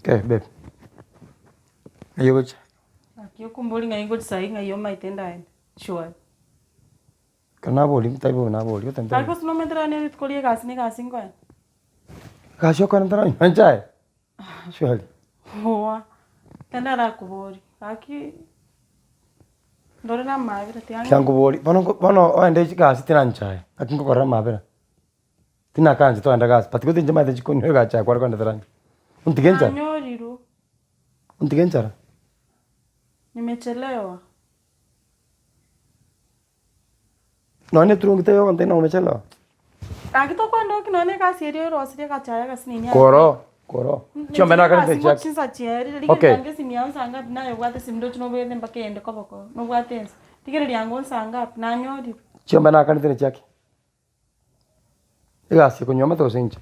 Okay babe, ng'ai ogochia? Naki okombori ng'ai ngochia saii ng'ai omaete ndaende surely. Ekero naboria tari bobe naboria gose Naki gose nomanyete rero rituko ria egasi na egasi nkoenda. Egasi okoenda ntaranywa enchae? Surely. Oa, tari narakoborie, gaki ndore na amabera tiga Tiga nkoborie, bono nko bono oende egasi tinanchae, naki nkokorera amabera. Tinakaanchete kogenda gasi, but gose inche maete chikonywa egasi yaye kware kondetera inche. Ontige enchara, Nanyorirwe, ontige enchara. nimechelewa. Nonya na eturungi teiyo ogontebia ng'a umechelewa. Gaki tokwenda nonya na egasi eria orosirie egachaya agasini niaye. Koro, koro. Chiombe nakarente chiaki. Chinsa chiaerire, Okay. rigereria ange esimi yao nsa ngapi naye obwate esimi ndoche nobegete mpaka eyende koboko, nobwate ensa. Rigereria ango nsa ngapi, nanyorire. Chiombe nakarente ne chiaki. Egasi ekonywa amate gose inche?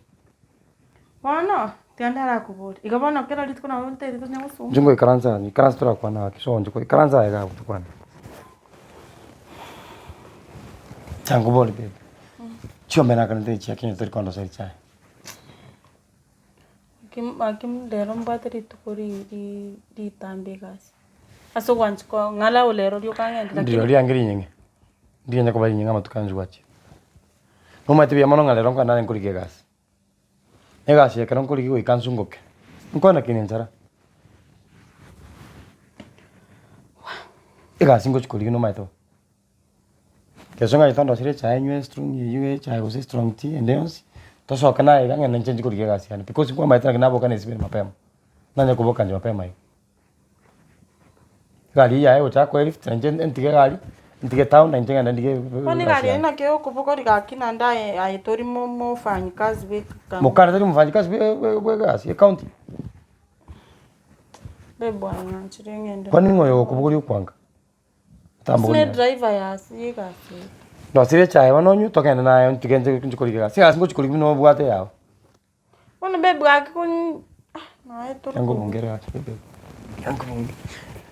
Bono, tiga ndarakoborie, igo bono kera rituko nabo ntaete tonya gosoma. Inche ngoikaransa aa, ikaransa torakwane gaki so inche ikaransa aye iga abwo tokwane. Inche nkobori babe, chiombe nakanete echiaki onye tori kondoseria echae. Gaki gaki rero mbwate rituko ri- ri- ritambe egasi, ase ogwancha kwao, ng'alao rero rioka ng'ende lakini. Ndiro riange rinyeng'e, ndinya koba rinyeng'e amatuko aya gwachire. Nomanyete buya mono ng'a rero nkogenda nare nkorigia egasi, egasi ekero nkorigia goika nsungoke, nkwane ki nenchara? Egasi ngochi korigia nomanyete bo. Gese ng'a tondosire echae nywe estrong eywo echae gose estrong tea ende yonsi, tosoke naye iga ng'ende inche nchi korigia egasi yane because nkwamaete naki naboka na esibiri mapema, nanye koboka inche mapema iga. Egari eywo yaye egocha koa elift na inche ntige egari, ntige town na inche ng'ende ndige Bono egasi egari eywo yane. naki okobogoria gaki naende aye aye tori mo- mofanyikazi bwe eka. Mokare tari mofanyikazi bwe bwe bwe egasi ecounty. Babe bwana ng'anchire ng'ende. Kwani ng'o oyo okobogoria okwanga? Gose ne driver yase y'egasi eye. Ndosirie echae bono onywe togende naye ntige nche nchi korigia egasi, egasi ngochi korigia buna obwate eyao. Bono babe gaki kon ah naye tori Nkobongere gaki babe, nkobongere.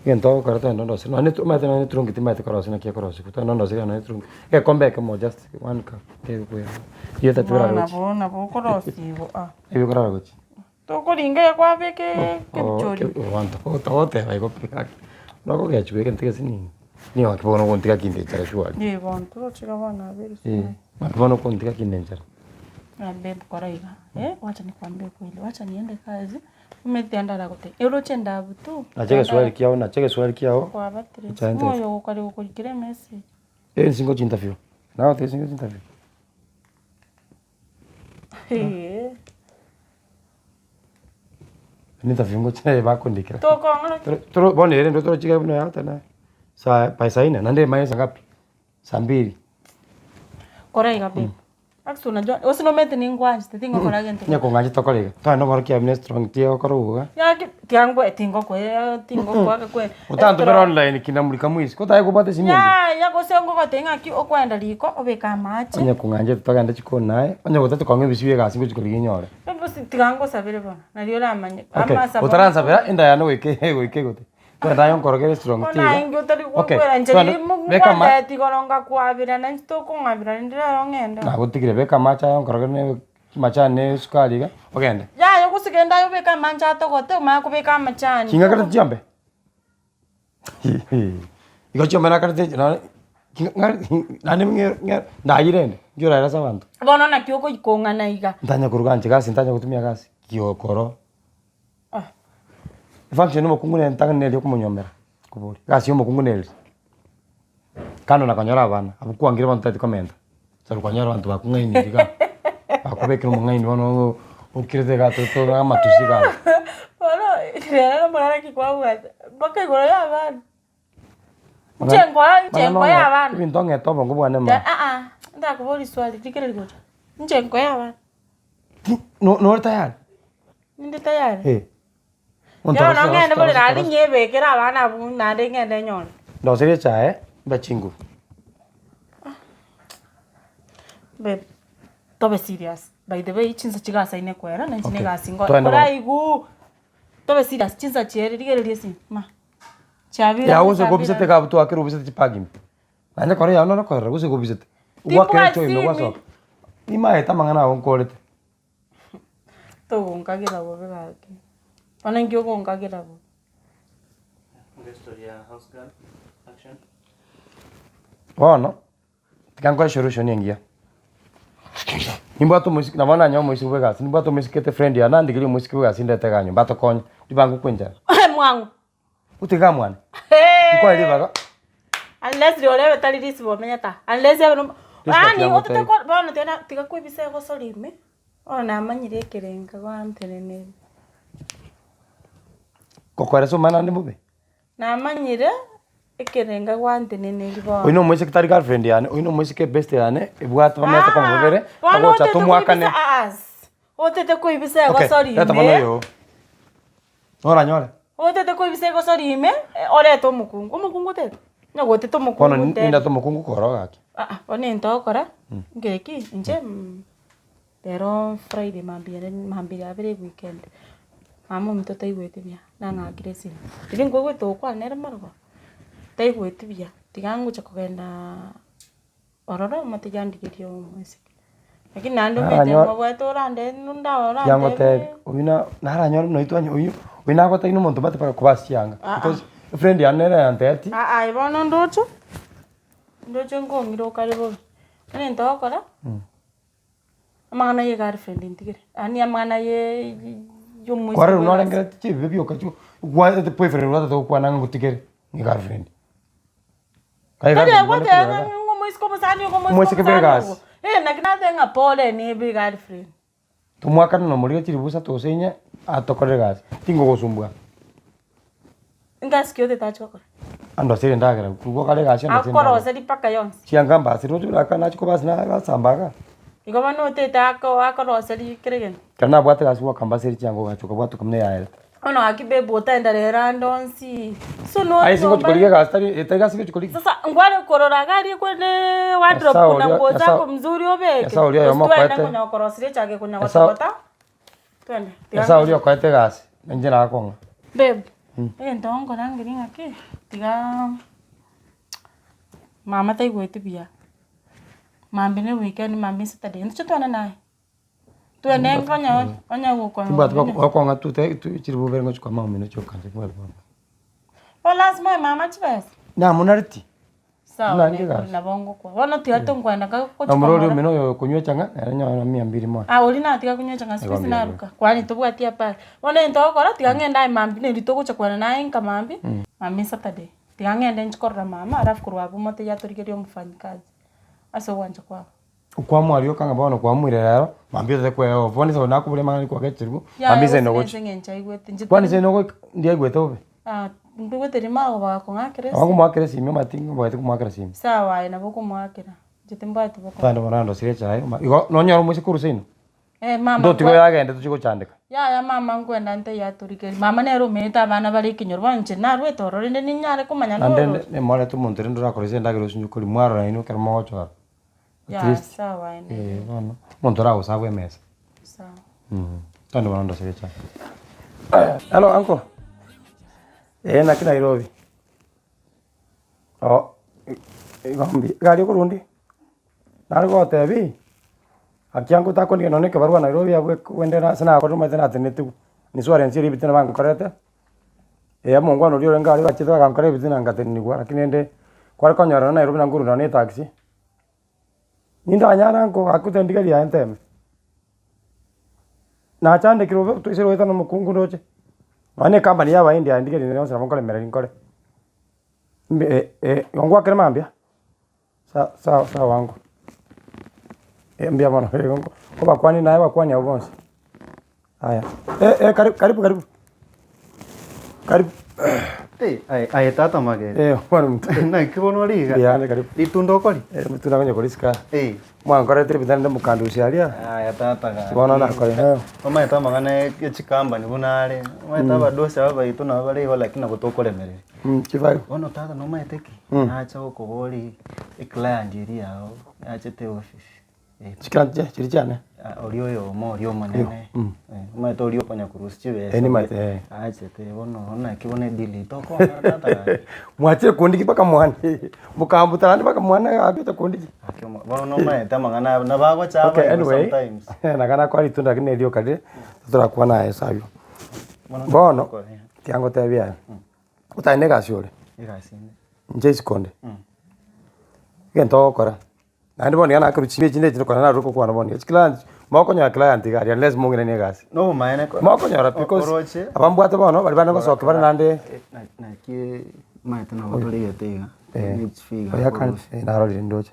Egento ogokora togende ondoserie nonye ne omanyete nonye ne eturungi timanyeti korosia naki ekorosiwa, togende ondoserie nonye ne eturungi, egekombe ekemo just one cup kegokoira eywo etatu Bono erare gochia. nabo nabo okorosiwa ah. Eywo ekorara gochia. Tokoringa iga kwabeka ebichori. Abanto togoteba igo pi gaki, nokogechigwa egento gesinini, nigo gaki bono ogontiga kinde enchara surely. Ee bono toroche iga bono abeire Eh, sukari. naki bono okontiga kinde enchara. Ah babe kora iga, eh wacha nikwambie ukweli, wacha niende kazi, omanyete ndaragotebi, oroche endabu tu. Nacha egeswahili kiago, nacha egeswahili kiago, Kwabatire, echae ng'o ntete. oyo ogokora gokorikera emessage. Ensi ngochi interview, nagotebia ensi ngochi interview. Interview ngochia bakondikera. Tokong'ora ki? Toro toro bono ere ndo torochika buna yata na saa by saa nne naende emanye saa ngapi? Saa mbili. Kora iga babe. Actually unajua gose nomanyete ningwanchete tingokora gento Onye kong'ancha tokore iga, togende ong'orokie abwo ne strong tea ogokora oboga. Gaki tiangwe tingokwe tingokwaka kwe. Otantomera online kina mulika mwizi, ko tari kobwata esimi ende. Yaya gose ngogotebia ng'aki okoenda riko obeke amache. Onye kong'anchete togende chikoni naye, onye gotete kong'a ebisio bia egasi ngochi korigia nyore. Gose tiga ngosabere bono, nario oramanye. Okay, Amasabo otaransabera enda yane goika goika egote. Togende aye onkorogere strong tea Bono iga. aye inki otari Okay, gwakwera inche togende riria beka ama ngwateti igoro ngakwabera nainche tokong'abera rende rero ng'ende. Nagotigire beka amache aye onkorogere ne Amachani ne esukari iga, ogende. Yaya gose genda aye obeke amanche atogote omanye kobeka amachani. Ching'akarete chiombe? Igo chiombe nakarete nonye naende ng'e ng'e ndayire rende, inki oraere ase abanto? Bono naki ogoikong'ana iga. Ntanya koruga inche gasi ntanya gotumia gasi, giokoro. Ah. Efunction ya omokungu nere ntang'ani nere okomonyomera, koboria. Egasi ya omokungu nere kando na konyora abana, abwo kwangire abanto otagete komenta, tari konyora abanto bakong'ainiri igaa, bakobekire omong'aini bono oo okirete igaa totoe amatusi igaa abwo. Bono rero omorero ki kwabwate, mpaka igoro ya abana. Inche nkoa inche nkoe abana. Ebinto ng'ete obongo bwane mara. Aa, ntakoboria swali, rigereria gocha. Inche nkoe abana. No nore tayari? Ninde tayari? Eh. Bono ng'ende bore naende nyebekere abana abwo naende ng'ende nyore. Ndoserie echae mbe chinguru. Babe, tobe serious. By the way, chinsa chigasaine koera na inche Okay. negasi nkore. Twende bono. Koraiguu, tobe serious, chinsa chiaerire rigereria esimi, ma. Chiabire Yago ang'e gose saa mbili kobisete ang'e. iga abwo twakera obisete chibag ime. Naende kore yago noro korora gose kobisete. Ogwakera Timbwati echo ime simi. gwasoka. Nimaete amang'ana ago nkorete. Togonkagera bobe gaki. Bono inki ogonkagera bo? Bono, tiga nkoe esolution engiya. Nimbwate omoiseke, nabo nanyore omoiseke bwa egasi, nimbwate omoiseke ete friend yane, nandigerie omoiseke bwa egasi ndete iga nyomba atokonye, ribango kwa enchara. Mwang'u. Otige iga mwane, nkoe ribaga. Unless rirorio ebe tari risibo omenyete aa, unless ebe nomo Risibo yaani tiga otete ngotebi. ko bono tiga tiga koebisa egosori ime, bono namanyire ekerenga gwanteneneria. Gokoeresa omwana naende mbobe? Namanyire ekerenga gwanteneneria bono. Oyio nomoiseke tari girlfriend yane, oyio nomoiseke ebeste yane ebwate bamenyete Ah, komobere, bono agocha otete tomwakane. koibisa aas, otete koibisa Okay, egosori reta bono ime. oyo oo. Noranyore? Otete koibisa egosori ime, orete omokungu, omokungu otete? Onye gotete Bono omokungu ntebi. nindete omokungu kore ogaki. Aa, bono egento ogokora, ngeki, inche rero Friday mambia ere mambia yabere eweekend, mama ominto taigweti buya, nang'akire esimi, riria nkoigwete gokwana nere marogoba, taigweti buya, tiga ngocha kogendaaa ororo omotebie andigerie omoiseke. Lakini naende omanyete Naranyo- mobwate orande nonde Tiga ngotebi, orantebie oyio na naranyore buna oyio twanye oyio, oyio nagotebi na omonto mbate mpaka kobaa chianga, Ah, ah. because efriend yane nere yantebeti. Aa aye bono ndoche, ndoche nkong'ira okare bobe, bono egento ogokora. Amang'ana ye girlfriend ntigere, yaani amang'ana ye yomoiseke Kwarora bwe egasi. narengereretie chibibe bioka chio gwaete boyfriend gwatete gokwana ng'a ngotigere ne girlfriend. Kaye Tari girlfriend bono agoteba ekorora ng'a omoiseke omosani ogo omoiseke Omoiseke bwe omosani egasi. ogo, eh naki nateba ng'a pole nebe egirlfriend. Tomwakane na omorero chiribusa tose inye atokorere egasi, tingogosumbua. Engasi ki otete ache gokora? Andosere endagera, korwa kare egasi andosere endagera. Akoroseri mpaka yonsi. Chianga mbasire roche oraka nachia kobasi nagasamba igaa. Igo bono otete ako akoroseri kera egento. Ekero nabwate egasi goaka mbasere chianga ogacha okabwata okamanya yaerete. Bono gaki babe otaenda rero ande onsi, so Aye ase ngochi korigia nyomba. egasi tari etari gasi ngochi korigia. Sasa nkware korora iga aria kwende wardrobe Nyasae kuna oria nguo Nyasae zako mzuri obeke, Nyasae oria gose oyomo twende okoete konya gokoroseria echake konya Nyasae gotogota. Twende, tiga Nyasae oria okoete egasi, na inche nagakong'a. Babe, egento nkorangeria ng'aki, tiga mama taigweti buya, mambia ne weekend mambia saturday, inche twende naye, twende nkonye onye gokonya Timbwati gokong'a tu te tu chiri bobere ngochi kwa mama omino chioka inche timbwati bwango. Bono lasima oe mama chibesa? Namonareti. Sawa Buna inche ne gasi. nabo ngokwa, bono tiga tonkwenda nka gochia Nomorori komora. omino oyo okonywa echang'a nere nyore mia mbili mono. Ah oria natiga konywa echang'a siku hizi Nigo mbuya naruka, kwani tobwati habari. Bono egento ogokora tiga ng'ende aye mambia neri togocha kwana naye nka mambia, mambia saturday, tiga ng'ende nchi korora mama alafu korwa abwo motebi atorigerie omofanyikazi, ase ogwancha kwabo. Okwamua rioka ng'a bono kwamuire rero, mambia otete kweoff, bono inse nakoboria amang'ana nikwagechirwe, Yaya mambia inse gose nogochi. nese eng'encho aigwete inche Kwani tari inse nogoika ndiaigwete bobe? Ah, nkoigwete riria bagokong'akera Nabo esimi. nkomoakera esimi omanyete ngobwate komoakera esimi. Sawa aye nabo okomoakera, inche timbwati bokong'u. Tande bono nandosire echae, oma igo nonyore omoiseke korwa seino? Eh mama Ntotiga nkwa oyo agende tochie gochandeka. Yaya mama nkwenda ntaiyo atorikeri, mama nere omenyete abana bare ekenyoro bono inche narwete ororo rende ninyare komanya Naende norori. nde nimorete omonto rende orakorosie endagera osinye koria mwarora inwe ekero mogochora. At Yaya least sawa aye nere. eh bono, omonto oragosabwe emesa. Sawa. Tande bono ndosire echae. Hello uncle, eh naki Nairobi? Oo igo mbuya, egari okorwa ndi? Nare gogotebia, gaki ango otakondigia nonye na ekebarua Nairobi abwo kogenda ase nakorire omanyete natenetigwe, insurance eria ebitina bankorerete, eeh omongwana oria orenge aria bachete bagankorera ebitina ngatenenigwa lakini rende, kware konyora nonye Nairobi nabo nkorwa nonye na etaxi, nindanyare ango gaki otendigeria yaye nteme. Nachandekire obe toisire goetana omokungu ndoche, nonye na ecompany ya abaindi yandigereire yonsi nabo nkoremereria nkore, mbe igo ngwakere mambia. Sa sawa sawa ango, mbuya mono kobakwanie naye bakwanie abwo bonsi, aya karibu karibu karibu karibu. Aye aye tata magega. Eh bono omonto. Naki bono ore iga? Mbuya karibu. Ritunda okori? Eh ritunda nkonya korisika. Eh. Mwankorete ebitanda nde mokandusia aria. Aya tata gaki. Bono nakore eh. Omanyete amang'ana ya chikambani buna are, omanyete abadosi aba baito nabo bare igo lakini nabo tokoremereria. Chibago. Bono tata nomanyete ki? Nacha gokoboria eclient eria yao yachete office. Chiclient chiria chiane? Oria oyomo oria omonene, omanyete oria okonya korusia chibesa Eh nimanyete eh. achete bono naki bono edeal eye tokonyora tata gaki. Mwachire kondigia mpaka mwane, mokambuta naende mpaka mwane agacha kondigia. Gaki omo bono nomanyete amang'ana abo nabo agocha Okay aba igo anyway, sometimes. naka nakora ritunda lakini rioka rire, torakwana aye ase aywo. Bono Bono, tokore, eh. tiga ngotebie aya, otari na egasi ore, Egasi ende. inche isiko onde, egento ogokora, naende bono iga nakorwa chinde chinde echi kore narure gokwana bono iga, chiclient, mokonyora client iga aria unless mong'iranie egasi. Nobomaene ko- Mokonyora because, oroche. aba mbwate bono, baria bande gosokia bare naende. Naki omanyete nabo torigete iga, ne chifigure Oyo akare akorusia. eh, narorire ndoche.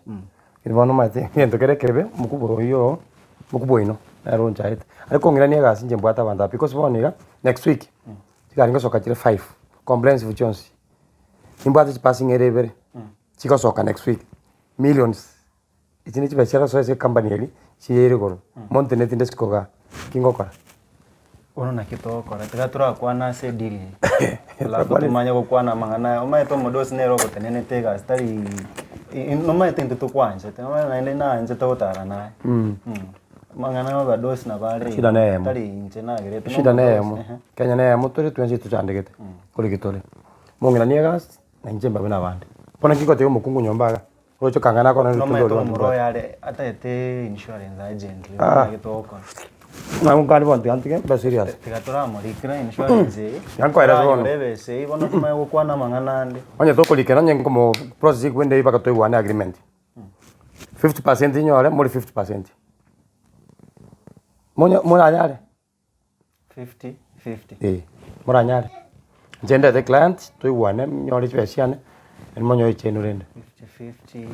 Lakini bono omanyete egento kere ekebe, omokubwa oyio oo, omokubwa oino, nere onchaete. Are kong'irania egasi inche mbwate abanto aba because bono iga, next week, chigari ngosoka chire five, comprehensive chionsi. Nimbwate chipassing ere ibere, chigosoka next week, millions. Echi ne chibesa chiarosoa ase ecompany eria, chiyaire igoro, monto ne tinde isiko igaa, ki ngokora? Bono naki togokora, tiga torakwane ase edeal eye, alafu tomanye gokwana amang'ana aya, omanyete omodosi nere ogotenenete egasi tari nomanyete intwe tokwanchete, omanyete naende naanchete gotara naye, amang'ana ya abadosi nabo are Shida igo, neyemo. tari inche nagerete na Shida omodosi, neyemo, ehe. Kenya neyemo tore twensi tochandegete, kore ki tore. Mong'ina egasi, na inche mbabe na abande. Bono nki ngotebia omokungu nyomba iga, Oroche okang'ana akona rituko Nomanyete oria omomura ombwate. oyo are ataete insurance agent rero Ah. naki togokora. Nabo nkande bono tiga ntige mbe serious. Tiga toramorikera insurance eye. Tiga nkoerese bono. Toranyore ebesa eyio bono tomanye gokwana amang'ana ande. Onye tokorikera onye nkomo process ekwende mpaka toigwane agreement. 50% inyore more 50%. Monye moranyare? 50 50. Eh, moranyare. Inche ndete client, toigwane nyore chibesa chiane, naende monyore chiaino rende. 50 50.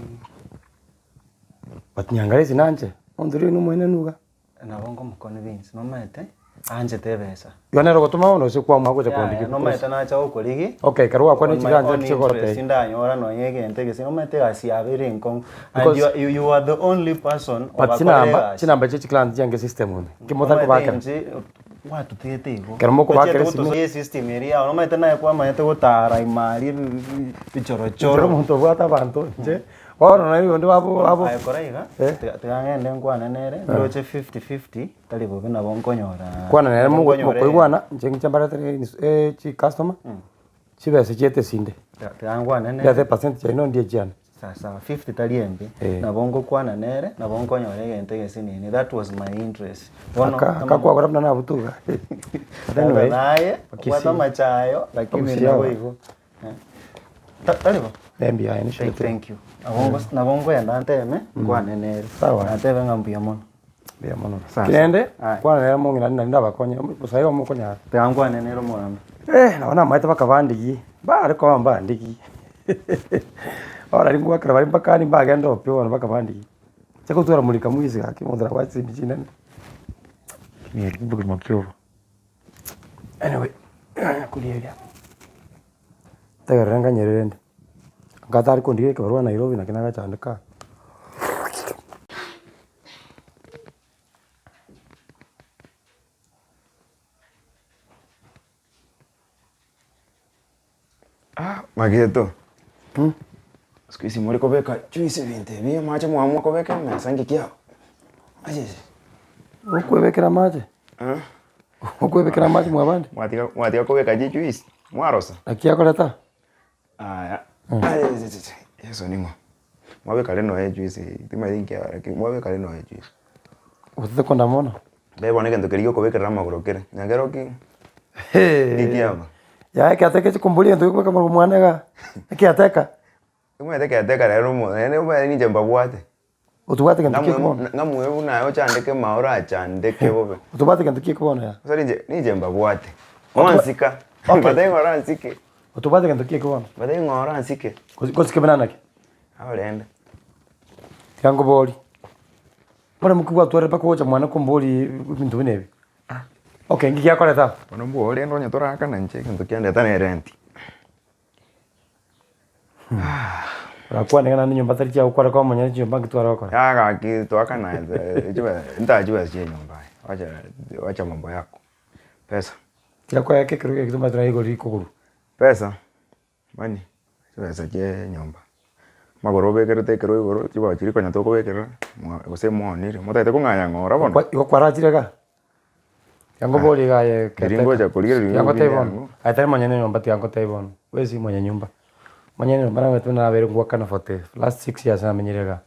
But nyangaresi nanche, monto oria nomoenenu iga. Nabo nkomoconvince, nomanyete, anchete ebesa. Igo nere ogotoma bono gose kwamanya gocha Yaya, kondigia nomanyete nacha gokorigi. Okay, ekero gwakwanire On my chigancha own chigotebia. interest ndanyora nonye egento egese, nomanyete egasi yabo ere enkong'u. And Because- you are, you, you are the only person But obakorera chinamba, egasi. chinamba chia chiclient chiange system ime, nki motari Omanyete kobakera? inche gwatotigete igo. Ekero mokobakera Tochiete esime- gotosoa esystem eria yao, nomanyete naye kwamanyete gotara ime aria ebi- ebi- bichorochoro. Ekero omonto obwate abanto inche, bono naye onde babo babo. Aye kora iga, Eh. tiga tiga ng'ende nkwane nere, ndoche fifty fifty, tari bobe nabo nkonyora Kwana nere nabo mogo nkonyora mokoigwana, inche ngiche mbaretere chicustomer, chibesa chiete esinde. Tiga tiga nkwane nere. Ndete epercent chiaino ndie chiane. Sawa 50 tari embe, Eh. nabo ngokwana nere, nabo nkonyora egento egesinini, that was my interest. Bono Aka akakwagora buna nabutuga. But anyway, naye, Kisii. obwate amachayo, lakini Obusia nabo obo. igo. Eh. Ta- Tari bo? nembuya aye Thank, neshete. thank you. Nabo ngos- nabo nkoenda nteme, nkwane nere. Sawa. Natebe ng'a mbuya mono. Mbuya mono. Sawa, Kende, sawa. Aye. kwana nere mong'ina nari ndabakonye, bosa igo mokonyara. Tiga nkwane nere omogambi. Eh, nabo namaete bakabandigia, bare koba mbandigie. Bono nari ngoakera baria mpaka yaani mbagenda opio bono bakabandigia. Inche gotwara morika mwisi gaki omonto nabwate chisemi chinene, obogima ki obo. Anyway, koria eria, ntegerere nganyere rende, ngatari kondigia ekebarua Nairobi naki nagachandeka. Mageto, siku hizi more kobeka juice ebinto ebi amache mwamua kobeka emesa nki kiabo? Acheche. Okwebekera amache? Okwebekera amache mwabande? Mwatiga mwatiga kobeka chijuice, mwarosa? Naki akoreta? Aya, achecheche yeso ning'o? Mwabeka rende nonya ejuice eye, timanyeti nki kiaba lakini mwabeka rende nonya ejuice. Otete konda mono. Mbe bono egento keria giokobekerera amagoro kere, nyakero ki? Nki kiaba? Yaya ekiateka echi komboria egento gekobeka amagoro mwane igaa, ekiateka. Omanyete ekiateka rero omo naende omanyete ninche mbabwate. Otobwate gento ki bono? Ng'amue buna aye ochandeke maa orachandeke bobe. Otobwate gento ki bono yaya? Sasa ninche ninche mbabwate. Mwansika. Okay. Mbatebie ng'a oransike. Otobwate gento ki bono? Mbatebie ng'a oransike. Gosike buna naki? Abo rende. Tiga nkoborie, bono mokigwatwarire mpaka ogocha mwane komboria ebinto buna ebi? Okay, nki giakoreta aba? Bono mbwo rende onye torakana inche egento kiandeta na erenti. Orakwane ng'a naende nyomba tari chiagokora kwa omonyene chinyomba nki tware gokora? Yaya gaki toakana ntae chibesa chia enyomba aye, wacha wacha mambo yako, pesa. Chiakoeka ekerogo eke tomanyete naye igoro rikogorwa. Pesa, money, chibesa chia enyomba, amagoro obekerete ekerogo igoro chibao chiria konya tokobekerera, mwa gose mwaonire, motagete kong'anya ng'ora bono. Igo kwarachire igaa? Tiga nkoborie iga aye Riria ngocha korigereria Tiga ngotebie bono, yango. aye tari monyene nyomba tiga ngotebie bono, wesi mwenye nyumba. Monyene nyomba nabete buna nabeire ngoakana for the last six years namenyire igaa.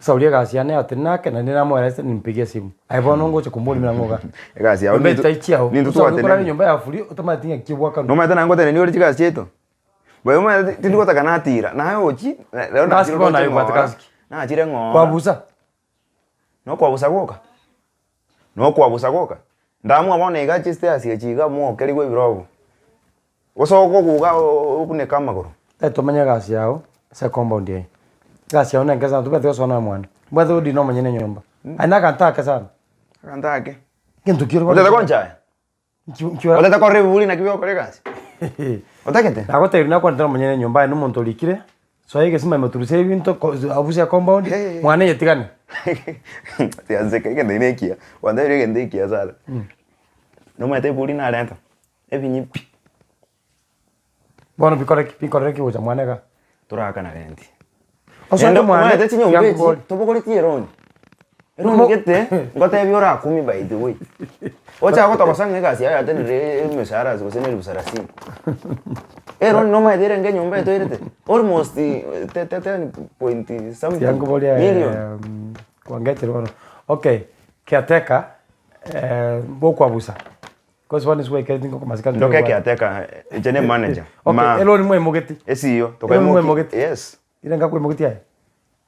Sauli egasi yane yatenena ake, naende namoerese nimpigie esimu. Aye bono ngocha komorimera ng'o iga? Egasi yao Nyomba ninto- etai chiao. ninto Osabe korara twatenenire. enyomba ya free otamanyeti ng'aki obwakanwa. Nomanyete naye ngotenenia ore chigasi chiaito? Bobe omanyete tindi gotaka natira, naye ochi, rero Gasi nachire bono roche aye obwate ng'ora, gasi ki? nachire ng'ora. Kwabusa? Nokwabusa gwoka? Nokwabusa gwoka? Ndamua bono iga chistairs echi iga mwokerigwe ebirogo, gose okoguga obuneke amagoro. Tari tomanye egasi yao ase ecompound eye, egasi yao nenke sana tobwenereti gosoa na omwana, mbwate godeal na omonyene enyomba, aye na aganto ake sana. Aganto ake? Egento ki ore Otagete konchaya? Nki nki ora Otagete korora ebiburi naki bigokora egasi? Otagete? Nagotebirie nakwanete na omonyene enyomba aye na omonto orikire, soa egesima ime oturusie ebinto ko abuse ecompound, mwane eyetigane. Tianseka egento ekio nekiya, gwantebirie egento ekiya sana. Nomanyete ebiburi narenta, ebinyi pi. Bono bikore ki? Bikorere ki gocha mwane igaa? Torakana rent. Osoete Naende mwane, omanyete chinyomba echi tiga nkobori. tobogoretie eroni. Eroni gete ngotebie orakumi by the way. Ocha gotogosa ng'a egasi yaye yatenenire emeshahara ase gose na elifu sarasini. Eroni nomanyete erenge enyomba etoirete almost te te ten point something Tiga nkoborie million. kwangechire bono. Okay, caretaker bokwabusa. Cause bono ase gwaikire tingokomasika Ndoke ekiateka inche ne manager. Okay, Ma elori mwaimogeti. Esiyo Elori tokaimoki mwaimogeti. yes. Ire ngakoimogetie aye.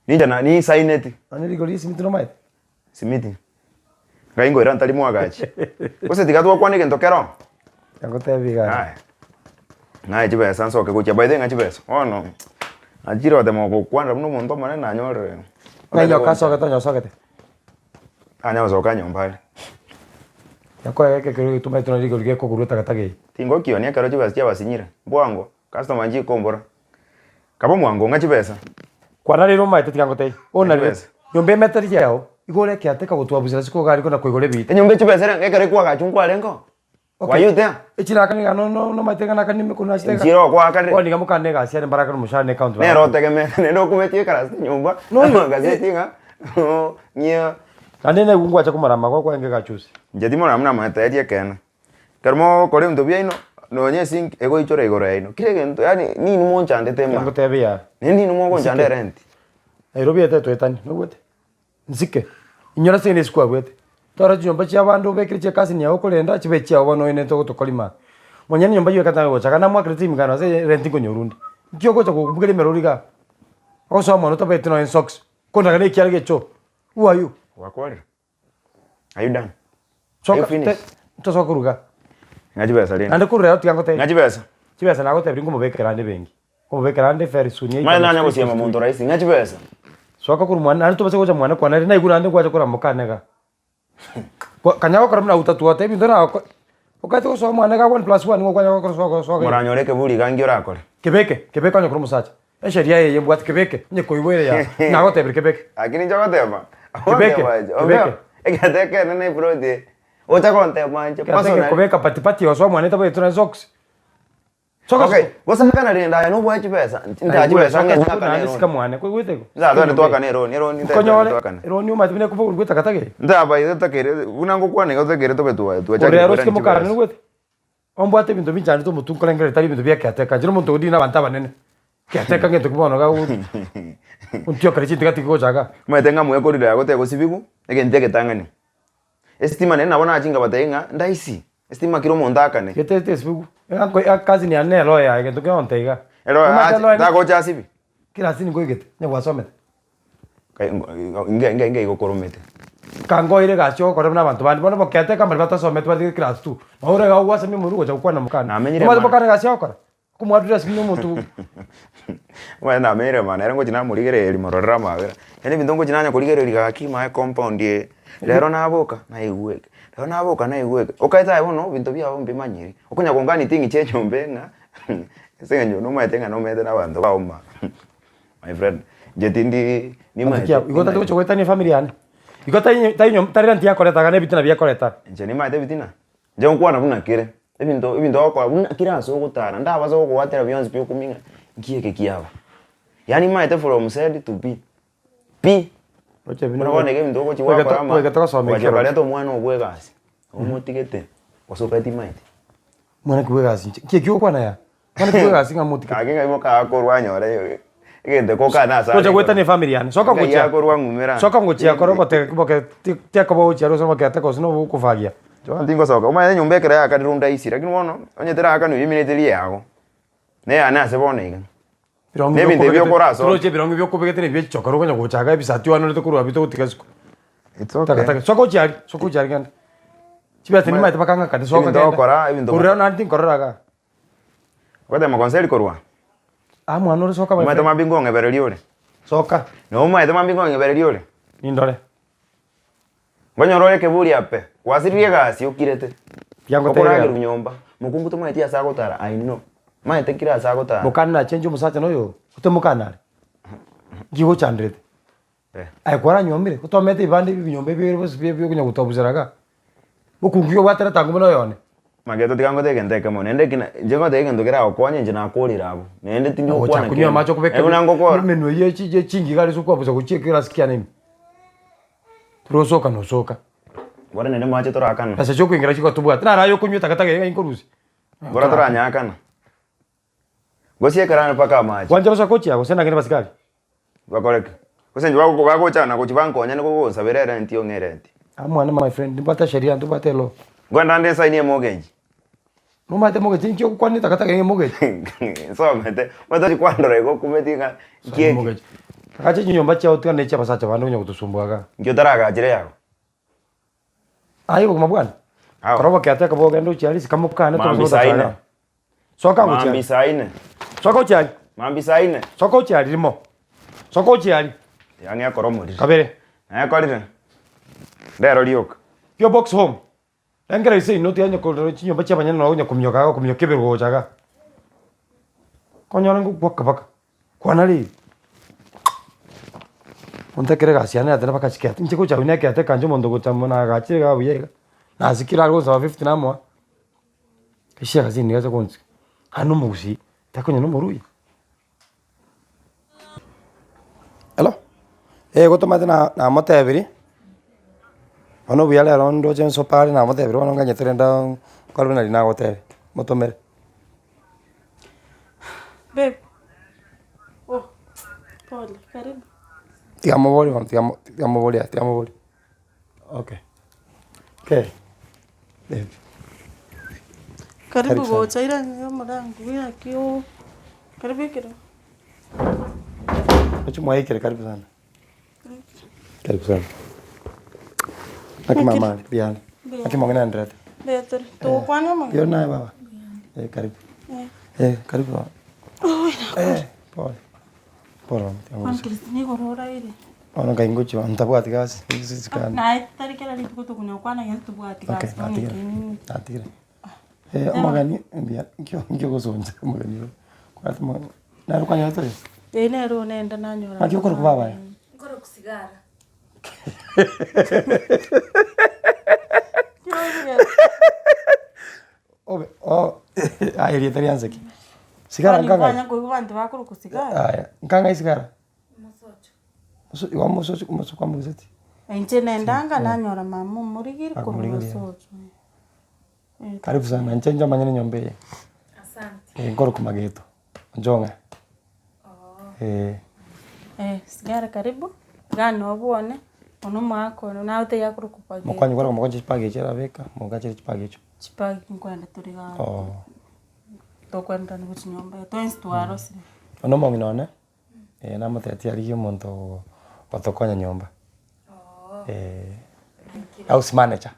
Ninche na ninsaineti. Nonye rigori ria esimiti nomaete? Simiti. Ngai nkoira ntari mwagachi. Gose tiga twakwana egento kero. Ngotebi iga. Aya. Naye chibesa nsoke gochia by the way ng'a chibesa bono nachire gotema gokwanera buna omonto omonene nanyorire. Ng'ai nyoka asogete onye osogete? Tanya gosoka nyomba are. Nyakoe eke ekero egetumaetwe na rigori gekogurwa etakataka eye. Tingokionia ekero chibesa chiabasinyire, bwango, customer nchikombora. Kaba omwango ng'a chibesa. Kwana rero omaete tiga ngotebie, onarire Chibesa. nyomba emeteri yao, igo ore ekeateka gotwabusera isiko iga ariko na koigora ebiita. Enyomba echibesa ere ekero ekwagachwa nkwarenge oo? Okay. Were you there? Echirakani iga no- no- nomaete ng'a nakani ime korwa nachete iga. Nchire okoakanire. Bono iga mokane egasi yane mbarakane omoshahara ne ecounty Nere barakane. otegemeete naende okumeti ekarasete nyomba, Noyo, amagazeti ng'a ng'ia. Naende naigwe ngwacha komorama gwa kwarenge gachusi. Inche timorama buna mweteetie ekeene. Ekero mogokora ebinto biaino, nonya esink egoichora igoro yaino, kera egento yaani ninwe monchandete Ekero ema. ngotebia yaa. Naende ninwe mogonchanda Nsike. erenti. Nairobi ete toetanie, noigwete? Nsike, inyora ase ase kwabuete. Tora chinyomba chia abande obekere chia cousin yago okorenda chibe echiao bono oenete ogotokorima. Monyene enyomba eywo ekatanga gocha iga namoakere timigano ase erenti nkonyorwa onde. Nki ogocha kobugeria emerori igaa? Ogosoa mono otabeti nonya esocks, kondaga na ekiara gia choo, who are you? Gwakorire? Are you done? Are you Soka finished? tosoka korwa igaa. Ng'a chibesa rende. Naende korwa rero tiga ngotebie. Ng'a chibesa. Chibesa nagotebirie nkomobekera ande ebenki. Nkomobekera ande very soon Manye nanya gosiema monto rahisi, ng'a chibesa. Soka korwa mwane naende tobasa gocha mwane kwane naigure naende gwacha koramoka ane igaa. Kwa kanya gokora buna utatuote ebinto nagokora, okaete gosoa mwane igaa one plus one nigo kwanya gokora soa soa iga. Moranyore ekeburi iga nki orakore? Kebeke, kebeke onye kore omosacha. Esheria eye mbwate kebeke, onye koigwere yaa, nagotebirie kebeke. Lakini inche ogoteba, Kebeke, kebeke. Egento ekenene eplot eye, ocha gontema inche Kiateke personally. kobeka patipati osoa mwane tabwati na socks. Soka Okay, suku. gose akana rende aye nobwae chibesa, ntae Naigure, chibesa soka ng'e suku twakane naende eroni. sika mwane, koigwete igo? Nsa twende twakane eroni, eroni ntae twende Nkonyore, twakane. eroni omanyete buna ekobogorwa etakataka eye. Ntaba igo totakeire, buna ngokwana igo totakeire tobe twa twachakire Korwa ero osike koirania mokarani chibesa. noigwete? Ombwate ebinto binchandete omotwe nkorengereria tari ebinto bia ekeateka, inche nomonto ogodina na abanto abanene. Ekeateka ngento ki bono iga ontiokere chintiga tigocha igaa. Omanyete ng'a mwekorire aye goteba egento egetang'ani. Esitima naende nabo nachia nkabatebia ng'a ndaisi, esitima kera omonto aakane. Gete tesibigu, cousin yane nere oyo yaye gento kegonte iga. Ere oyo Omanyete ache, loya ne- tagocha asibi. Kera ase nkoigete, onye gwasomete. Kai inga inga inga igokoromete. Kangoire egasi ogokora buna abanto bande, bono bokete mbari batasometi batige class two, nabo ore iga ogwasemia omorwe gocha gokwana mokani. Namenyire Omanyete mana. mokani egasi ogokora? Okomwaturera ase buna omonto Omanyete namenyire mana ere ngochi namorigereria mororere amabera, yaani ebinto ngochi nanya korigereria gaki mae compound eye, rero naboka naigwa eke, rero naboka naigwa eke, okaete aye bono ebinto biago mbimanyiri, okonya kongani ting'ichi enyomba ng'a ase eng'encho nomanyete ng'a nomanyete na abanto baoma my friend, inche tindi Gento kiago, nimanyete igo otagete gocha goetania efamiri yane? Igo tai tai nyomba tari rent yakoreta iga na ebitina biakoreta. Inche nimanyete ebitina, inche ngokwana buna kere, ebinto ebinto ogokora buna kera ase ogotara, ndabasa gogoatera bionsi pi okumia ng'a nki eke kiaba. Yaani nimanyete from Z to B, pi, Oche buna buna bono iga ebinto ogochi gwakora ama, Oigete gosoma ogacha ekero. okareta omwana obwo egasi, omotigete, gose okaeti maeti. Mwana ki bwegasi inche, nki ekio ogokwana yaa? Mwana ki bwegasi ng'a motigete? Gaki ng'ai mokaga korwa anyore. Egento ekokana ase Tocha goetania efamiri yane, soka Ngai ngochia. akorwa ng'umera. Soka ngochia kore ogote boke ti tiakoba gochia ase obokeete gose nobo okofagia. Bono tingosoka, omanyete enyomba ekero yaakanirwe ndaisire, lakini bono onye terakanwa eywo emineti eria yago, neyane ase bono iga. Ebirongo Na ebinto ebi biokobegete okorasoke. torochi ebirongo biokobegete na ebia chichokora okonya gocha iga ebisati oanorete korwa abwo togotiga isiko. It's okay. Takataka, soka gochia aria, soka gochia aria genda. Chibesa nimanyete bakang'akane soka Ebinto genda. ogokora, ebinto Korwa rero naende tinkorora igaa. Ogotema konseri korwa? Aa mwana ore soka my Omanyete friend. mambia nkong'ebereria ore. Soka. Na omanyete mambia nkong'ebereria ore. Nindore. Nkonyora ore ekeburi ape, gwasiririe egasi okirete. Tiangotebi Okoragerwa iga. nyomba, mokungu tomanyeti ase agotara I know. Maete kera ase agotara. Mokani nachenche omosacha na oyo, gose mokani are? Nki gochanderete? Aye kwaranyuomire, gotomete ebibanda ebi ebinyomba ebi bire bonsi bi okonya gotwabusera igaa. Mokungu iga obwate etango buna oyone. Mageto tiga ngotebie egento ekemo, naende eki na inche ngotebie egento keragokonye inche nakorire abwo, naende tindi Ogocha gokwana konywa kende. amache okobeka Naende buna ngokora. emenwa eywo echi echi chingi iga ase okwabusa gochia ekerasi kiane ime. Torosoka nosoka. Bora naende amache torakana. Besa chia okoingera chigotobwate, naro aye okonywa etakataka eye ng'ai nkorusia. Bora toranyakana. Gose ekerani mpaka amache. Gwancha gosoka gochia gose nagende basikari. Bakore ki? Gose inche bago bagocha na gochia bankonya nigo gonsabera erenti ong'e erenti. Aa mwane my friend, nimbwate sheria ntobwate elaw. Nkoenda nde nsaini emortgage. Nomanyete mortgage inki ogokwana etakataka eye mortgage? Nsomete, omanyete ochi kwandora igo okumeti ng'a nki Saini eke? mortgage. Agacha chinyomba chiao tiga ne chia abasacha bande onya gotosumbua igaa. Nki otaragachire yago? Aye obogima bwane? Ao. Kora obokeate ekaba ogende ochie aria isiko mokane tobasa Mambia saa ine. gotochora. Soka gochia Mambia aria. saa ine. Soka gochia aria. Mambia saa ine. Soka gochia aria rimo. Soka gochia aria. Tiga ng'ekore omoriri. Kabere. Naekorire. Ndero rioka. Pure box home. Rengera ase ino tiga onye korora chinyomba chia abanyene nabo onya kominyoka iga okominyoka ebirogo gocha igaa. Konyora ngokwa mpaka. Kwana riria. Monto ekero egasi yane yateba mpaka chikete, inche gocha abwo nekete ekancha omonto gocha buna agachire igaa buya iga, nasikire are gonsaba fifty namoa. Ase egasi nigo acha gonsika, naende na omogusii, takonya na omoruya. Hello, eh gotomanyete na namotebirie, bono buya rero ndoche nsopa are namotebirie bono nganyete rende nkore buna riria nagotebia, motomere. Babe, oh, pole, karibu. Tiga moborie bono, tiga mo tiga moborie aya, tiga moborie. Okay, okay, babe. Karibu Karibu sana. gocha ira omorango gaki oo, karibu ekero. Oche mwaikire karibu sana. Karibu sana. Naki mama are? Mbuya are. Naki mong'ina aenderete? Mbuya tore. Togokwana omong'ina? Mbuya naye baba. Eh, karibu. Eh, karibu baba. Eh, pole. Pole mama, tiga Bono ngoruse. Christine igoro oraire. Bono nkai ngochia bono ntabwati gasi, nisikane. Naye tari kera rituko tokonya gokwana gento tobwati Okay, gasi bono natigire. ekeene. Natigire. Eh, omogeni mbuya, nkio nkio ogosoncha omogeni oyo. Kwati mo nere kwanyorete oyo? Eye nere one ende nanyora. Naki okorokwa baba aye? Nkorokwa sigara. Obe o aye erieta rianse ki? Sigara Kwani nkang'ai? kwanya koigwa abanto bakorokwa sigara? Aya, nkang'ai sigara? Mosocho. Moso igo mosocho moso kwamobiseti? Inche nendanga nanyora mama omorigiri korwa Akomorigeria. mosocho. Karibu sana, inche inche omanyene enyomba eye. Asante. Eh, nkorokwa Mageto, Onchong'a. Eh. Eh, sigara karibu, iga nobwane, one omwaka one, naye otaiyo akorokwa Mageto. Mokonye korwa mokonye chibag echio arabeka, mogachere chibag echio. Chibag nkoenda tore igaa. Oh. Tokoenderania gochia nyomba iga, twensi twarosire. Bono omong'ina one, eh namotebetie arigie omonto ogotokonya nyomba. Eh, house manager.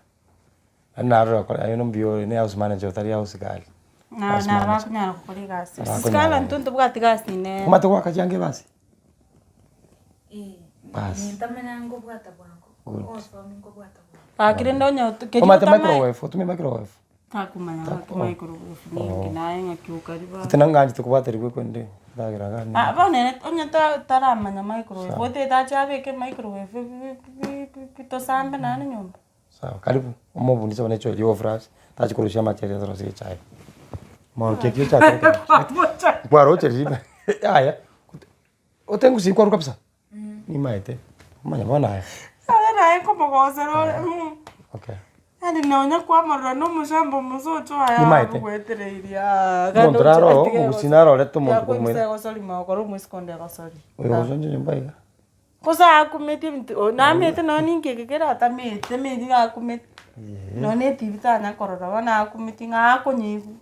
Naende narora kore aye nombuya ore ne house manager otari house girl. Na House naro manager. bakonyara gokora egasi. Bakonyara. Sisiko abanto ntobwati gasi nere. Omanyete goaka chianga ebasi? Eh, Bas. nintamanya nkobwata bwango. Good. Osomi nkobwata bwango. Gaki rende onye ot- keria Omanyete otamae- microwave, otumie microwave? Takomanya gaki microwave ninki naye ng'aki okariba. Gose nang'anchete kobwaterigwa ekwende ndagera iga Ah, bono ere onye ta- taramanya microwave, otagete ache abeke microwave bi- bi- bi- bi- tosambe naende nyomba. Sawa, karibu omobundise bono echoe ria ofurash, tachi korusia amache aria atorosie echae. Morokia ekio chakore kwaroche riria yaya, otengusie kwarwa kabisa, nimaete, omanye bono aye. Aye naye nkomogosera ore Okay. Yaani nonya kwamorora na omosambo omosocho aye Nimaete. agoetereirie aah Omonto naro oo, omogusii naro orete omonto Tiga komoira. egosori magokora omoiseke onde egosori. Oyo gosoncha nyomba iga. Gose akumeti ebinto o namanyete nonye ninki eke kere atameti tameti iga akumeti. Nonye na etibi tanya korora bono akumeti ng'a akonyeigwa.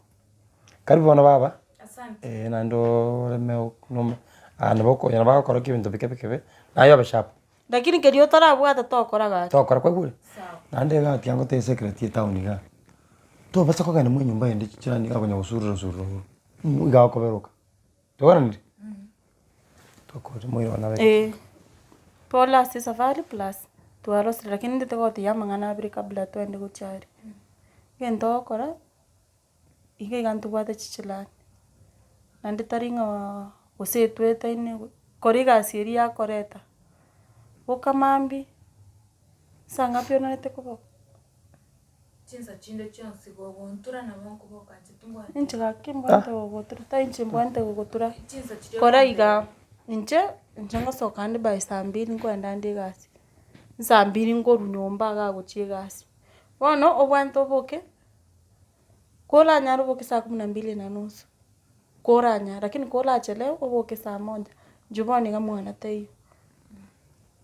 Karibu bono baba, Asante. eh naende oreme nome aa nabo okonya nabo agokorokia ebinto bike bike bi, naye obe sharp. Lakini keria otarabwata tokora gaki. Tokora kwaigure? Sawa. Naende iga tiga ngotebie secret ye etown igaa, tobasa kogenda mwa enyomba ende chichirani iga konya gosurura surura igoro, iga okoberoka. Twaigwananire? Tokore moiro one abeke. Eh, pole ase esafari plus twarosire lakini ntete gotiga amang'ana abere kabla twende gochia aria. Egento ogokora, iga iga ntobwate chichirani, naende tari ng'a gose etwetaine kora egasi eria yakoreta, boka mambia, saa ngapi onarete koboka? Chinsa chinde chionsi gogontura nabo nkoboka inche timbwati. Inche gaki mbwate gogotura, tari inche mbwate gogotura, Chinsa chiria kora igaa, inche, inche ngosoka ande by saa mbiri nkoenda nde egasi, saa mbiri nkorwa nyomba igaa gochia egasi. Bono, obwate oboke, koranyare oboke saa kumi na mbili na nusu, koranyare, lakini korachelewe oboke saa moja, inche bono iga mwana taiyo.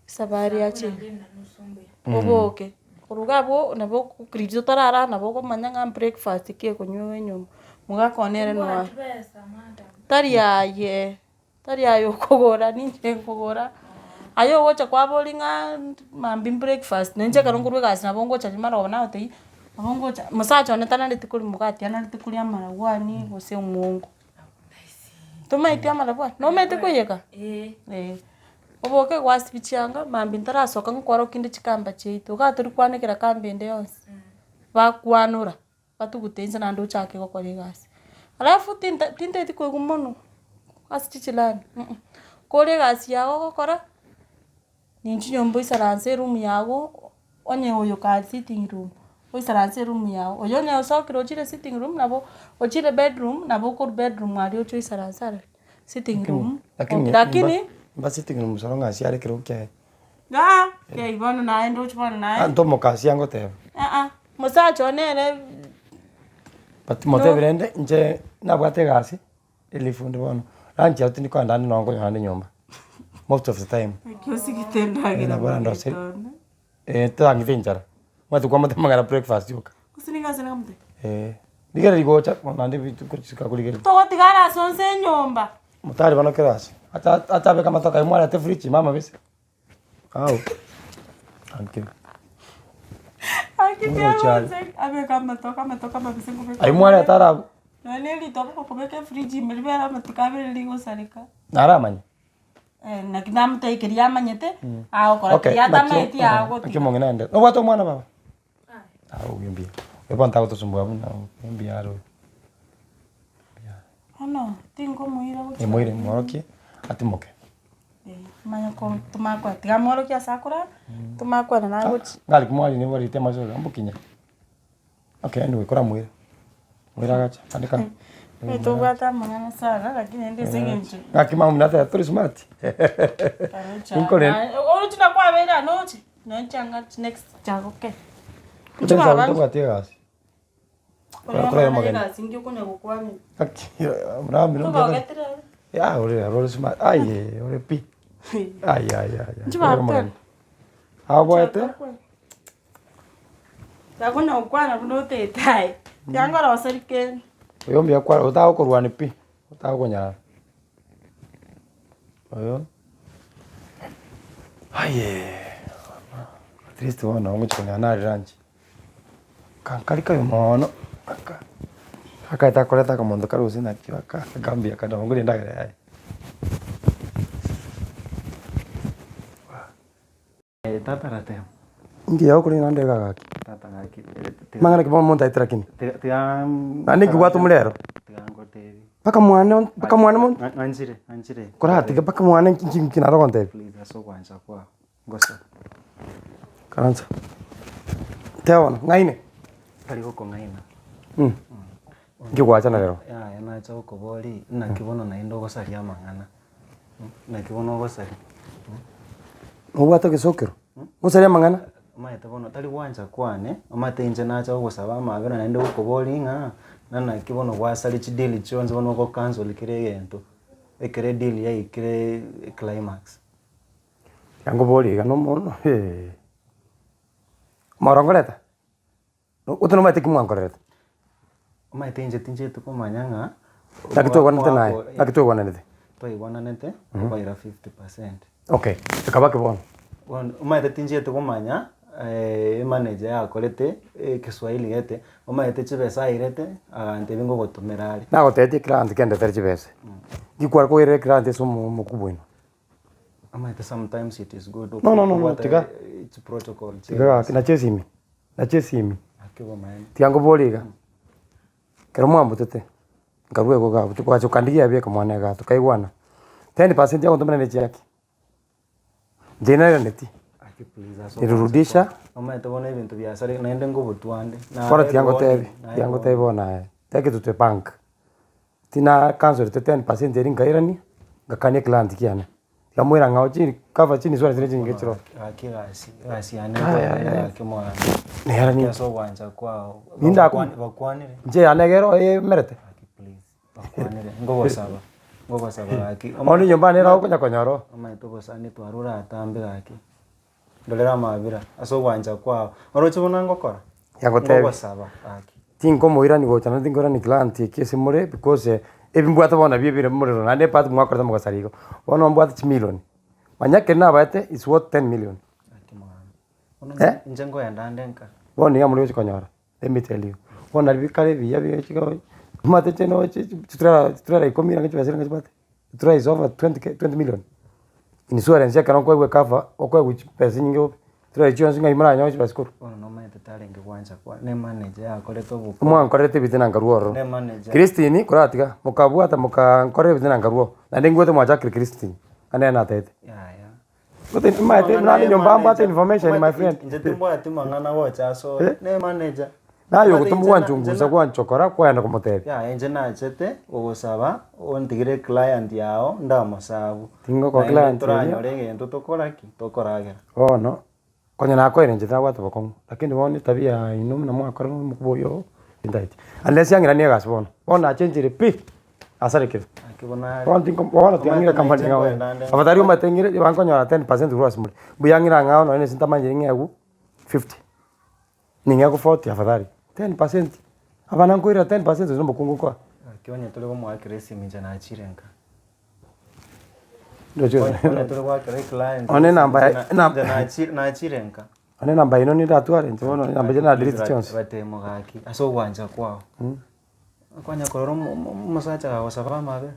Esabari Saa kumi na yachire, mbili na nusu mbuya. oboke, korwa iga abwo nabo riria otarara nabo okomanya ng'a breakfast ki ekonywa enyomba, mogaka one ere noa Timbwati besa madam. tari aye, tari aye okogora ninche nkogora, aye ogocha kwaboria ng'a mambia breakfast, na inche ekero nkorwa egasi nabo ngocha riria marogoba nagotebia, nabo ngocha mosacha one tanareti koria omogati anarete koria amarabwani gose omwongo. Tomaeti amarabwani, nomaete koiyeka? Eh. Oboke gwasibia chianga, mambia ntarasoka ngokworokia inde chikamba chiaito, igaa tori kwanekera kamba ende yonsi, bakwanora, batugute inse naende ochake gokora egasi. Alafu tinta tintaeti koigwa mono, ase chichirani mh, kore egasi yago ogokora, ninchu nyomba oisaranse eroom yago, onye oyo kare sitting room, oisaranse eroom yago, oyo onye osokire ochire sitting room nabo ochire bedroom nabo okorwa bedroom aria oche oisaranse aroro sitting room, Lakini lakini mba sitting room soro ng'a ase are ekerogo kiaye. aa kei bono naye ndoche bono naye. Anto omokasia ngoteba. Aa, mosacha one nere. But motebie rende inche nabwate egasi. Elifu inde bono, lunch yao tindi kogenda ande nonye nkonyora ande nyomba, most of the time. Naki osigete endagera Nabo orandoseri. mogotondo. Eh, tang'iti enchara, omanyete kwamoteba amang'ana breakfast yoka. Gose nigo ase nakamotebia. Eh, rigereria gocha bono naende rituko chisika korigereria. Togotigara ase onsi enyomba. Motari bono kera ase, acha achabeke amatoke aye mwarete fridge mama bise. Ao, thank you. Aki Moroche aye. tiagocha abeke amatoke amatoke amabese nkobeka. Aye mwareta ara abwo. Nonya na eritoke gokobeka efridge ime ribere amatuko abere rigosareka. Naramanye. Eh, naki namotebia keria amanyete, agokora Okay, keria naki atamanyeti naki agotiga. omong'ina aende. Nobwate omwana baba? Ah, oyio mbuya. Oyo bono tagotosumbua buna oyo mbuya are oyo. Bono tinkomoira gochia. Emoire mworokie atimoke. Manya ko tomakwana tiga amworokie ase akorara, tomakwana nagochia. Ngari kimwari nigo barite amasoga mbokinya. Okay anyway koramoire, moire agache andika. Tobwate amang'ana sana lakini naende ase eng'encho. Ng'aki mama ominto ateba tori smart. Nkore. Oroche nakwabeire aa noche, nonye chianga next chiagoke. Inche ntobwati egasi. Kora omogeni. Egasi inki okonya gokwanera. Gaki mrambi Togogetire ere. Ya ore ore smart aye ore pi. Ai ai ai. Inche bagoteba. Aboete. Takonya gokwana buna otete aye, tiga nkoroserie kende. Oyo mbuya kware otagokorwania pi, otagokonyara. Oyo, aye at least bono ngochia konyora nare lunch. Kankari kabe moono, aka, akaete akoreta akamonto kare gose naki aka, aka mbuya kare nabo nkoria endagera yaye. Tata arateba. Inki okorina naende iga gaki? Tata gaki. Mang'ana ki bono omonto aetera kini? Tiga tiga Naende inki bwate omorero? Tiga ngotebi. Mpaka mwane mpaka mwane mono. Ng'anchire ng'anchire. Koratiga mpaka mwane inki inki naro ogontebia? Please ase ogwancha kwao. Ngosa. Karansa. Teba bono, ng'aine? Tari gokong'aina. Inki gwachana rero? Yaya nacha gokoboria, naki bono naende ogosaria amang'ana. Naki bono ogosaria. Nobwate egesokero? Ngosaria amang'ana? Omanyete bono tari gwancha kwane, omanyete inche nacha gogosaba amabera naende gokoboria ng'a nanaki bono gwasaria chideal chionsi bono ogo cancel kera egento, ekero edeal yaikire eclimax. Nkoborie iga nomono eh, omoro nkoreta? Gose nomanyete ki mwankorerete? Omanyete inche tincheti komanya ng'a Naki twaigwananete naye? Naki twaigwananete? Twaigwananete okoira 50%. Okay, ekaba ki bono? Bono omanyete tincheti komanya emanager yakorete ekeswahili gete, omanyete chibesa airete agantebia ngogotomera are. Nagotebetie eclient kendetere chibesa, nki kware koirera eclient ase omo omokubwa oino? Omanyete sometimes it is good No, no, no, no, kobwata tiga. chiprotocol Tiga gaki, nache esimi, nache esimi. Naki obomaene. Tiga nkoborie iga, ekero mwambutete, nkarua igo iga abwo, gwacha okandigia abia ekamwana igaa tokaigwana, 10% yagontomera ne chiaki, inche nairaneti, Aki please ase nilirudisha. Omanyete bono ebinto biasare naende ngobotwa nde. Bono tiga ngotebi, tiga ngotebi bono aye, take it to the bank. Tina cancelete 10% eria nkairania, ngakania eclient kiane. Nkamoira ng'a ochiri cover chiniswali chiria chinyinge chiroo. Gaki egasi, egasi yane nkoyende gaki omoganda. Nere ni- Ase ogwancha kwao, Nindaku- bakwanire. Inche yane egere emerete. Gaki please, bakwanire, nkogosaba, nkogosaba gaki. Bono enyomba nere okonya konyora oo. Omanyete obosani twarure atambe gaki, ndorere amabera ase ogwancha kwao, oroche buna ngokora? Yagotebia. Nkogosaba gaki. Tinkomoirani gocha naende tinkoirani client eki ase more because ebi mbwate bono nabio ebire morero naende epart mwakorete mogasara igo. Bono mbwate chimilion, manya keri nabaete is worth 10 million. Gaki mogambi. Bono Eh? inche nkoenda nde nka. Bono niga more gochi konyora, let me tell you. Bono nari bikare ebiya bigochi omanyete inche nochi chitrailer chitrailer ikomi naki chibesa nigo chibwate, chitrailer is over 20 k 20 million. Insurance ekero nkoegwa ecover, okoegwa chibesa chinyinge bobe, chitrailer chionsi ng'ai moranyore chibesa korwa. Bono nomanyete tarenge gwancha kwa ne manager yakorete obokong'u. Mwankorerete ebitina nkarwa ororo. Ne manager. Christine koratiga, mokabwata mokankorera ebitina nkarwa oo, naende ngwete mwachakire Christine, naende nere natebete. Yaya. Gose nimanyete Amang'ana nare ya nyomba mbwate manager, information my omanyete friend. inche timbwati mang'ana gocha asore, Eh? ne manager. Naye Omanyete ogotomwa inche na- gwanchungusa inche na- gwanchokora kwaenda komotebia. Yaya inche nachete gogosaba ontigere eclient yao ndamosabu. Tingokoa Naende client eria. toranyore egento tokora ki? Tokoragera. Bono, konya nakoire inche nabwate bokong'u, lakini bono etabia yaino buna mwakora na omokubwa oyio oo, tintageti. Unless ang'iranie egasi bono, bono nachenchire pi, asarekire. Naki bono are. Bono tinko bono tiang'ire Omanyete company nainche ng'a nkoenda nde. afadhali omanyete ng'ire bankonyora 10% korwa ase more, mbuya ng'ire ang'ao nonye na ase ntamanyiri ng'egwe 50. Ning'e 40 afadhali, 10%, abana nkoirera 10% gose omokungu nkoa. Naki onye tore komoakera esimi inche nachire nka. Ndoche Onye onye tore goakera eclient One enamba inche ya- na- enam- inche nachi- nachire nka. One enamba yaino nindatware inche bono enamba eria na delete chionsi. Batemo gaki ase ogwancha kwao. Okonya korora omo- omo- omosacha gagosaba amabera.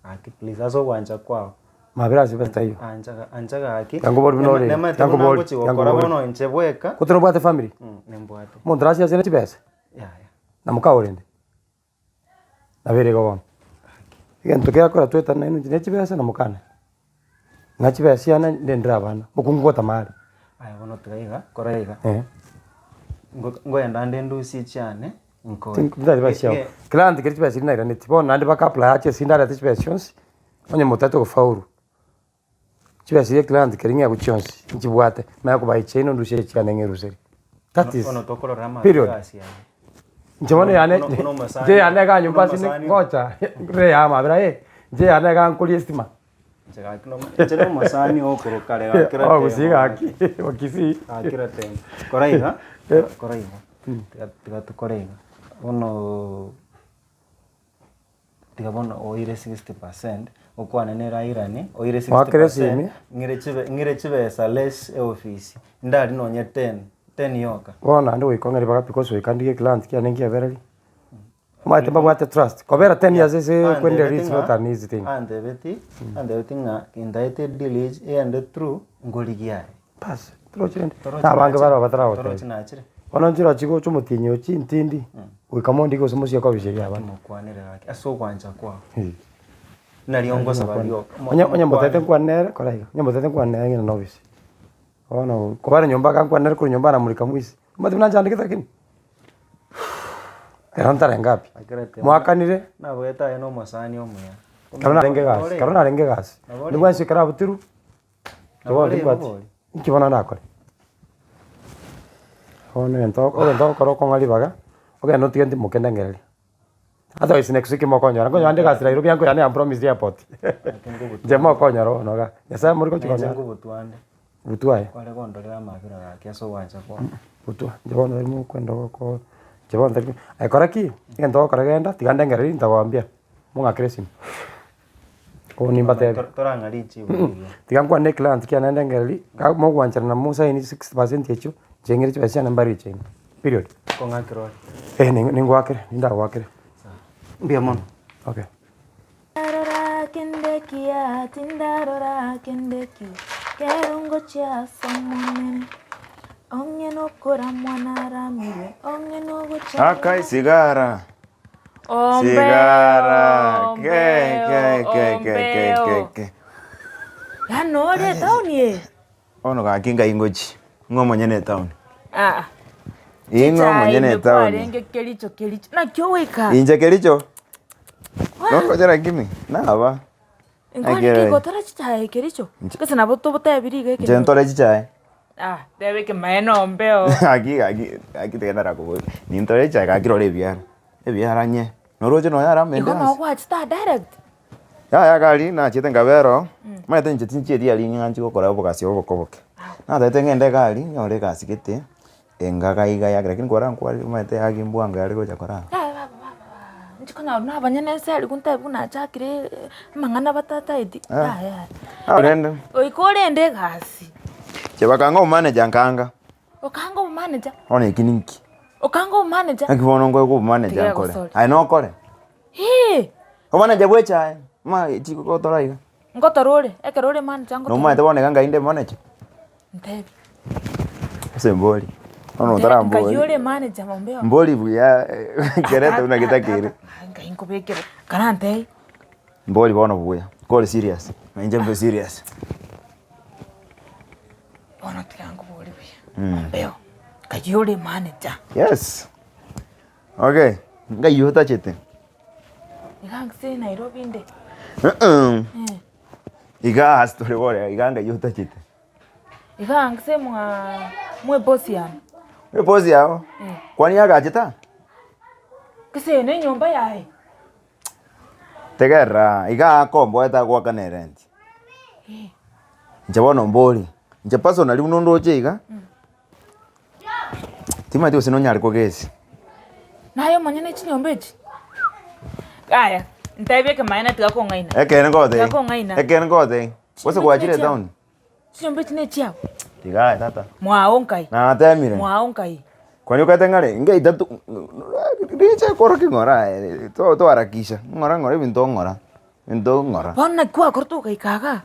Gaki please ase ogwancha kwao. Mabera ase besa taiyo. Ancha ancha gaki. Tiga nkobori buna ore iga, Nemanyete tiga buna nkobori, ngochi tiga gokora nkobori. bono inche bweka. Gose nobwate family? Nimbwate. Omonto orasiase ne chibesa? Yaya. Na mokao rende? Nabo ere igo bono. Egento kerakora toetane nainwe inche ne chibesa na mokane. Ng'a chibesa chiane ndendere abana, mokungu gotama are. Aya bono tiga iga, kora iga. Eh. Ngo- Ngoenda nde ndusie chiane, nkoe. Tintari chibesa chiago. Ge- Client keri chibesa chiria nairaneti, bono naende baka apply ache esinde arete chibesa chionsi, onye motaete gofaulu, chibesa chiria client keri ng'egwe chionsi, nchibwate, manye kobae chiaino ndusie chiane ng'eruserie. That is Bono tokorora amatuko period. egasi yaye. Inche bono yane, Bono- bono omosani- inche yane iga nyomba bono ase ne- omosani- ngocha, re ya amabera eh, inche yane iga nkoria estima. Inche gaki nomo- inche na omosani okoroka kare gaki kera Abagusii temo gaki, abakisii. Gaki kera temo. Kora iga, kora iga, tiga tiga tokore iga, bono tiga bono oire 60%, okwane nere airane, oire Oakere 60%, esimi. ng'ire chibe ng'ire chibesa less eofisi, ndari nonye 10, 10 yoka. Bono naende goika ong'e ribaga because goika ndigie client kiane nkiabereri. Omanyete mbabwate trust, kobera 10 years ase kwendereria it's not an easy thing. Antebeti, antebeti ng'a intaete edeal eye eyende through nkorigia aye. Bas, torochi rende. Torochi Na abange nachire, baroo bataragotebi. torochi nachire. Bono nchirochi gocha omotienyi ochi ntindi, goika mondigie gose mosie kobisa eria abana. Mokwanere gaki ase ogwancha kwao. Nario ngosaba rioka. Onye onye motete nkwane nere, kora iga, onye motete nkwane nere ng'ina na obisi. Bono kobare nyomba iga nkwanere korwa nyomba namurika mwisi, omanyete buna nchandegete lakini. Ekero ntarenge api, mwakanire. Nabwete aye na omosani omuya. Ekero narenge egasi, ekero narenge egasi, nigo bwensi ekero abutirwe, Nabo timbwati, ore inki bono ndakore? Bono egento egento ogokora okong'a ribaga, ogende otige ntimoke ndengereria. Otherwise next week mokonyora, nkonyora nde egasi Nairobi ango yane yampromised airport. Inche mokonyora bono igaa, Nyasaye more gochi Inche konyora. nkogotwande. Butwa aye. Kware kondorera amabera gaki ase ogwancha kwao. Butwa, inche bono rimo okwenda goko inche bono tari aye kora ki, egento ogokora genda, tiga ndengereria ntagoambia, mong'akere esimi. Bono nimbatebi. Torang'a richibu riria. Tiga nkwane eclient kiane ndengereria, ka mogwancherana mosaini 60% echio, inche ng'ire chibesa chiane mbare richibu, period. Kong'akera ore. Eh ningoakere, nindagoakere. Mbuya mono. Okay. Ndarora kende kiya, tindarora kende ki, kero ngochia ase Omonene. Ong'e nokoramwa naramirwe, ong'e nogochaya. Aka esigara. Sigara. Ke ke ke ke ke ke ke. Yaani ore etaoni eye? Bono gaki ngai ngochi, ng'o omonyene etaoni? Aa. Ing'o Chichae omonyene ime etaoni? kwarenge Kericho Kericho, naki ogoika? Inche Kericho? Nongocha lakini, naba. Nkwane ki gotora chichae Kericho? Gose nabo tobotebirie iga Inche ekenyoro. ntore chichae. Ah, teba ekemanyeene ombeo. Gaki gaki gaki tiga narakoboria, nintore chichae gaki rora ebiara, ebiara nye, noroche nonya are Igo amende noo ase. gwachete aa direct? Yaya iga aria nachete nkabera oo, omanyete inche tinchieti aria ng'anchi gokora obogasi obo boke boke. Natagete ng'ende iga aria, nyore egasi gete, engaga iga yake lakini kwarora nkware omanyete haki mbwango yare gocha korara. Yaya baba baba baba, inche konyora buna abanyene ense aria ntebi buna nachakire amang'ana batataeti, yaya yaya. Nabo rende. Goika orende egasi. Inche bakanga obomanager nkanga. Okanga obomanager? Bono eki ninki? Okanga obomanager? Naki bono nkoegwa obomanager Tiga nkore? egosori. Aye nokore? Hee! Omanager bwa echae, ma chigotora iga. Ngotora ore, ekero ore manager ngotora. Nomanyete bono iga ngai inde manager? Ntebi. Ase mbori, bono Nte- otarambori. Nkai ore manager bombeo. Mbori buya kerete buna getakeire. Nkai nkobekere, karantebie. Mbori bono buya, kore serious, na inche mbe serious. Bono tiga nkobori buya, ombeo, nkai ore manager. Yes, okay, ngai otachete. Iga gose Nairobi inde. Iga ase tore bono iga ngai otachete. Iga gose mwa mwebosi yane. Ebosi yao? Kwani agachete aa? Gose eye nenyomba yaye? Tegerera iga akomboete agoakana erent. Inche bono mbori, inche personally buna ondoche iga. Timanyeti gose nonyare kogesi. Naye omonyene chinyomba echi? Yaya, ntebi ekemaene tiga kong'aina. Ekeene ngogotebia, Tiga kong'aina. ekeene ngogotebia, gose gwachire etown? Chinyomba echi nechiao? Tiga aye tata. Mwao nkai? Natemire. Mwao nkai? Kwani okagete ng'are, ngeita tu riche korokia ng'ora aye, to toharakisha, ng'ora ng'ora ebinto ng'ora. Into ng'ora. Bono naki gwakorete ogaika igaa?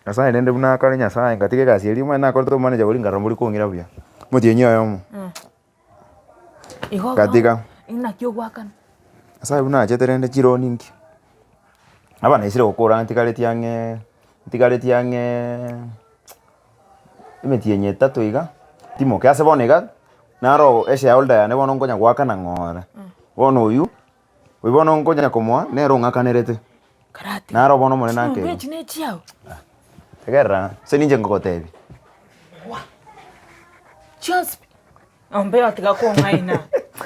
Nyasaye rende buna akare Nyasaye ngatiga egasi eria omanyete nakorete omanager oria nkarora mbori kong'ira buya, omotienyi oyomo. Igo Ngatiga. Naki ogwakana? Nyasaye buna achete rende chironi inki, aba naisire gokora ntigareti ang'e ntigareti ang'eee emetienyi etato iga, timoke ase bono iga, naro eshareholder yane bono nkonya goakana ng'ora, bono oywo. Oyo bono nkonya komoa, nere ong'akanerete. Karate. Naro bono Omonene Ching'ombe akeigwa. echi nechiao. Tegerera, ase ninche nkogotebia. Chionsi pi. Ombe otiga kong'aina.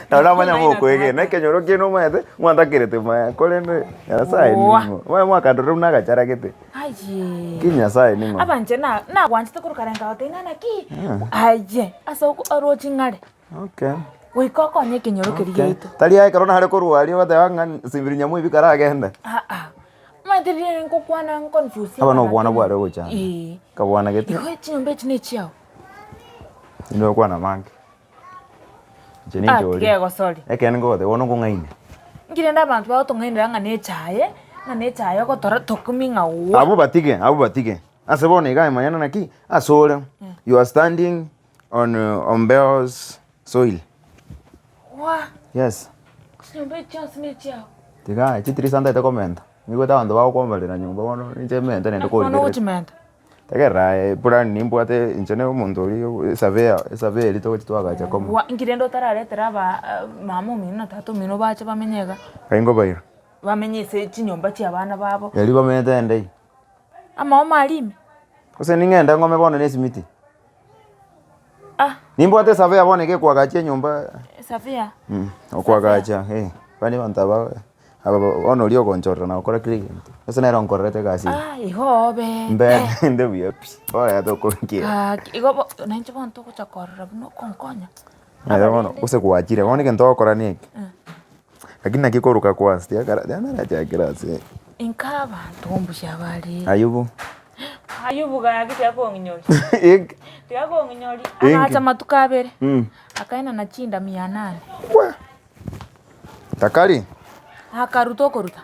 Nabo namanya mokoegena, ekenyoro kiaino omanyete, mwantakerete maya, korende Nyasaye Oa. ning'o? Omanye mwakandorire buna agachara gete. Aye. Ki Nyasaye ning'o? Abanche na nagwanchete korwa kare nkagotebia ng'a naki, aye ase oko oroche ng'are. Okay. Goika okonye ekenyoro keria Okay. giaito. Tari aye ekero nare korwa aria ogoteba ng'a simbiri nyamoibi karagende. Aa, omanyete riria nkokwana nconfuse Aba nobwana bware gochanda. Eeh. Kabwana gete. Igo chinyomba echi nechiao. Inde gokwana amange. Inche Ah, ninche tiga oria. egosori. Ekeene nkogotebia bono nkong'aine. Nki rende abanto bagotong'ainera ng'a nechaye, ng'a nechaye ogotora tokumi ng'a waa. Abwo batige, abwo batige. Ase bono iga aye manyana naki, ase ore, you are standing On Ombeo's soil. Waa! Yes. Chinyomba echi chionsi nechiao. Tiga chitirisa ntaete komenta. Nigwete abanto bagokombarera nyomba bono ninche mente naende Naki bono korigereria. ogochimenta? Tegerera aye plan nimbwate inche na omonto oria esurveyor esurvey eria togochi twagacha komo. Waa! Inki rende otararetera aba mama omino na tata omino bache bamenye iga? Ngai nkobaira. Bamenye ase chinyomba chia abana babo. Erio bamenyete ende ime. Amaomo aria ime. Gose ning'ende ng'ome bono na esimiti. Ah. Nimbwate esurveyor bono iga ekoagacha enyomba. Esurveyor? Okoagacha eh, bani abanto aba aba bono oria ogonchorera na gokora kera egento, gose nere onkorerete egasi eye. Ah igo obe. Mbe inde buya pi, bono yaya tokorukia. Gaki igo bo nainche bono togocha korora buna okonkonya. Aye bono gose gwachire, bono egento ogokora na eke, lakini naki koruka kwanza tiakara tianarachakera ase. Inka abanto mbuya bare. Ayubu. Ayubu gaki tiga kong'inyoria. Inki? Tiga kong'inyoria. Inki? Agacha amatuko abere, akaenana chinda mia nane. Wee! Takari? Akaruta okoruta.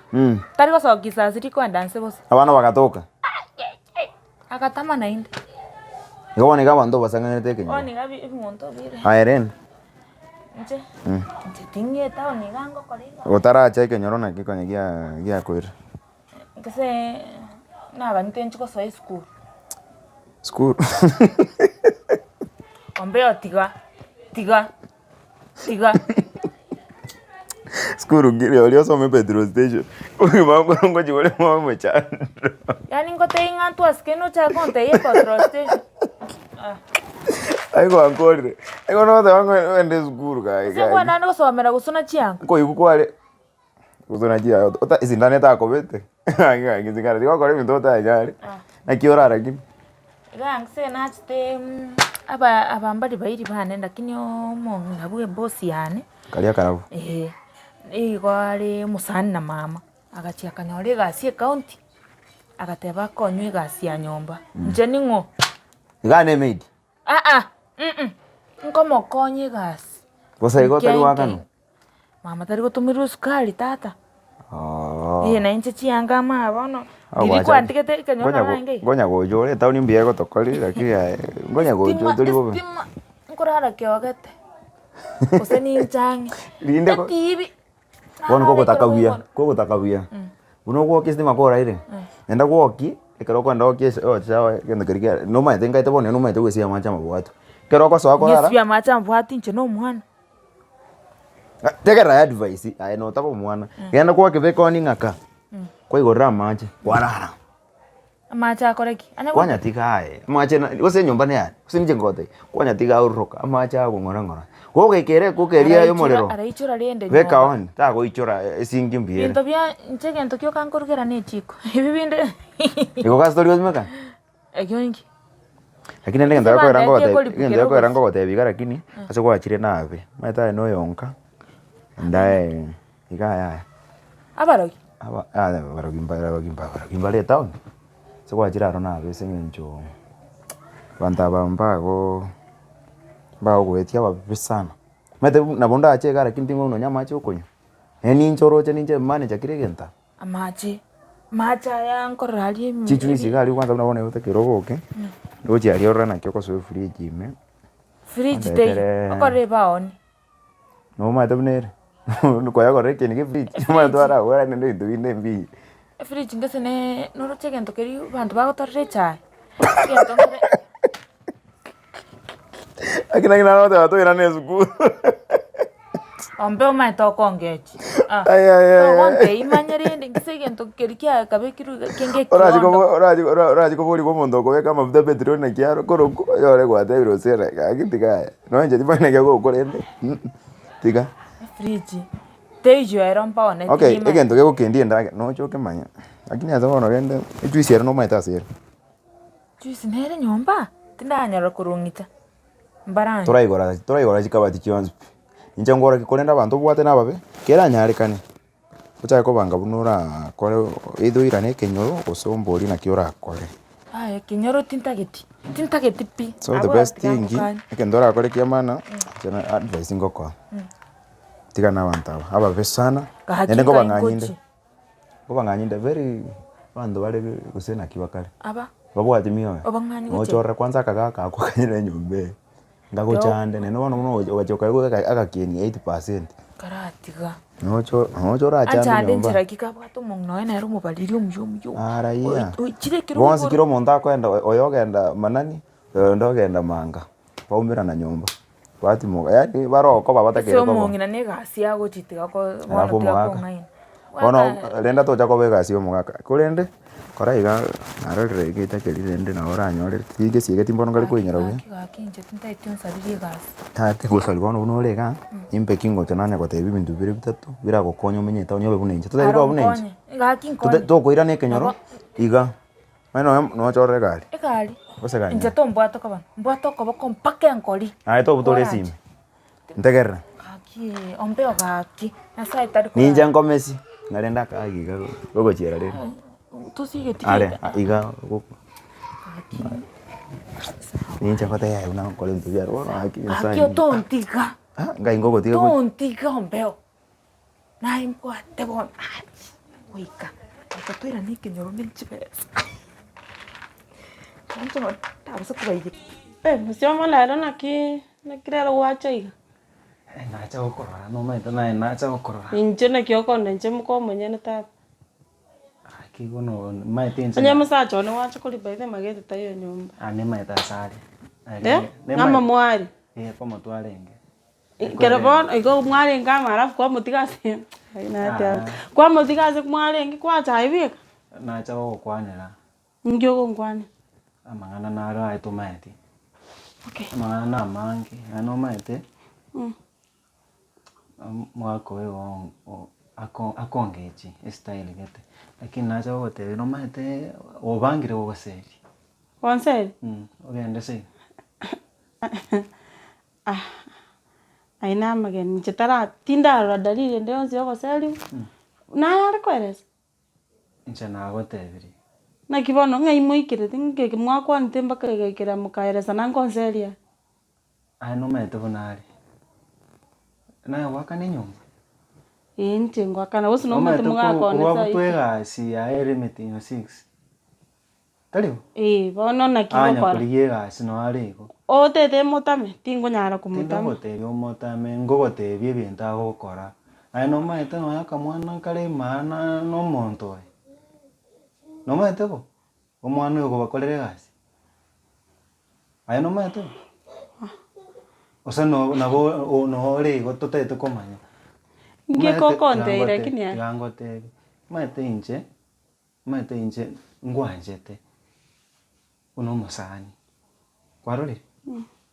Tari gosoka isasi rikoenda nse bosa. Abana bagatoka? Agatama naende. Igo bono iga abanto basang'anete ekenyoro. Bono iga ebinto bire. Aye rende. Inche, inche ting'ete bono iga ngokora iga. Otaracha ekenyoro naki konya gia giakoira. Gose nabanyete inche gosoa esukuru. Sukuru. Ombeo tiga, tiga, tiga. Sukuru ngiri oria osome petrol station, obogima bwao ngochi bore bwa omochando. Yaani ngotebie ng'a ntwasike nochake kontebia epetrol station. Ah. Aye gwankorire, igo nogoteba ng'a ogende esukuru gaki Ase gaki. nkwenda naende gosomera gosona chianga. Nkoigwa kware. Gose naki yaya ota esindano etakobete gaki gaki sigara tiga gokora ebinto otanyare, naki orara ki? Iga inse nachete aba aba mbari bairi bane lakini omong'ina bwa ebosi yane, Karia akarabwo. eh, nigo are omosani na mama, agachia akanyora egasi ecounty, agateba akonywe egasi ya nyomba, inche ning'o? Iga ne emaid. Aa nkomokonya egasi. Bosa igo otari goakanwa? Mama tari gotomerwa esukari tata. Oo. Ee na inche chianga ama bono, riria kwantigete ekenyoro Ngonya narenge iga. ngonya gocha ore etaoni mbuya egotokori lakini aye ngonya gocha tori bobe. Estima nkorara kiogete, gose ninche ang'e, Rinde ko- etibi. Bono kogotaka buya, kogotaka buya, buna ogwokia estima koraire, naende gwoki, ekero okogenda gokia ase ocha egento keria kia nomanyete nkaete bono nomanyete goesia amache amabwatu. Ekero ogosoa korara. Ng'esibie amache amabwati inche na omwana. Tegerera advice aye notaba omwana, genda gwakebeka on ng'aka, kwaigorera amache, kwarara. Amache akore ki? Anya go- Kwanyatiga aye, amache na gose enyomba neyane, gose ninche ngogotebia, kwanyatiga aoroka, amache agong'ora ng'ora. Gogoika ere ekuka eria ya omorero, Araichora rende beka nyomba. on, tagoichora esinki mbuya ere. Ebinto bia inche egento kioka nkorugera na echiko, ebi binde Igo gasi tori gosimeka? Ekio inki? Lakini naende egento Ase gekoera bandaeti ngogotebi, ekoripukera egento gekoera obosie. ngogotebi iga lakini, ase gwachire nabe, omanyete aye noyonka, ndae iga yaya. Abarogi? Aba yaya abarogi mba abarogi mba abarogi mbare etown, ase gwachire aro nabe ase eng'encho abanto aba mbago mbagogoetia ababe sana. Omanyete nabo ndache iga lakini ting'o nonya amache okonywa, nonye ninche oroche ninche manager kera egento aa. Amache, amache aya nkorora aria ime. Chijuice iga aria kwanza buna bono otakire oboke, roche aria orore naki ogosoa efridge ime. Fridge teiyo, Ondetere- okorora ebaoni. Nomanyete buna ere, koyegorera ekieni kia efridge, omanyete oragore naende ebinto binde mbiya. Efridge ngese ne noroche egento keria abanto bagotorera echae, egento nkere. Lakini naki naro goteba toirane esukuru. Ombe omanyete okongechi. Ah, Ai, ai, ai, ai. togontebia imanye rende gose egento keria kiakabekirwe iga kenge Orachi ekiondo. kobo orachi ora- orachi koborigwa omonto okobeka amafuta petroli naki aro korokwo oyore gwatebire gose ere gaki tiga aye. Nonya inche timanyeti naki ogokora ende tiga. Efridge, teiyo ero mbaoneti Okay, nimanye. egento kegokendia endagera noche okemanye, lakini ase bono rende ejuice ero nomanyete ase ere. Juice nere nyomba, tindanyora korong'icha, mbaranywe. Toraigora toraigora chikabati chionsi pi, inche nkorokia korende abanto obwate nababe, keranyarekane, ochake kobanga buna orakore either oirane ekenyoro gose omborie naki orakore. Aye ekenyoro tintageti, tintageti pi, So the abwo best tiga thing, ngokanye. egento orakore kia maana, inche na advice ngokoa, tigana na abanto aba, ababe sana, Gaki naende nkobang'anyinde. nkai Nkobang'anyinde very abanto bare gose naki bakare. Aba. Babwati mioyo. Obang'anyi gochia. Nochorere kwanza akagaka ako kanyene enyomba eye, ngagochande naende bono buna ogocha ogacha okaigwa agakieni 80%. Karatiga. Nocho nocho orachande Anchande nyomba. nchera ki kabwate omong'ina oye nere omobariri omuya omuya. Araiya. Oichire ekero Bonsi igoro. kera omonto akoenda oyo ogenda manani, oyonde ogenda manga, baumerana nyomba. Batimoka yaani bare okoba Ase batakeire koba. omong'ina na egasi agochi tiga ko bono Alafu tiga omogaka. kong'aina. Bono rende tocha koba egasi ya omogaka, korende. Kora iga narorire egeta keria rende nabo oranyore tiri gesiege timbono nkare koinyora buya. Gaki gaki inche tintageti onsabirie egasi. Tata gosari bono buna ore igaa, nimpe ki ngocha nanye gotebia ebinto bibere bitato biragokonye omenye etown obe buna inche. Totari Aro koba buna inche? nkonye, gaki nkonye. Tokoirana ekenyoro iga, onye nonya noche orore egari. Egari, Gose egari inche tombwate okoboko, mbwate okoboko mpaka enkori. Aye tobutore Koranche. esimi, ntegerera. Gaki ombeo gaki, Nyasaye tari korara. Ninche nkomesi, narende akagi iga gogochiera rende. Tosigeti Are gete. iga Ninche ngotebia buna nkore ebinto biane bono gaki Nyasaye. Gaki otontiga. Ah, ngai ngogotiga gochia. Tontiga ombeo. Naye mbwate bono achi goika goika toirane ekenyoro ne chibesa. Inche ntabasa kobaiyeka. Mosioma rero naki naki rero gwacha iga? Nacha gokorora nomanyete naye nacha gokorora. Inche naki okonda inche moka omonyene tata. Gaki bono omanyete inche Onye omosacha one gwacha koria by the way magete taiyo nyomba. Ah nimanyete ase are. Eh, ng'ama mwari. Eh komotwarenge. Ekero bono igo mwarenge amo alafu kwamotiga ase ayio nati aro. Kwamotiga ase mwarenge kwacha aye bweka. Nacha gogokwanera. Ninki ogonkwanera? Amang'ana naro aye tomaeti. Okay. Amang'ana namange, naende nomaete, omogaka oyo igo akongechi estyle gete, lakini nacha gogotebia nomaete obangire gogoseria. Gonseria? Ogende seino. Ah, aye namageni inche tara tindarora dalili ende yonsi ya ogoseriwa, naye are koeresa. Inche nagotebirie. Naki bono ng'ai moikerete, ng'aki mwakwanete mpaka egaikera mokaeresana nkonseria? Aye nomaete buna are. Naye goakana enyomba? Ee inche ngoakana, gose nomanyete Nomaete mogaka one korwa saidi. butwa egasi yaye ere emetienyi six. Tari bo? Ee bono naki Anya gokora? korigia egasi noyo are igo. Otete motame, tingonyara komotama. Tindagotebia omotame, ngogotebia ebinto agokora. Aye nomaete nonya akamwana kare maana na omonto oye. Nomaete bo? Omwana oyo okobakorera egasi. Aye nomaete bo? Gose no nabo nore igo totagete komanya. Inki Omanyete kokontebia lakini aye? tiga ngotebie, omanyete inche. Omanyete inche ngwanchete buna omosani, kwarorire?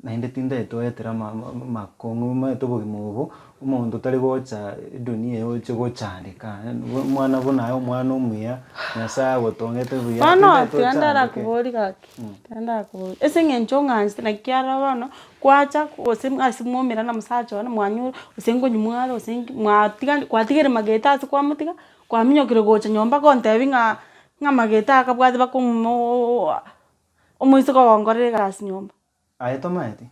Naende tintagete oetere amakong'u omanyete obogima obo, omonto tari gocha edunia eye oche gochandeka, omwana buna aye omwana omuya, Nyasaye agotongete buya, Bono tintagete tiga ochandeke. ndarakoborie gaki, tiga ndarakoborie, ase eng'encho ong'anchete naki kiarora bono, kwacha gose ase mwaumera na omosacha one mwanyora gose nkonywa mware gose nki mwatiga kwatigire magete ase kwamotiga. Kwaminyokire gocha nyomba gontebia ng'a ng'a amagete aya akabwate bakomoooa omoiseke ogonkorera egasi nyomba. Aye tomaeti?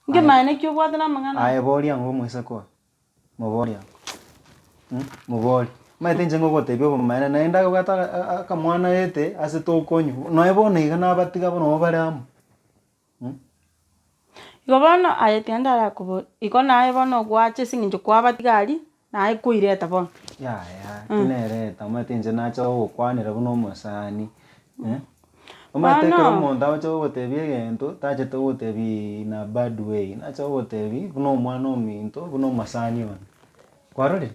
Nkemanye naki obwate na amang'ana Aye boria ang'o omoiseke oyo, moborie ang'o mh, moborie. Omanyete inche ngogotebia obomaene naende abwate akamwana gete ase tokonywa, nonya bono iga nabatiga bono nabo bare amo. Igo bono aye tiga ndarakoborie, igo naye bono gwacha ase eng'encho kwabatiga aria, naye koireta bono. Yaya, tinereta, omanyete inche nacha gogokwanera buna omosani, eh. Omanyete ekero Bono. omonto agocha gogotebia egento, tachete gogotebia in a bad way, nacha gogotebia buna omwana ominto, buna omosani one, kwarorire?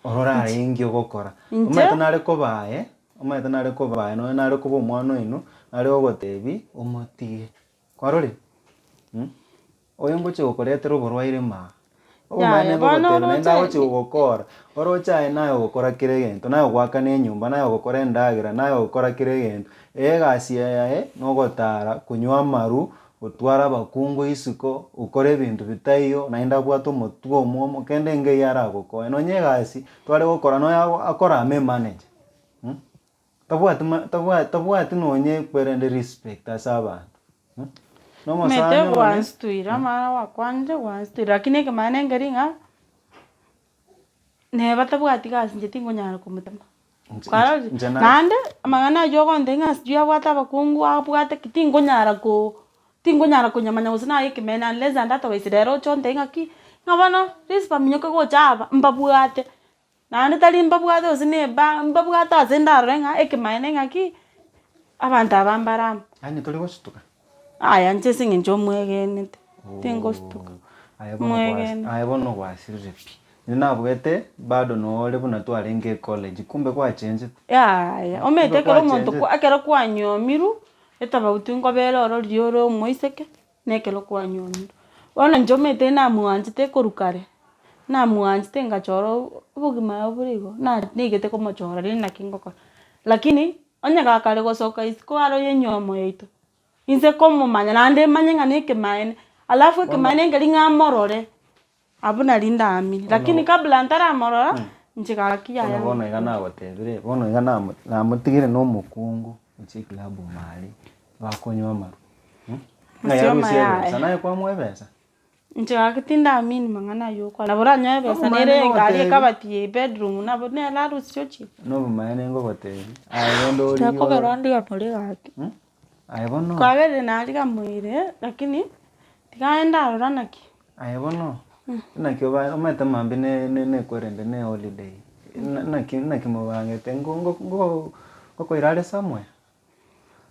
Orore arenge ogokora. Inche? Omanyete nare koba aye, omanyete nare koba aye, nonye nare koba omwana oino, nare gogotebi omotige. Kwarorire? Mh, oyo ngochia gokoretera oborwaire maa. Obomaene Yaya, bono ngogotebi naende oroche agochia gogokora, oroche aye naye ogokora kera egento, naye ogoakana enyomba, naye ogokora endagera, naye ogokora kera egento. Egasi yaye nogotara, konywa amaru, Gotwara abakungu isiko, gokora ebinto bitaiyo, naende abwate omotwe omwomo, kende nkeiyo aragokonye. Nonye egasi tware gokora nonya akorama emanager mh, tabwati ma tabwati tabwati nonye kwerende respect ase abanto mh, na Omanyete omosani one. gwanstuire amang'ana gwakwanire gwanstuire lakini ekemang'ana nkeri ng'a neba tabwati gasi inche tingonyara komotema. Kwarorire? Inche na- Naende amang'ana aywo ogontebia ng'a sijui abwate abakungu abwate ki, tingonyara ko tingonyara konyamanya gose naye ekemeene unless and otherwise rero oche ontebie ng'aki, ng'a bono Risper minyoka gocha aba mbabwate. Naende tari mbabwate gose na eba mbabwate ase ndarore ng'a ekemaene ng'aki, abanto aba mbare amo. Yaani tori gosutuka? Aya inche ase eng'encho omwegenete, tingosutuka, Aye bono omwegenete. aye bono gwasirire pi. Inche nabwete bado nore buna twarenge ecollege kumbe gwachenchete. Yaya, omanyete Kumbe ekero omonto gwachenchete. kwa ekero kwanywomirwe, etabauti nkobera oro riria ore omoiseke, na ekero kwanywomirwe. Bono inche omanyete namwanchete korwa kare, namwanchete ngachora obogima nabo bore igo, na naigete komochora rende naki ngokora. Lakini, onye gakare gosoka isiko aro ya enywomo yaito, inse komomanya naende manye ng'a na ekemaene, alafu ekemaene nkeri ng'a morore. Abwo nario ndaamini, lakini kabla ntaramorora, inche gaki yaya Bono bono iga nagotebire, bono iga namo namotigire na omokungu gochia eclub mare, bakonywa amarwa ng'a Mosioma yarusia yaye. ebesa, naye kwamoa ebesa? Inche gaki tindaamini mang'ana aywo okwana, nabo oranyoe ebesa Obomaene nere engari ngogotebia. ekabati ya ebedroom nabo nere arusie ochie. Nobomaene ngogotebia, aye rende origie Tekobera orore. ondigamore gaki. Aye bono. Kwaberire narigamoire, lakini tiga aye ndarora naki. Aye bono, naki oba omanyete mambia ne ne nekwerende ne holiday, na naki naki mobangete ngo ngo ngo ngokoira are somewhere?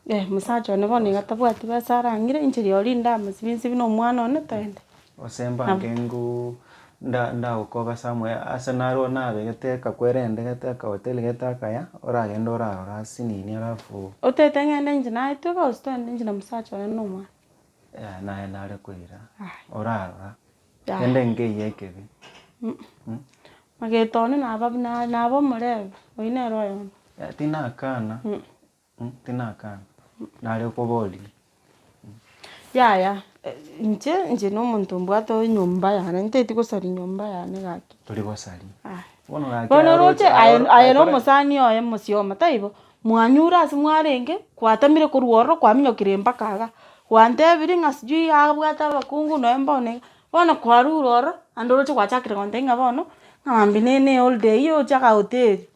Eh, mosacha one bono iga tabwati besa arang'ire, inche rirorio ndamosibie nsibi na omwana one toende. Gose mbange ngoo nda ndagokoba somewhere ase naro nabegete ekakwerende gete akahoteli gete akaya, oragende orarora ase nini alafu. Otete ng'ende inche naye tweka gose toende inche na mosacha one na omwana. Yaya naye nare koira, Aye. orarora, Yaya. kende nkeiyo ekebe. Mageto one naba buna naba omorebe, oyio nere oyomo. Yaya tinakana, tinakana, nare koboria. Yaya, inche inche na omonto mbwate enyomba yane, nteti gosaria nyomba yane gaki. Tori gosaria. Aya. Bono gaki Bono aye oroche oroche aye aye aye na kore omosani oye mosioma taibo, mwanyure ase mwarenge, kwatamire korwa ororo kwaminyokire mpaka igaa, gwantebirie ng'a sijui abwate abakungu nonya mbono iga, bono kwarure ororo, naende oroche gwachakire gontebia ng'a bono, ng'a mambia ne ne holiday eywo oche akahoteli.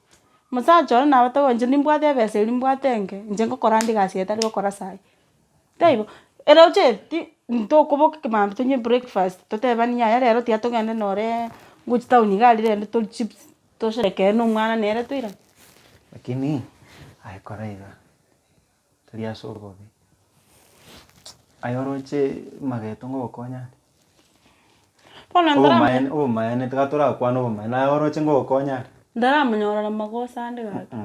Mosacha one nabo togo inche nimbwate ebesa eria mbwate enke, inche ngokora ande egasi eye tari gokora saii. Taibo, ere ocheti ntokoboka ekemambia tonywe breakfast totebani yaya rero tiga togende noreee ngochi town iga aria rende torie chips tosherekee na omwana nere toirane. Lakini aye kora iga, tori ase obobe, aye oroche mageto ngogokonya are? Bono Obomaene ntaramanya obomaene tiga torakwane obomaene, aye oroche ngogokonya are? Ntaramonyora magoso ande gaki.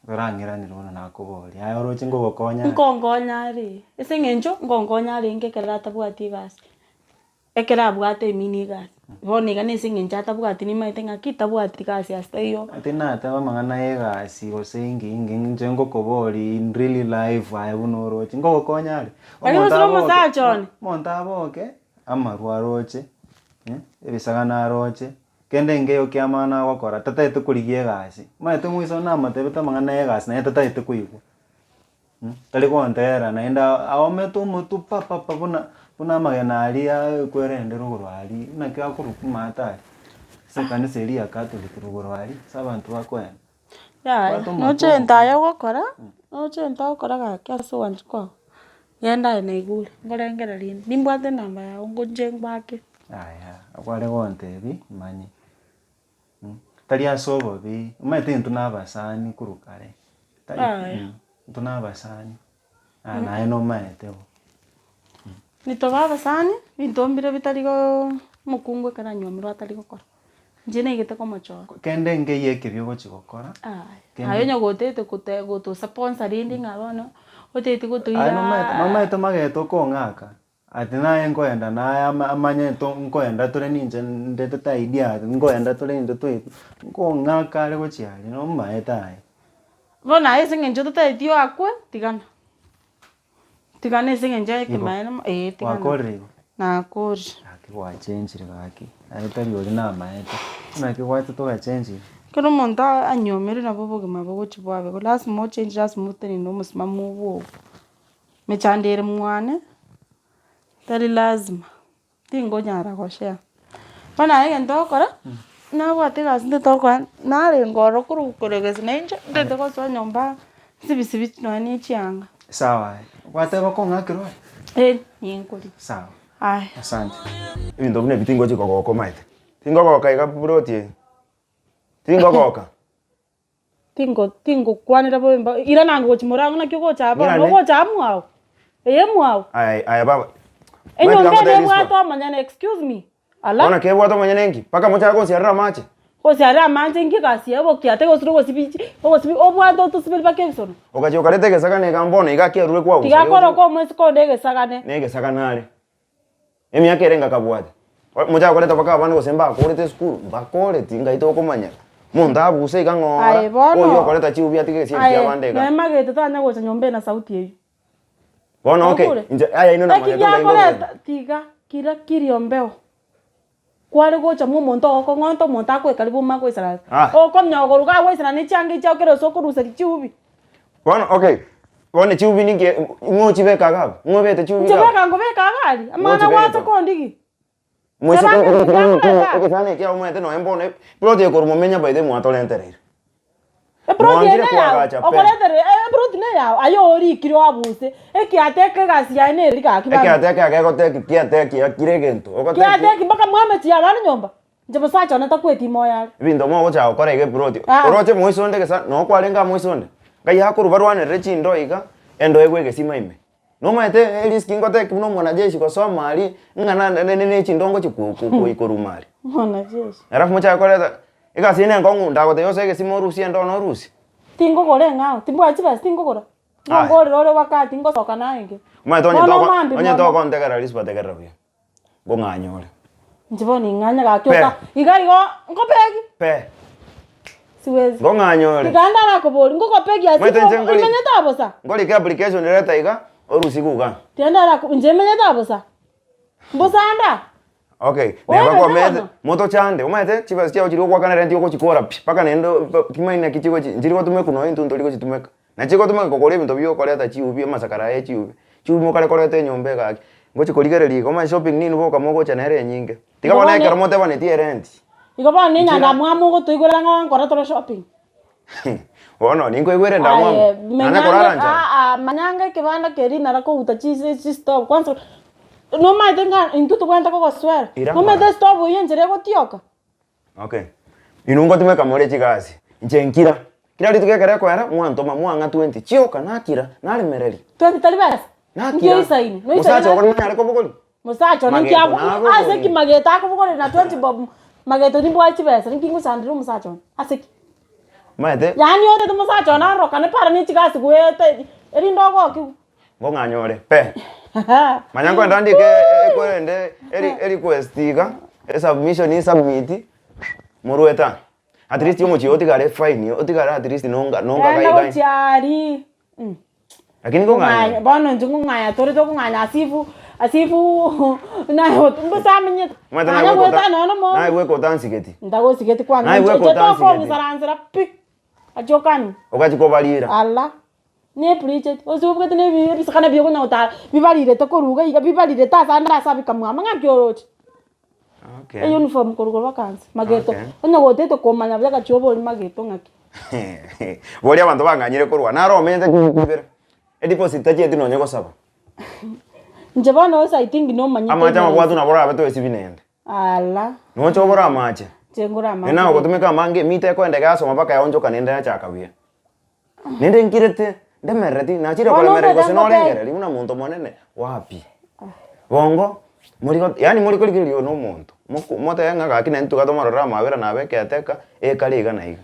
Orang'iranere bono nakoboria, aye oroche ngogokonya are? Nkonkonya are, ase eng'encho nkonkonya arenge ekero atabwati egasi, ekero abwate I mean egasi, bono iga nase eng'encho atabwati nimanyete ng'aki tabwati gasi ase taiyo. Tinateba amang'ana ya egasi gose inki inki inche ngokoboria in real life aye buna oroche, ngogokonya are? Lakini Omonto gose aboke, omosacha one. omonto aboke, amarwa aroche, ebisagane aroche, Kende nkeiyo ki'amang'ana agokora, tataete korigia egasi. Omanyete omoisa one namotebete amang'ana y'egasi naye tataete koigwa, tari gontera naende aomete omotwe pa pa pa buna buna amagena aria ekwerende rogoro aria, naki akorokwa maate aria, ase ekanisa eria ya catholic rogoro aria, ase abanto bakoenda. Yaya, Bwate omotwe noche omokong'u. entayo ogokora, noche entayo ogokora gaki ase ogwancha kwao, genda aye naigure, nkorengere rinde, nimbwate enamba yago ngoche ngwake. Yaya, kware gontebia manye, tari ase obobe, omanyete intwe na abasani korwa kare, tari Yaya. intwe na abasani, naye nomaete bo. Nitobe abasani, ebinto mbire bitari goo omokungu ekero anywomirwe atari gokora. Inche naigete komochora. Kende nkeiyo ekebi ogochi gokora. Aye, aye onye gotete gote gotosponsor rende ng'a bono, otete Aye gotoira nomaete nomaete magete okong'aka, ati naye nkoenda naye ama amanye to nkoenda tore ninche ndetete idea ati nkoenda tore intwe twaetwa, nkong'aka are gochia aria nomaete aye. Bono aye ase eng'encho totaeti oakwe, tigana. Tigana ase eng'encho ya Igo. ekemanyererio mo eh tigana. Gwakorire igo? Nakorire. Gaki gwachenchire gaki, aye tari oria namaete, naki gwachete ogachenchia? Ekero omonto anyomerwe nabo obogima bogochia bwabe igo, lasima ochenche lasima otenene na omosimamo obwo obo. Mechando ere mwane, tari lazima. Tingonyara goshare. Bono aye egento ogokora, nabwate egasi ntete gokora, narenge ororo korwa korwa gose na inche, ntete gosoa nyomba nsibi sibi nonya na echianga. Sawa aye, gwateba kong'akera oye? Eh, ninkoria. Sawa. Aya. Asante. Ebinto buna ebi tingochi kogoka omanyete, tingogoka iga ploti eye, tingogoka. Tingo tingokwanera bobe mba irana ango gochia morango naki ogocha aa bono, Ng'irane. ogocha aa mwao, eye mwao. Aye aye baba. Enyomba Omanyete eye ngotebi ebwate risuba. omonyene excuse me. Ala. Bono kebwate omonyene nki? Mpaka mochake gonsiarera amache? Gosiarera amache inki egasi yaye obokiate gose ogosibi chi ogosibi obwate otosiberi mpaka ebisono. Ogachia okareta egesagane iga mbono iga kiarure kwagusa Tiga akore oka omwesi konde egesagane. Na egesagane are. Emiaka ere ngakabwate. Mochake koreta mpaka abana gose mbakorete esukuru, mbakoreti ngai tokomanya. Monto abuse iga ng'ora, Aye bono. oywo okoreta chiubi atige egesieri Aye, kia abande iga. noe magete tanya gocha nyomba eye na sauti eywo. Bono okay, Kwaigure? inche aya inwe Eki namanyete ngai giakoreta ngorenda. tiga kira kirio mbeo. Kware gocha mwa omonto ogokong'onta omonto akoe karibu omanye goisaransa. Ah. Okonyogoru iga agoisaransa ne chianga echi kera ase okoruseria chiubi. Bono okay, bono chiubi ninki ng'o ochibeka iga abwo? Ng'o obete chiubi Inche iga abwo? beka nkobeka iga aria, amang'ana Ngochibegete gwacha abwo. kondigi. Moise Teba ng'a tigakoreta. egesani ekiao omanyete nonya mbono eplot eye korwa momenya by the way mwatorentereire. Eplot eye Mwangire neyao, koagacha pe. okoreterire eplot neyao, aye orikire oabuse, ekiate eke egasi yaye neri gaki bambe. Ekiate eke agegoteki kiateki akire egento ogoteki. Kiateki mpaka mwamechie abande nyomba, inche mosacha one takweti moyo are. Ebinto mogochaka gokora iga eplot, Ah. oroche moise onde gesa noo kwarenge aa moise onde, ngai akorwa barwanerere chindo iga, endo egwe egesima ime. Nomanyete erisk ngoteki buna omwanajeshi gosoma aria, ng'a na na ne chindo ngochia ko ko koikoruma aria. Mwanajeshi. Alafu mochake koreta, egasi eye nenkong'u ndagotebia osoe egesima orusie endo one orusie. Tingogora eng'ao, timbwati chibesa tingogora. Aya. Ngongorera ore wakati ngosoka naye. Omanyete onye Bono toko mambia onye bono. togontegerera risuba tegerera buya, ngong'anye ore. Inche bono ning'anye gaki Pe. oka iga igo nkobeki. Pe. Siwezi. Ngong'anye ore. Iga ndarakoboria ngokobeki ase Omanyete inche nkori- imenyete abosa. Nkorika application letter iga, orusie iga. Tiga ndarako inche imenyete abosa. Mbosa nda. Okay, Oye neba bebe komete, bono. motochande, omanyete chibesa chiago chiria ogoakana rent ogochikora pi, mpaka naende timanyeti naki chigochi nchiri gotumekwa nonya intwe ntori gochitumeka. Na chigotumeka kogora ebinto bia okoreta chiubi, amasakara aya echiubi, chiubi mokare koreta enyomba egaki, ngochi korigereria iga omanye shopping ninwe boka mogocha nere enyinge. Tiga bono Bono- ekero motebanetie erent. Igo bono Nchira- nenyandamwamu ogotoigwera ng'a nkora tore shopping. Bono ninkoigwere endamwamu, Aye, nanye korara nchara. aa manyanga ekebanda keria nara kouta chise chistove kwanza nomanyete ng'a intwe tobwenerete kogoswera, Ira nomanyete ng'ora. estove eywo enchera egotioka. Okay, inwe ngotumeka more chigasi, inche nkira, kera rituko ekero ekoera mwantoma mwang'a twenty, chioka nakira, naremereria. Twenty tari besa? Nki Nakira. oisaine? Noisaine Mosacha na- okore nonyare kobogoria? Mosacha one nki Mageto ago nabogorie. ase ki mageto akobogoria na twenty bob mageto nimbwate chibesa ninki ngosandera omosacha one ase ki? Omanyete. Yaani otete omosacha one arorokane para ne chigasi goeta erinde ogokiwa. Ngong'anyore pe. Manya nkoenda ndike ekorende eri erequest iga, esubmission insubmit, morwete aa. At least omochie otigare fine, otigare at least nonga nonga Genda gai gai. gochia aria. Lakini Ngong'anya ngong'anya. bono inche ngong'anya tore tokong'anya as if as if naye mbosa amenyete. Omanyete Nanya naye goeta bweka nonya ota nomo naye bweka otansigeti. Ntagosigeti kwanza Naye inche bweka inche otansigeti. tokong'isaransera pi, achokani. Ogachia kobarira. Ala, nepreacheti gose obwate na ebi ebisikana bia okonya gotara bibarirete korwa iga iga bibarirete ase ande ase abikamwama ng'aki oroche. Okay. Eyuniform korwa korwa vacancy mageto Okay. onye gotete komanya buya gachia obori mageto ng'aki. Boria abanto bang'anyire korwa naro omenyete chingaki ibere, edeposit tachieti nonye gosaba. Inche bono gose I think nomanyete Amache amabwatu nabo orabe toesibi nende. Ala. Noche obore amache. Inche ngore amache. Nende nagotumeka amange emita ekoenda iga yasoma mpaka yaonchoka nende yachaka buya. Nende nkirete, ndemerereti, nachire Bono koremereri gose omanyete ngote- norengereri buna monto monene, wapi. Bongo, mori go yaani mori korigereria oyo na omonto, moko motebe ng'a gaki naintwe tiga tomororere amabera nabe ekeateka, ekare iga na iga.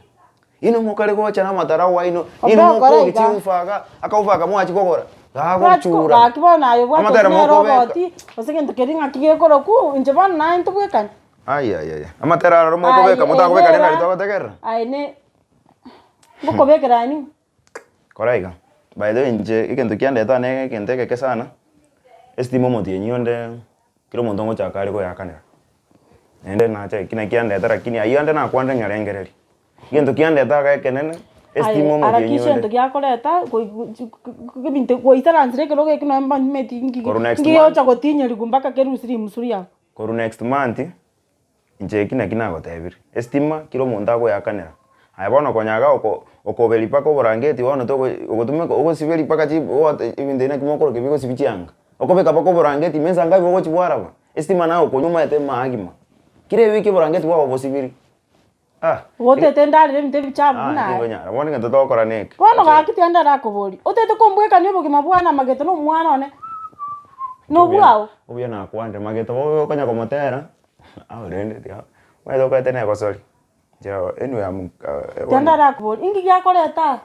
Inwe mokare gocha na amatarau aino, inwe Obe okore mokogia iga. chiufa iga, akaufa aka mwachia kogora, Gwachia ko- gagochura. gaki bono aye obwate Amatera gose nere mokobeka. oboti, gose gento keria ng'aki gekorokwa, inche bono naye ntobwekani. Ayayaya, amatera aroro mokobeka, Aye, motakobeka rende ere nario togotegerera. Aye ne. Ngokobekera ani? Kora iga, by the way inche egento kiandeta ane egento egeke sana, estima omotienyi onde kera omonto ngochaka are koyakanera. Naende nacha eki naki kiandeta lakini aywo ande nakwanire ng'a rengereria. Egento kiandeta iga ekenene, estima Aye, omotienyi harakisha onde. egento giakoreta ebinto goisaransera ekerogo ekio nonye mbanyumeti nki Korwa next nki month. gegocha gotinyerigwa mpaka kerusie rimusu riago. Korwa next month. Inche eki naki nagotebire, estima kera omonto agoyakanera. Aye bono konya iga oko okoberi mpaka oborangeti bono togo ogotumeka ogosiberi mpaka chi ogote ebinto ebi naki mokoroka bigosibia chianga. Okobeka mpaka oborangeti ime nsa ngabi ogochi bwaraba, estima naye okonywa omanyete maagima. Kera ewiki oborangeti bwabo bosibiri ah. Gotete ndarire ebinto ebichafu buna aye. Tingonyara, bono egento togokora neke. Bono gaki tiga ndarakoborie, otete kombwekania obogima bwane amagete na omwana one, na obwao? Obuya nakwanire, mageto bobe okonya komotera. Ao rende tiga, omanyete okorete na egosori, inche anyway am Tiga ndarakoborie, inki giakoreta aa?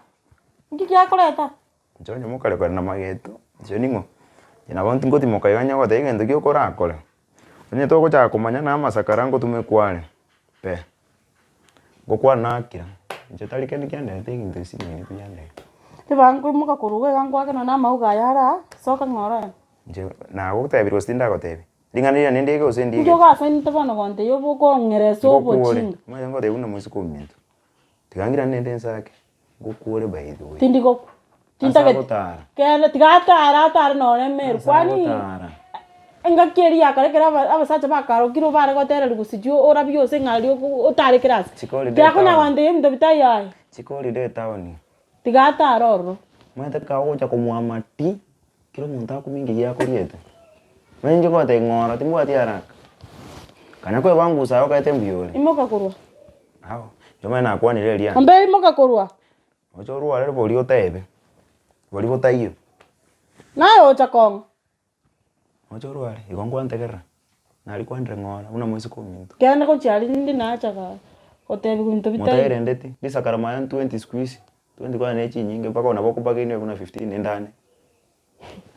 Inki giakoreta? Inche onye mokare kore na mageto, inche ning'o? Inche nabo ngotimoka iga onye goteba egento ki okorakore, onye togochaka komanya na amasakara ngotumekwa are, pe, ngokwana nakira, inche tari kende kianderete egento esinini bianderete. Ribaga nkoimoka korwa iga iga ngoake nonye na amauga aya are aa, soka ng'a oroe. Inche nagotebirie gose tindagotebia, ring'ana riria nindiige gose Inki ndiigete? ogasainete bono gontebia obe okong'eresa Ngokuore, obochinga? omanyete ngotebia buna moiseke ominto, tiga ngirane naende nsake. Ngokuore by the way. Tindi gokwa. Ase Tintageti. agotara. Kende tiga atare atare nonye Meru. Ase Kwani agotara. engaki eria ya kare ekero aba abasacha bakarokire bare gotererigwa sijui orabie ase ng'a aria otare kera ase. Chikorire Tiga konya etown. gontebia ebinto bitaiyo aye. Chikorire etown. Tiga atare ororo. Omanyete ekero ogocha komwama ti, kera omonto akomingiria akoriete. Omanyete inche ngoteba ng'ora timbwati haraka. Kanya kwebangusa aye okaete mbuya ore. Imoka korwa. Ao, inche omanyete nakwanire eria. Ombe imoka korwa. Oche orware boria otebe, boria botaiyo. Naye ocha kong'a. Oche orware, igo nkwantegerera, nari kwanire ng'ora buna moiseke ominto. Kende gochia aria rinde nacha ga gotebiwa binto bitaiyo. Motaerendeti, risakara maya ntwenty siku hizi, twenty kwanza ne chinyinge mpaka nabo okobagainiwa buna fifteen endane.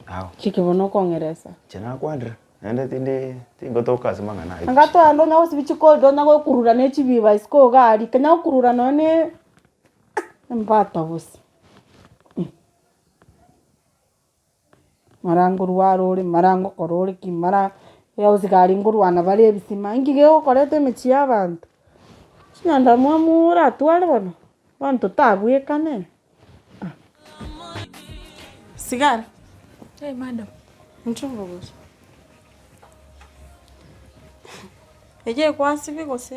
Ao. Chike bono okong'eresa. Inche nakwanire, naende tindi tingotoka ase amang'ana ayio. Anga twagenda onya gosibia chicorridor onya gokurura ne chibiba isiko iga aria, kanya gokurura nonye ne embata bosa. Mara ngorwara ore, mara ngokora ore ki, mara abasigari ngorwana bare ebisima, inki gegokoreta emechie ya abanto? Chinyandamwamu oratware bono, bono totabwekane ah. Sigara. Hey madam. Inchuo bogoso. Eyio ekwasibia gose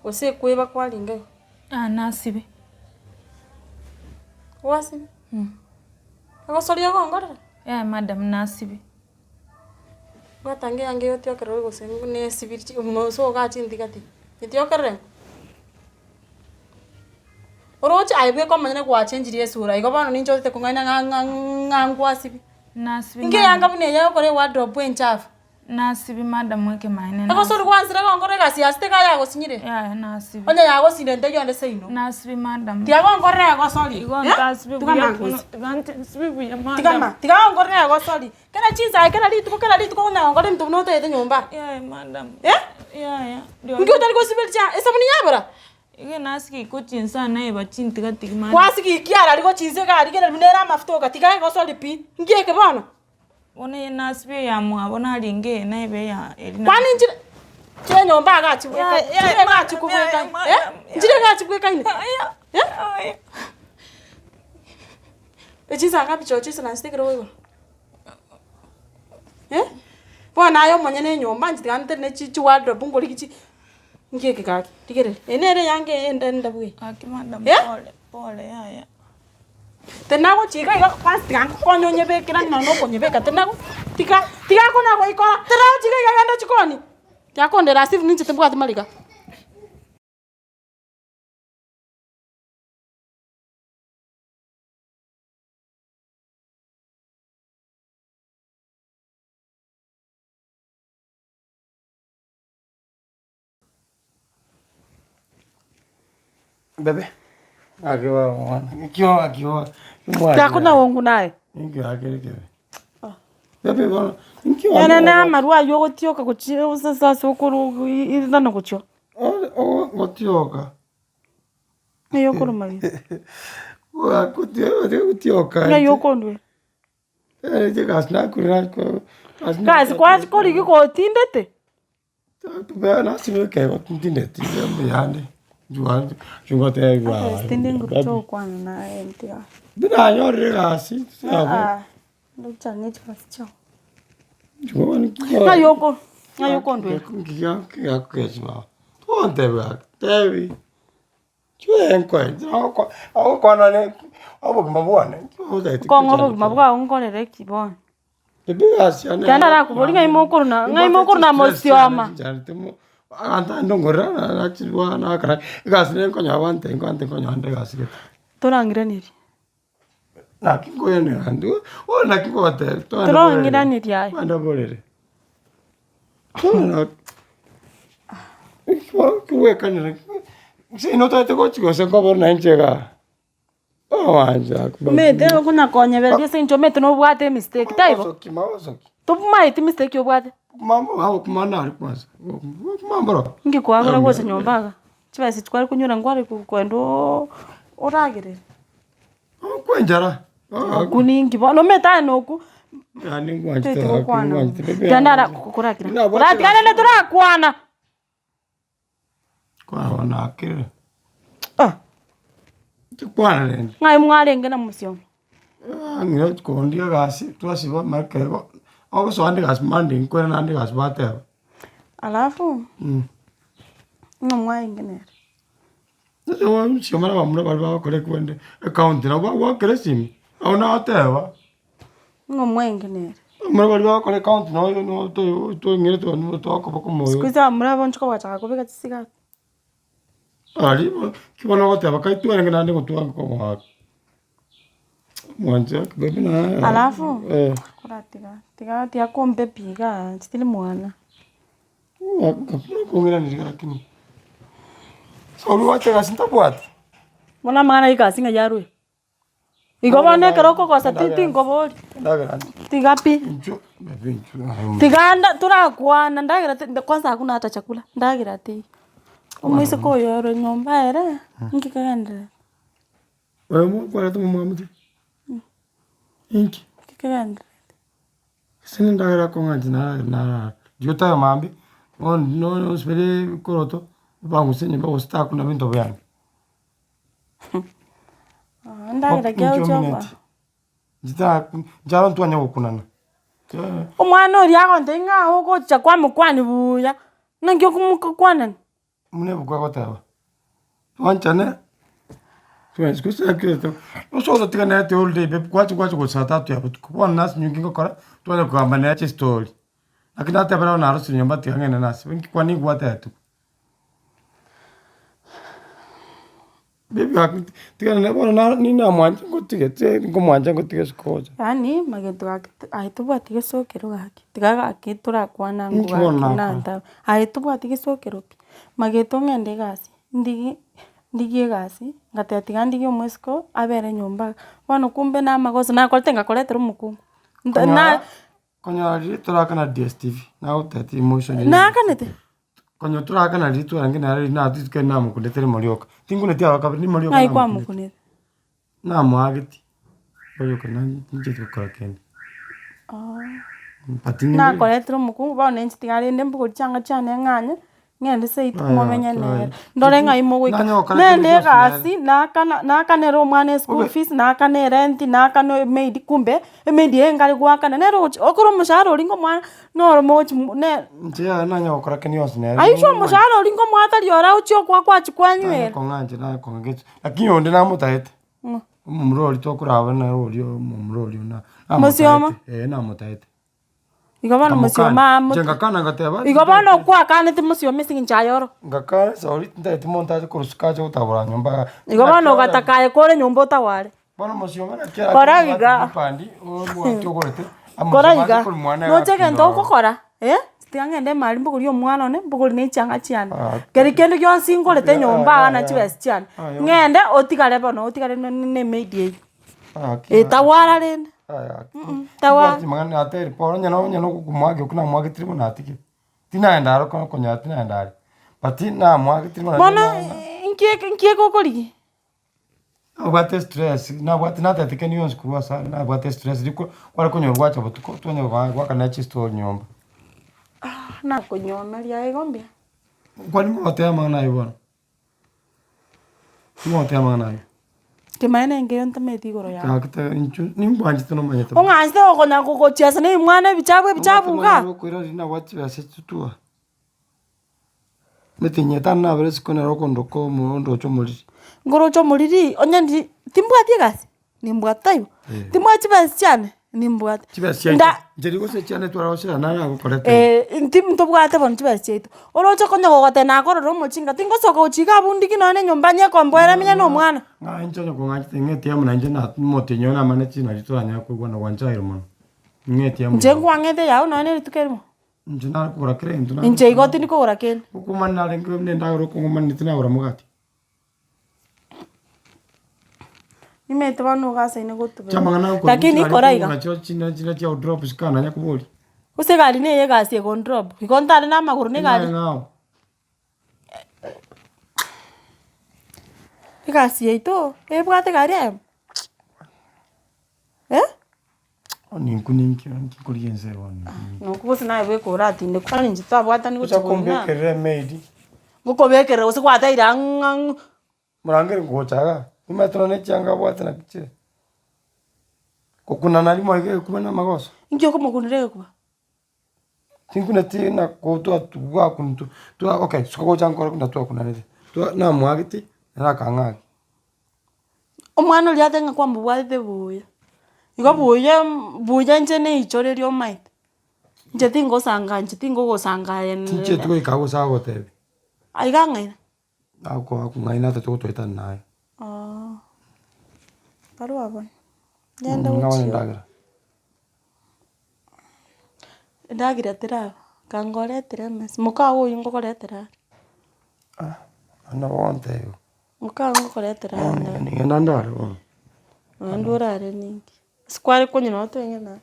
gose ekweba kwarenge igo? Ah nasibe. Gwasibia? Egosoria ogongorera? Yaya madam nasibe. Bwata nge yange yotiokerere gose nesibiri chi moso iga chintigati, nyetiokerere ng'o? Oroche aye bweka omonyene gwachengirie esura igo bono ninche otete kong'aina ng'a ng'a ng'a ngwasibia. Nasibi Inki madam. eyanga buna eye egokora ewardrobe enchafu? Nasibi madam ekemaene nasibi. Egosori gwansire gonkora egasi yase tiga yagosinyire? Yaya nasibi. Onye yagosire ntebi onde seino. Nasibi madam. Tiga gonkorera egosori. Igo Eh? ntasibi Tiga buya nagosi. tiga ntasibi buya madam. Tiga ma, tiga gonkorera egosori. Kera chinsa kera rituko kera rituko onya gonkora ebinto buna otagete nyomba. Yaya madam. Eh? Yaya. Inki otari gosiberia esabuni yabora? Iga nasigikwa chinsa naeba chintigatigi madam. Gwasigikia arari gochinsa iga rigereria buna ere amafuta oka tiga egosori pi. Inki eke bono? Bono eye nasibe eyamwabo narenge eye naibe eya eri na. Kwani nchire nchire nyomba iga achibweka nchire iga achikobweka eh nchire iga achibwekaine eh echinsa ngapi chocho chisaransi ekerogo igoro eh bono aye omonyene enyomba inche tiga ntenene chi chiwardrobe ngorigi chi nki eke gaki rigereria eye nere eyange ende endabu eye Gaki madam eh. pole pole yaya. Tinagochika iga kwanza tiga nkokonye onyebekere nonya na okonyebeka tinago tiga tiga kona goikora tinagochika iga genda chikoni, tiga kondera as if ninche timbwati mariga. Bebe, gaki bono mwana, nki gaki bono, Takuna wongu naye. Ninki gaki kebe? Bebe bono, ninki Ere na amarwa aywo ogotioka gochia ase ase okorwa ithano gochia. Gotioka. Ng'ai okorwa maria? Gotioka. Ng'ai okondwera? Egasi nakorire Gasi kwakorigia gotindete? Ng'ai oko ng'ai okondwera? Kong'a obogima bwao nkorere ki bono? Ekero narakoborie ng'ai mokorwa ng'ai mokorwa na mosioma. Torang'iranerie. Torang'iranerie aye. Kigwekanera, seino otagete gochi gose nkobore naye inche igaa. Omanyete okona konyebereria ase eng'encho omanyete nobwate emistake, taibo? Magosoki magosoki. Tomaeti mistake obwate? Inki kwagora gocha nyomba iga? Chibesa echi kware konyora nkware kogenda ooo oragerere. Okwo ninki bono omanyete aye nokwo toeti gokwana mono. Tiga ndara korakira koratiga rende torakwana. Ng'ai mwarenge na mosioma? Alafu ng'a mwarenge nere. Ng'a mwarenge nere. Siku hizi abamura bonsi kobachaka kobeka chisigati. Alafu koratiga tiga tiga kombe pi igaa inche tindi mwana. Bono amang'ana ya egasi ng'a yarure. Igo bono ekero okogosa ti tinkoboria, tiga pi, tiga nda torakwana ndagera ti kwanza hakuna hata chakula, ndagera teiyo. Omoiseke oyo ore nyomba ere, inki kegendererete? Inki kegendererete? Endagera ki agochia koa? Omwana oria agontebia ng'a ogocha kwamokwania buya, naki okomokwanani? Yaani magento gaki aye tobwati gesokero gaki, tiga gaki torakwana ng'o gaki nantaba, aye tobwati gesokero pi, mageto ng'ende egasi, ndigi ndigie egasi, ngateba tiga ndigie omosiko abere nyomba iga, bono kumbe na amagoso nakorete ngakoretera omokungu, nta na. Naakanete? Ng'ai kwamokunete? Nakoretire omokungu bono inche tiga rende mbogori chianga chiane ng'anye, ng'ende seito momenye nere, ndore ng'ai mogoika. Nende egasi nakana nakanera omwana eschool fees, nakana erent, nakana emaid kumbe, emaid eye nkare goakana nere ogochi okore omoshahara oria ng'omwana noro mogochi ne. Aye omoshahara oria ng'omoa tari ore ochie okoa kwachia kwanywera. Ng'o? Mosioma? Igo bono mosioma amo igo bono okwakanete mosioma ase eng'encho aye oro. Igo bono ogataka aye kore nyomba otaware. Kora iga, kora iga, noche egento ogokora eh, tiga ng'ende emari mbogorie omwana one, mbogorie na echianga chiane, keri kende gionsi ngorete nyomba aa na chibesa chiane, ng'ende otigare bono otigare na na emaid eywo, etawara rende. Tawara. Bono inki inki egokorigia? Nakonywomeria aye igo mbuya. Kemanyeene enkeyo ntameti igoro yao. Ong'anchete gokonya gogochiesa na ebimwana ebichabu ebichabu igaa. Nkoroche omoriri, onye ndi timbwati egasi, nimbwate taibo? Timbwati chibesa chiane, nimbwate. Nda eh nti ntobwate bono chibesa chiaito. Oroche konya gogoteba nakorora omochinga, tingosoka gochia iga abwo ndigi nonye na enyomba nyekomboera menye na omwana. Inche nkwang'ete yago nonye na rituko erimo. Inche nare kogora kera egento nare Inche igo tindi kogora kende. Okomani narenge buna endagera okong'omaneti tinagora mogati. Nimanyete bono iga asaine gotubera. Chiamang'ana agokora Lakini kora iga. nachio chinde chinde chia drop chikananya koboria. Gose egari neye egasi egondrop, igo ntare na amagoro na egari. Ng'ao. Egasi yaito, ebwate egari eyemo? Eh? Ninkwe ninki ninki nkorigia ense eye bono ninkwe ninki. Nokwo gose naye bweka oratinde kwani inche twabwatani Gocha gochia korina. kombekerera emaid. Ngokobekerera gose gwateire ang'u ang'u. Morangeri ngocha igaa, omanyete nonye ne chianga abwate naki chire. Gokunana rimo iga egekuba na amagoso. Inki okomokunera egekuba? Tinkuneti na kotwa twakuntu twa okay suka gocha nkore buna twakunanete, twa namoagete, nere akang'agia. Omwana oria ate ng'a kwamobwatete buya, igo buya buya inche neichoreria omaete, inche tingosanga inche tingogosanga aye Tinchieti goika agwo ase agotebia. Aiga ang'aina. Akong'aina atachia gotoetana naye. Ooh, barua abwo, ngende Ng'a bono gochia. endagera. Endagera teraba, kangoretere emesa, mokao oywo ngokoretera are. Ah, nabo ogontebia. Mokao ngokoretera are endagera. Ning'enda ndare bono. Naende orare ninki? Ase kware konywa nabo tweng'ena.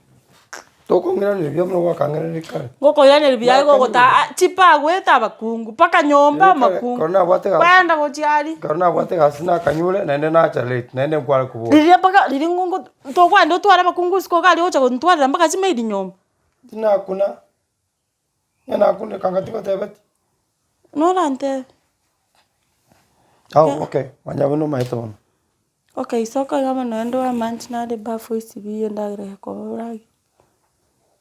Tokong'iraneria buya buna gwakang'iraneria kare. Ngokoiraneria buya igo ogota aa chipagoete abakungu mpaka nyomba amakungu. Ekero nabwate egasi. Kwaenda gochia aria. Ekero nabwate egasi nakanyure naende nacha late naende nkware koboka. Riria mpaka riria ngongo tokwaenda otware abakungu isiko iga aria ogocha gontwarera mpaka chimaid nyomba. Tinakuna, onye nakuna kanga tigotebeti. Norantebe. Ao okay, manya buna omaete bono. Okay isoko iga bono naende oamanche nare ebafu oisibirie endagera yakoba oragere.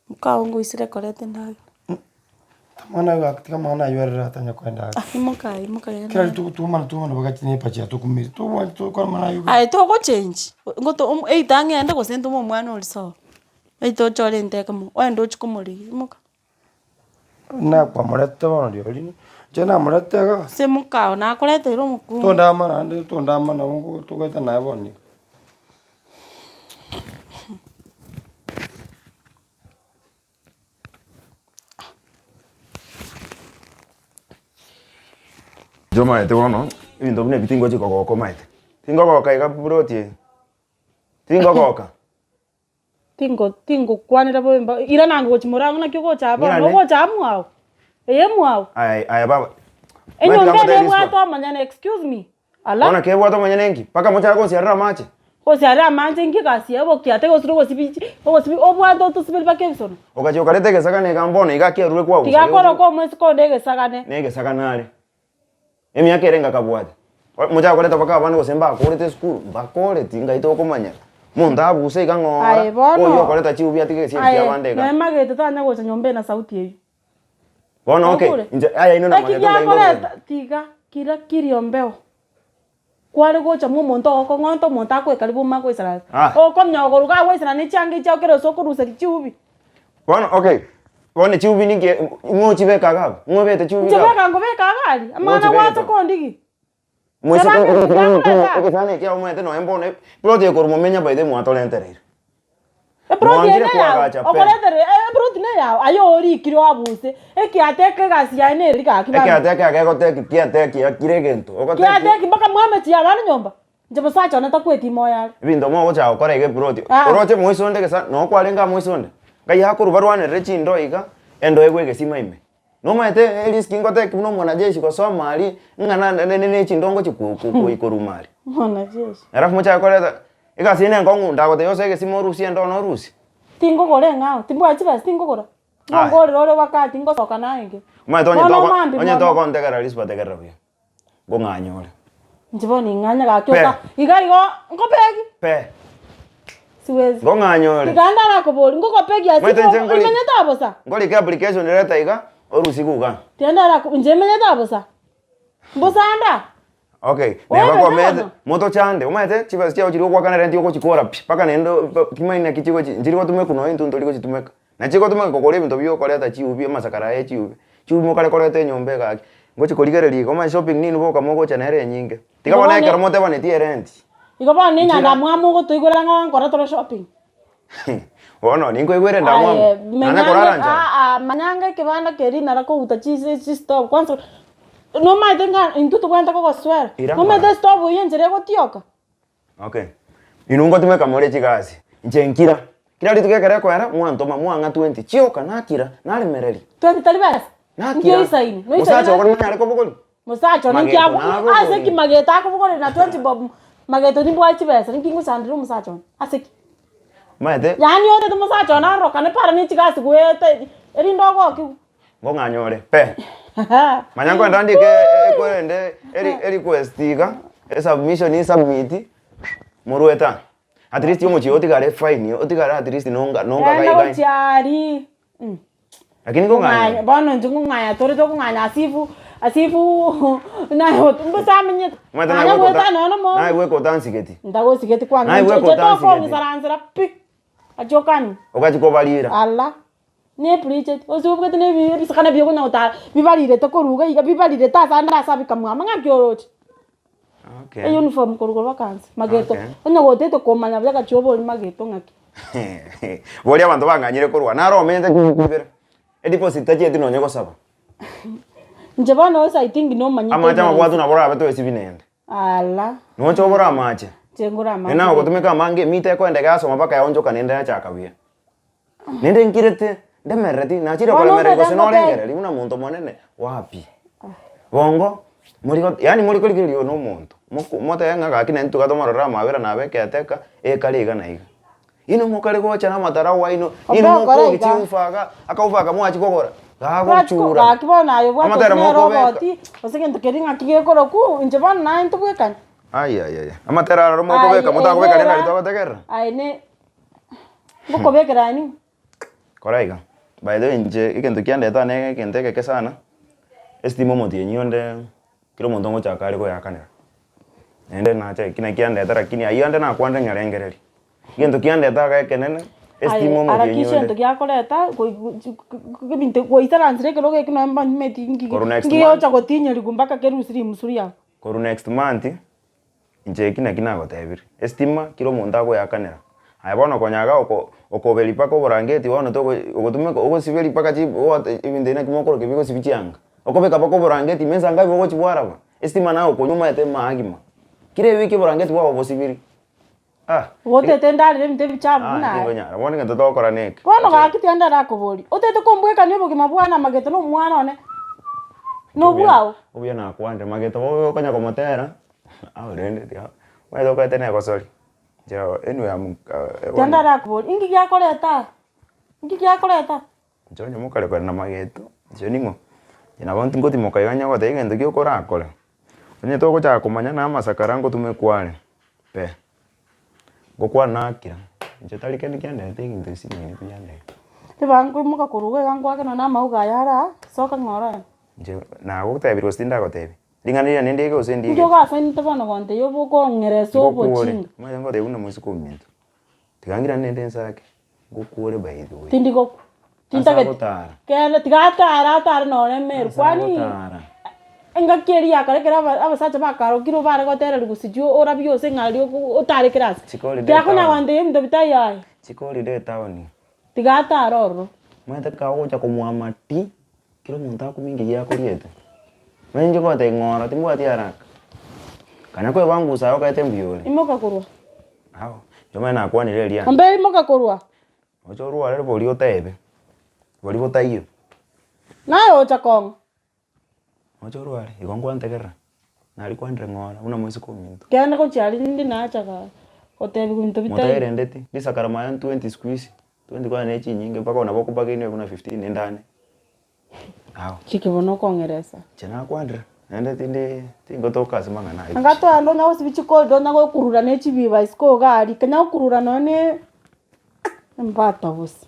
Mokao ngoisire koreta endagera. Amang'ana aye tiga amang'ana aywo arere atanya koenda are. Ah imoka aye imoka genda. Kera rituko twomana twomana bagachi ne epachi yatokumire tobwati tokora amang'ana aywo. Aye togochengi, ngoto omo either ng'ende gose ntome omwana oria sobo, either ochore inteke mo, oende ochie komorigia, imoka. Nakwamorete bono rirorio, inche namorete iga. Ase mokao nakoreteire omokungu. Tondama naende tondama nabo togoeta naye bono iga. Inche omanyete bono, ebinto buna ebi tingochi kogoka omanyete, tingogoka iga ploti eye, tingogoka. Tingo tingokwanera bobe mba irana ango gochia morango naki ogocha aa bono, Ng'irane. ogocha aa mwao, eye mwao. Aya aya baba, Enyomba Omanyete eye ngotebi ebwate risuba. omonyene excuse me, ala. Bono kebwate omonyene nki? Mpaka mochake gonsiarera amache? Gosiarera amache inki egasi yaye obokiate gose ogosibi chi ogosibi obwate otosiberi mpaka ebisono. Ogachia okareta egesagane iga mbono iga kiarure kwagusa Tiga akore okoa omoiseke onde egesagane. Na egesagane are. Emiaka ere ngakabwate. Mochake koreta mpaka abana gose mbakorete esukuru, mbakoreti ngai tokomanya. Monto abuse iga ng'ora, Aye bono. oywo okoreta chiubi atige egesieri Aye, kia abande iga. noe magete tanya gocha nyomba eye na sauti eywo. Bono okay, Kwaigure? inche aya inwe Eki namanyete ngai giakoreta ngorenda. tiga kira kirio mbeo. Kware gocha mwa omonto ogokong'onta omonto akoekari boma agoisaransa. Ah. Okomnya iga agoisaransa ne chianga echi okere ase okoruseria chiubi. Bono okay, bono chiubi ninki ng'o ochibeka iga abwo? Ng'o obete chiubi Inche iga abwo? beka nkobeka iga aria, amang'ana Ngochibeka gwacha iga. kondigi. Moise Teba ng'a tigakoreta. egesani ekiao omanyete nonya mbono eplot eye korwa momenya by the way mwatorentereire. Eplot eye Mwangire neyao, koagacha pe. okoretere eplot neyao, aye orikire oabuse, ekiate eke egasi yaye neri gaki bambe. Ekiate eke agegoteki kiateki akire egento ogoteki. Kiateki mpaka mwamechie abana nyomba, inche mosacha one takweti moyo are. Ebinto mogochaka gokora iga eplot, Ah. oroche moise onde gesa noo kwarenge aa moise onde, ngai akorwa barwanerere chindo iga, endo egwe egesima ime. Nomanyete erisk ngoteki buna omwanajeshi gosoma aria, ng'a na na ne chindo ngochia ko ko koikoruma aria. Mwanajeshi. Alafu mochake koreta, egasi eye nenkong'u ndagotebia osoe egesima orusie endo one orusie. Tingogora eng'ao, timbwati chibesa tingogora. Aya. Ngongorera ore wakati ngosoka naye. Omanyete onye Bono toko mambia onye bono. tokontegerera risuba tegerera buya, ngong'anye ore. Inche bono ning'anye gaki Pe. oka iga igo nkopegi Pe, siwezi. ngong'anye ore. Iga ndarakoboria ngokopegi ase Omanyete inche nkori- imenyete abosa. Nkorika application letter iga, orusie iga. Tiga ndarako inche imenyete abosa. Mbosanda. Okay, Oye, neba bebe komete bono. motochande omanyete chibesa chiago chiria ogoakana rent ogochikora pi mpaka naende timanyeti naki chigochi nchiri gotumekwa nonya intwe ntori gochitumeka. Na chigotumeka kogora ebinto bia okoreta chiubi amasakara aya echiubi, chiubi mokare koreta enyomba egaki, ngochi korigereria iga omanye shopping ninwe boka mogocha nere enyinge. Tiga bono Bono- ekero motebanetie erent. Igo bono Nchira- nenyandamwamu ogotoigwera ng'a nkora tore shopping. Bono ninkoigwere endamwamu, Aye, nanye korara nchara. aa manyanga ekebanda keria nara kouta chise chistove kwanza nomaete ng'a intwe tobwenerete kogoswera, Ira nomanyete ng'ora. estove eywo enchera egotioka. Okay, inwe ngotumeka more chigasi, inche nkira, kera rituko ekero ekoera mwantoma mwang'a twenty, chioka nakira, naremereria. Twenty tari besa? Nki Nakira. oisaine? Noisaine Mosacha na okore nonyare kobogoria? Mosacha one nki Mageto ago nabogorie. ase ki mageto akobogoria na twenty bob mageto nimbwate chibesa ninki ngosandera omosacha one ase ki? Omanyete. Yaani otete omosacha one arorokane para ne chigasi goeta erinde ogokigwe. Ngong'anyore pe. Manya nkoenda ndike ekorende erequest iga, esubmission insubmit, morwete aa. At least omochie otigare fine, otigare at least nonga nonga Genda gai gai. gochia aria. Lakini Kong'anya ngong'anya. bono inche ngong'anya tore tokong'anya as if as if naye mbosa amenyete. Omanyete Naye naye goeta bweka nonya nomo naye bweka otansigeti. Ntagosigeti kwanza Naye inche bweka inche otansigeti. tokong'isaransera pi, achokani. Ogachia kobarira. Ala, nepreacheti gose obwate na ebi ebisikana biokonya gotara bibarirete korwa iga iga bibarirete ase ande ase abikamwama ng'aki oroche. Okay. Eyuniform korwa korwa vacancy mageto Okay. onye gotete komanya buya gachia obori mageto ng'aki. Boria abanto bang'anyire korwa naro omenyete chingaki ibere, edeposit tachieti nonye gosaba. Inche bono gose I think nomanyete Amache igoro amabwatu nabo orabe toesibi nende. Ala. Noche obore amache. Inche ngore amache. Nende nagotumeka amange emita ekoenda egasoma mpaka yaonchoka nende yachaka buya. Nende nkirete, ndemerereti, nachire Bono koremereri gose omanyete ngotebi. norengereri buna monto monene, wapi. Bongo, mori go yaani mori korigereria oyo na omonto, moko motebe ng'a gaki naintwe tiga tomororere amabera nabe ekeateka, ekare iga na iga. Inwe mokare gocha na amatarau aino, inwe Obe okore mokogia iga. chiufa iga, akaufa aka mwachia kogora, Twachia ko gagochura. gaki bono aye obwate Amatera gose nere mokobeka. oboti, gose gento keria ng'aki gekorokwa, inche bono naye ntobwekani. Ayayaya, amatera aroro mokobeka, Aye motakobeka rende ere aria togotegerera. aye ne ngokobekera ani. Kora iga, by the way inche egento kiandeta ane egento egeke sana, estima omotienyi onde kera omonto ngochaka are koyakanera. Naende nacha eki naki kiandeta lakini aywo ande nakwanire ng'a rengereria. Egento kiandeta iga ekenene, estima Aye omotienyi harakisha onde. egento giakoreta ebinto goisaransera ekerogo ekio nonye mbanyumeti nki Korwa next nki month. gegocha gotinyerigwa mpaka kerusie rimusu riago. Korwa next month, inche eki naki nagotebire, estima kera omonto agoyakanera, aye bono konya iga oko okoberi mpaka oborangeti bono togo ogotumeka ogosiberi mpaka chi ogote ebinto ebi naki mokoroka bigosibia chianga, okobeka mpaka oborangeti ime nsa ngabi ogochi bwaraba, estima naye okonywa omanyete magima. Kera ewiki oborangeti bwago bosibiri ah. Gotete ndarere ebinto ebichafu buna aye. Tingonyara, bono egento togokora neke. Bono gaki tiga ndarakoborie, otete kombwekania obogima bwane amagete na omwana one, na obwao? Obuya nakwanire, magete bobe okonya komotera, ao rende tiga omanyete okoete na egosori, inche anyway am Tiga ndarakoborie, inki giakoreta aa? Inki giakoreta? Inche onye mokare kore na mageto, inche ning'o? Inche nabo ngotimoka iga onye goteba egento ki okorakore, onye togochaka komanya na amasakara ngotumekwa are, pe, ngokwana nakira, inche tari kende kianderete egento esinini bianderete. Ribaga nkoimoka korwa iga iga ngoake nonye na amauga aya are aa, soka ng'a orore. Inche nagotebirie gose tindagotebia, ring'ana riria ninde gose Inki ndigete. ogasainete bono gontebia obe okong'eresa Ngokuore, obochinga? omanyete ngotebia buna mosike ominto, tiga ngirane nende ensake. Ngokuore by the way. Tindi gokwa. Ase Tintageti. agotara. Kende tiga atare atare nonye Meru. Ase Kwani agotara. engaki eria ya kare ekero aba abasacha bakarokire bare gotererigwa sijui orabie ase ng'a aria otare kera ase. Chikorire Tiakonya etown. gontebia ebinto bitaiyo aye. Chikorire etown. Tiga atare ororo. Omanyete ekero ogocha komwama ti, kera omonto akomingiria akoriete. Manya inche ngotebia ng'ora timbwati haraka. Kanya koebangusa aye okaete mbuya ore. Imoka korwa. Ao, inche omanye nakwanire eria. Ombe imoka korwa. Oche orware boria otebe, boria botaiyo. Naye ocha kong'a. Oche orware, igo nkwantegerera, nari kwanire ng'ora buna moiseke ominto. Kende gochia aria rinde nacha ga gotebiwa binto bitaiyo. Motaerendeti, risakara maya ntwenty siku hizi, twenty kwanza ne chinyinge mpaka nabo okobagainiwa buna fifteen endane. Ao. Chike bono okong'eresa. Inche nakwanire, naende tindi tingotoka ase amang'ana ayio. Anga twende onya gosibia chicorridor onya gokurura ne chibiba isiko iga aria, kanya gokurura nonye ne embata bosa.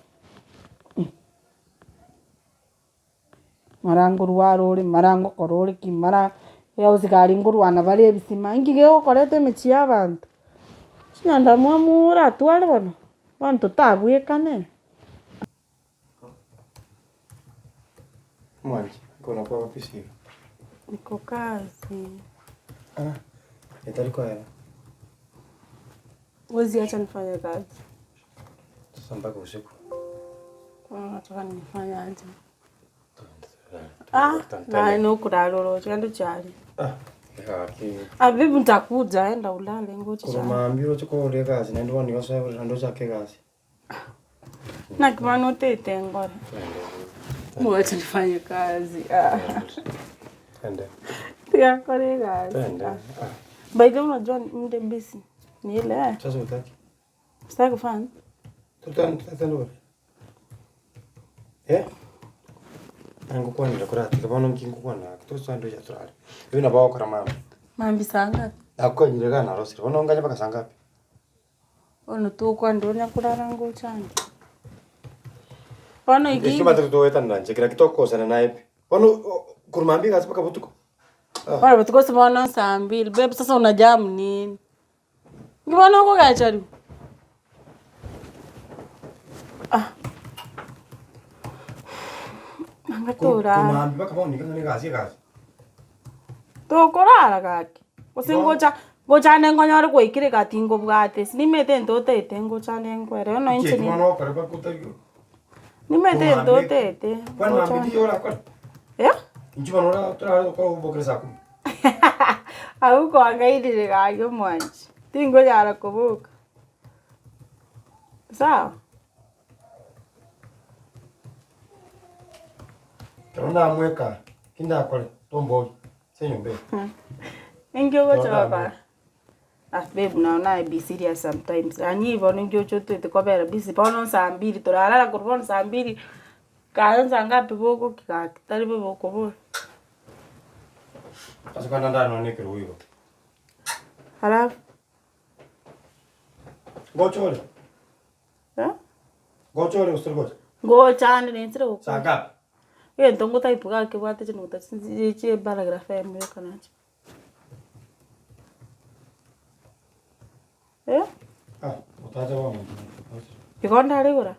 Mara ngorwara ore, mara ngokora ore ki, mara abasigari ngorwana bare ebisima, inki gegokoreta emechie ya abanto? Chinyandamwamu oratware bono, bono totabwekane. Mwanchi, nkona kwa ofisi iga. Niko kazi. Ah, etari koera. Huwezi acha nifanye kazi. Sasa mpaka usiku. Nataka nifanye aje? Ah, naye nokurara oroche kende chari. Ah, gaki. Ah, bibi nitakuja enda ulale ngoche Korwa chari. mambia oroche kogora egasi naende bono nigo osoe borere naende ochake egasi. Naki bono otete ngore. Mwache nifanye kazi. Ah. Twende. Tiga nkore egasi. Twende. Ah. Ah. By the way unajua ninde busy. Ni ile. Sasa hutaki? Sitaki kufanya. Tutani tutani bore. Eh? Nangokwanera koratiga bono nki ngokwana tosande ocha torare. Ebi nabo ogokora mambia. Mambia saa ngapi? Nakokonyire iga narosire, bono nganye mpaka saa ngapi? Bono tokwanire onya korara ngocha ande. Bono Ekio iki omanyete togoetanera inche kera ki togokosana naye pi. Bono korwa mambia egasi mpaka botuko. Bono botuko ase bono saa mbili, babe sasa unajam nini? Inki bono okogecheriwa? Ah. Nanga torara. Korwa mambia mpaka bono iga ng'a egasi egasi. Tokorara gaki, gose ngocha ngocha ande nkonyore gwaikire egati nkobwate ase nimanyete egento otaete ngocha ande nkwere bono inche Inche bono ogokora mpaka otari nimanyete egento otaete Kwani ngocha mambia tiyo orakore? Eh? Inche bono ora torare gokora obokere saa kumi. Abwo kwang'ainire gaki omwanchi, tinkonyara koboka, sawa? Ekero ndamweka, ki ndakore? Tomborie, ase enyomba eye. Ninki ogocha gokora? Ah babe nonye naye be serious sometimes, yaani bono inki oche otwete kobera busy, bono saa mbiri torarara korwa bono saa mbiri, kare saa ngapi bogokia gaki, tari bobe okobora. Ase kanda ndare nonya na ekerogo igo. Alafu? Ngocha ore? Eh? Ngocha ore gose tori gocha? Ngocha ande nensire gokwana. Saa ngapi? Egento ngotype iga kebwate chinota chie paragraph eyemo yoka nache. Eh? Ah, otache bono. Igo ndare igoro?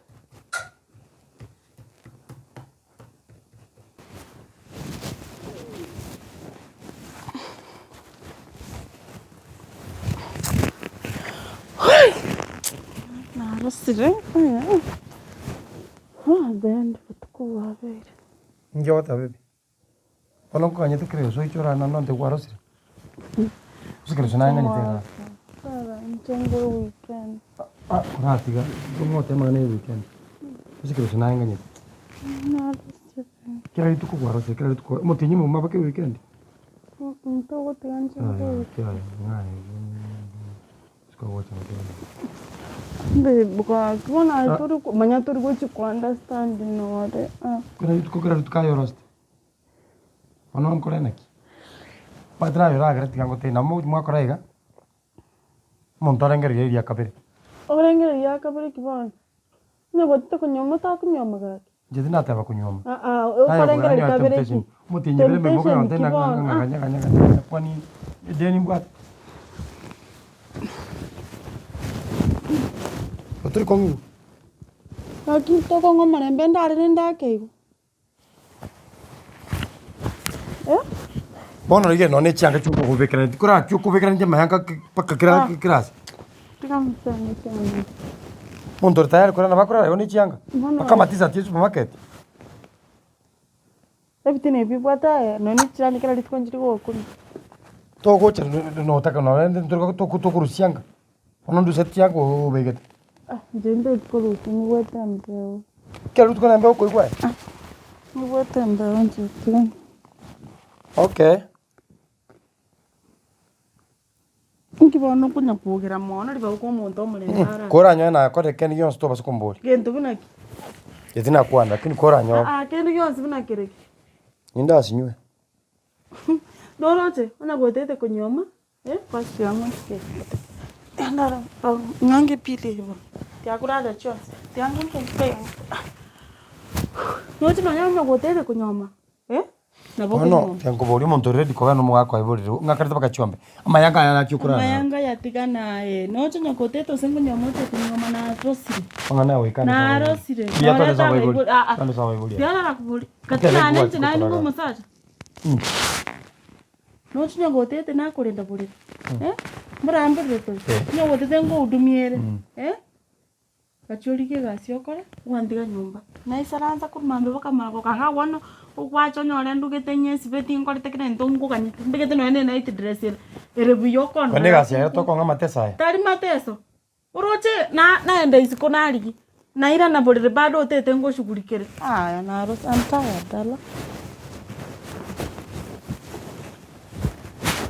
Narosire, then obotuko bwabeire. Inki ogoteba baby? Bono nkoganyete kera gose oiche orare naende onte kwarosire? Gose kera gose naye nganyete igaa. Baba, inche ngore weekend. Ah, koratiga, ngoteba amang'ana ya weekend. Gose kera gose naye nganyete. Narosire. Kera rituko kwarosire, kera rituko, omotienyi omogima mpaka eweekend? Togotiga inche ngore weekend. Yaya, ng'aye, sikogocha Babe, gaki bono aye tori manya tori gochi ko understand nore ah. Kera rituko kera rituko aye orosete. Bono nkore naki? Omanyete naye oragere tiga ngotebie nabo mwakora iga, omonto arengereria eria kabere. Orengereria ya kabere ki bono? Onye gotete konyuoma otakonyuoma gaki? Inche tindateba konyuoma. Ah ah, okorengereria kabere ki? Omotienyi bere Temptation mboka ki bono ah. ng'a ganya ganya kwani edeni mbwate? Otori kong'igwa? Gaki tokong'a omorembe ndare rende ake igo. Bono rigereria nonye ne chianga chia okobekerania tikorachia okobekerania chiamayanka mpaka kera kera ase. Omonto ore tayari korara nabo akorara igo ne chianga, mpaka amatisati ya esupermarket. Ebitina ebi bibwate aye nonye ne chirani kera rituko nchiri gokoria. Togocha notaka nonye tokorusia chianga, bono nduseti chianga obegete. Inche nteti korusia nibwate embeo. Kera rituko na embeo okoigwa aye? Nibwate embeo inche tiga. Okay. Inki bono okonya kwogera mono ribaga kwa omonto omonene ara. Koranyore nakorire kende gionsi tobasa komboria. Gento buna ki? Inche tinakwana lakini koranyore. Aa kende gionsi buna kere ki? Nindasinywe. Noroche onya gotete konyuoma. Ng'ange pili igo, tiakorara chionsi, tianga nkoike noche nonya onye gotete konyuoma eh, nabo Bono okonyuoma. tiga nkoborie omonto ore ready kogenda omogaka oye borere ng'akarete mpaka chiombe, amayanga aya naki okorara naro. Amayanga aya tiga naye, noche onye gotete gose nkonyuoma oche konyuoma narosire, Amang'ana aya goika ande ase abaibori. narosire, Mbuya nonye twende ase abaibori, taraibori aa, twende ase abaibori aya. tiga narakobori, gati Ekero nane egwati inche naye nigo gotoraga. omosacha. Nochi onye gotete nakorenda borere, eh, mboramborere tore, onye gotete nkohudumiere, eh. Gachia origie egasi okore, gwantiga nyomba. Naisaransa korwa mambia mpaka marogoka ng'a bono, ogwacha onyore ndugete nyesibeti nkorete kera egento nkoganyete, mbegete nonye na enight dress ere, ere buya Korende okondora egasi yaye tokong'a amateso aya. Tari mateso, oroche na naenda isiko narigia, nairana borere bado otete ngoshughulikere, aya naro I'm tired ala.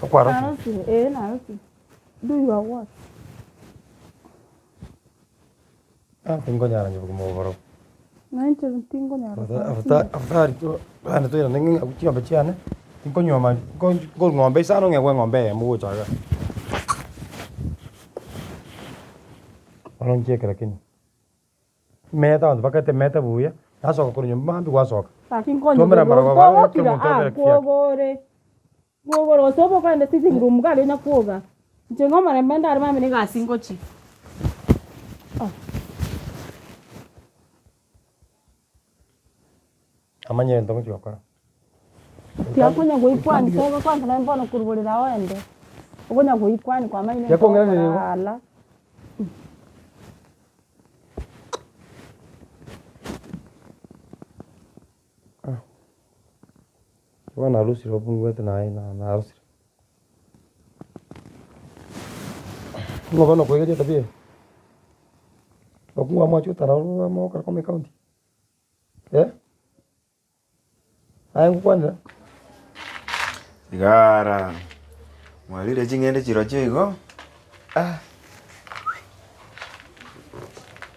Okwarokire? Narosire, eh narosire, do your worst. Ah, tinkonyara inche bogima obo barobwo. Nainche tinkonyara Afadhali afadhali tu naende toirane ng'a abwo chiombe chiane, tinkonyuoma nko nkorwa ng'ombe isano ng'egwe eng'ombe eyemo gocha igaa. Bono inche ekero kenywa, meta abanto bakagete meta buya, nasoka korwa nyomba mambia gwasoka. Gaki nkonye Twamera amarogoba aya, kogokira kera omonto ah abere kifiake. kwogore. Kwogora gose obe okogenda sitting room iga aria onya kwoga, inche ng'a omorembe ndare mambia na egasi ngochia. Amanye egento ngochia gokora. Tiakonya goikwania tobe kwanza naye bono korwa borere aoende, okonya goikwania kwamanyire Yakong'iraneria igo? ala. Bono narusire obong'wete naye na narusire. Ng'o bono okoigeria etabia eye? Okong'u amache otara ororo amo okore koma ekaunti eh? Aye ngokwanera. Igara, mwarire ching'ende chirochio igo, ah.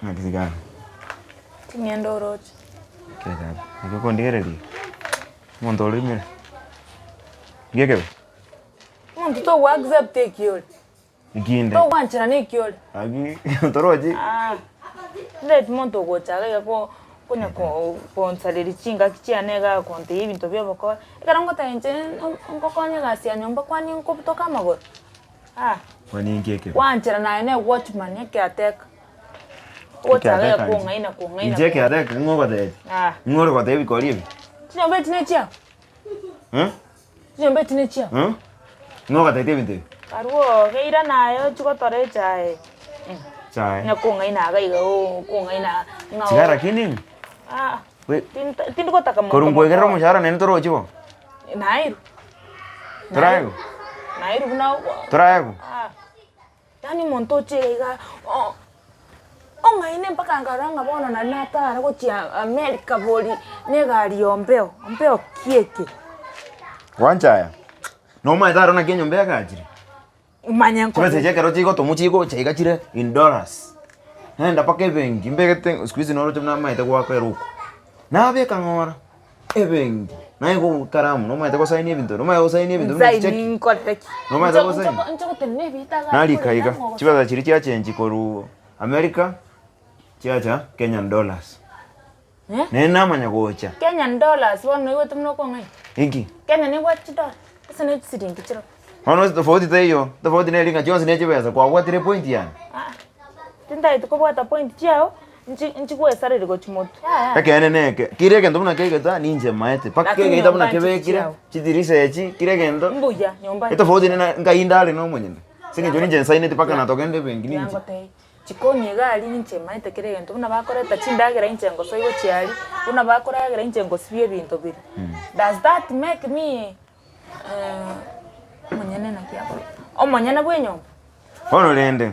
Ng'aki sigara. Ching'ende oroche. Naki okondigereria, omonto orimire, nki ekebe? Omonto togo accept eki ore. Ekinde. Togwancherana eki ore. Naki torochi? Ah, ndeti monto ogocha iga iga ko konya ko konsareria chingaki chiane iga agontebia ebinto bia obokora, ekero ngoteba inche ngokonye egasi ya nyomba kwani nkobutoka amagoro, ah. Kwani inki ekebe? Gwancherana aye na ewatchman ekeateka. Ogocha iga Ekeateka inche. kong'aina kong'aina Inche ekeateka ng'o ogotebia? Ah. Ng'o ore gotebia ebikori ebi? Chinyomba echi nechiao? Eh? Chinyomba echi nechiao? Eh? Ng'o ogotebetie ebinto ebi? Karwo geirana aye ochie gotora echae. Echae. Onye kong'aina iga iga oo kong'aina ng'a Tiga lakini. Ah, We- tinta tindi gotaka monto Korwa nkoigerera mokoro. omoshahara naende torochi bo? Nairwe. Toraegwa? Nairwe buna Toraegwa? Ah, yaani omonto oche iga iga o- ong'aine mpaka nkarora ng'a bono nari natara gochia America bori na egari ya ombeo, ombeo ki eke? Gwanchaya, nomanyete aro naki enyomba egachire? Manye nko- Chibesa echi ekero chigotomwa chigocha iga chire in dollars. Naenda mpaka ebenki, mbegete siku hizi noroche buna amaete goaka eruku. Nabeka ng'ora, ebenki, naye gokaramu nomanyete gosaini ebinto, nomanyete gosaini ebinto buna Nsaini chicheki. nkorete ki? Nomanyete Ncho- gosaini? ncho- ncho gotenena ebita iga Narika iga, ng'o chibesa chiria chiachengi korwa America, chiacha Kenyan dollars. Eh? Nere namanya gocha. Kenyan dollars bono noigwete buna okong'aina? Inki? Kenya nebwate chidola, gose ne chisiringi chiroo. Bono tofauti teiyo, tofauti neri ng'a chionsi ne chibesa kwabwatire epoint yane. Aa, tintageti kobwata point chiago, nchi nchigwesareria gochia motwe, yaya. Ekeene neke, kera egento buna keigeta ninche maete, mpaka Lakini kegeita buna nyomba nchiri kebekire, chiao. chidirisa echi, kera egento, Mbuya, nyomba etofauti nene nkai ndare na omonyene, ase eng'encho ninche nsaineti mpaka natogenda ebenki ninche. Yangotebia, Chikoni iga aria inche maete kera egento, buna bakoreta chindagera inche ngosoi gochia aria, buna bakoragera inche ngosibia ebinto biria. Does that make me omonyene naki akorokwa? Omonyene bwa enyomba? Bono rende,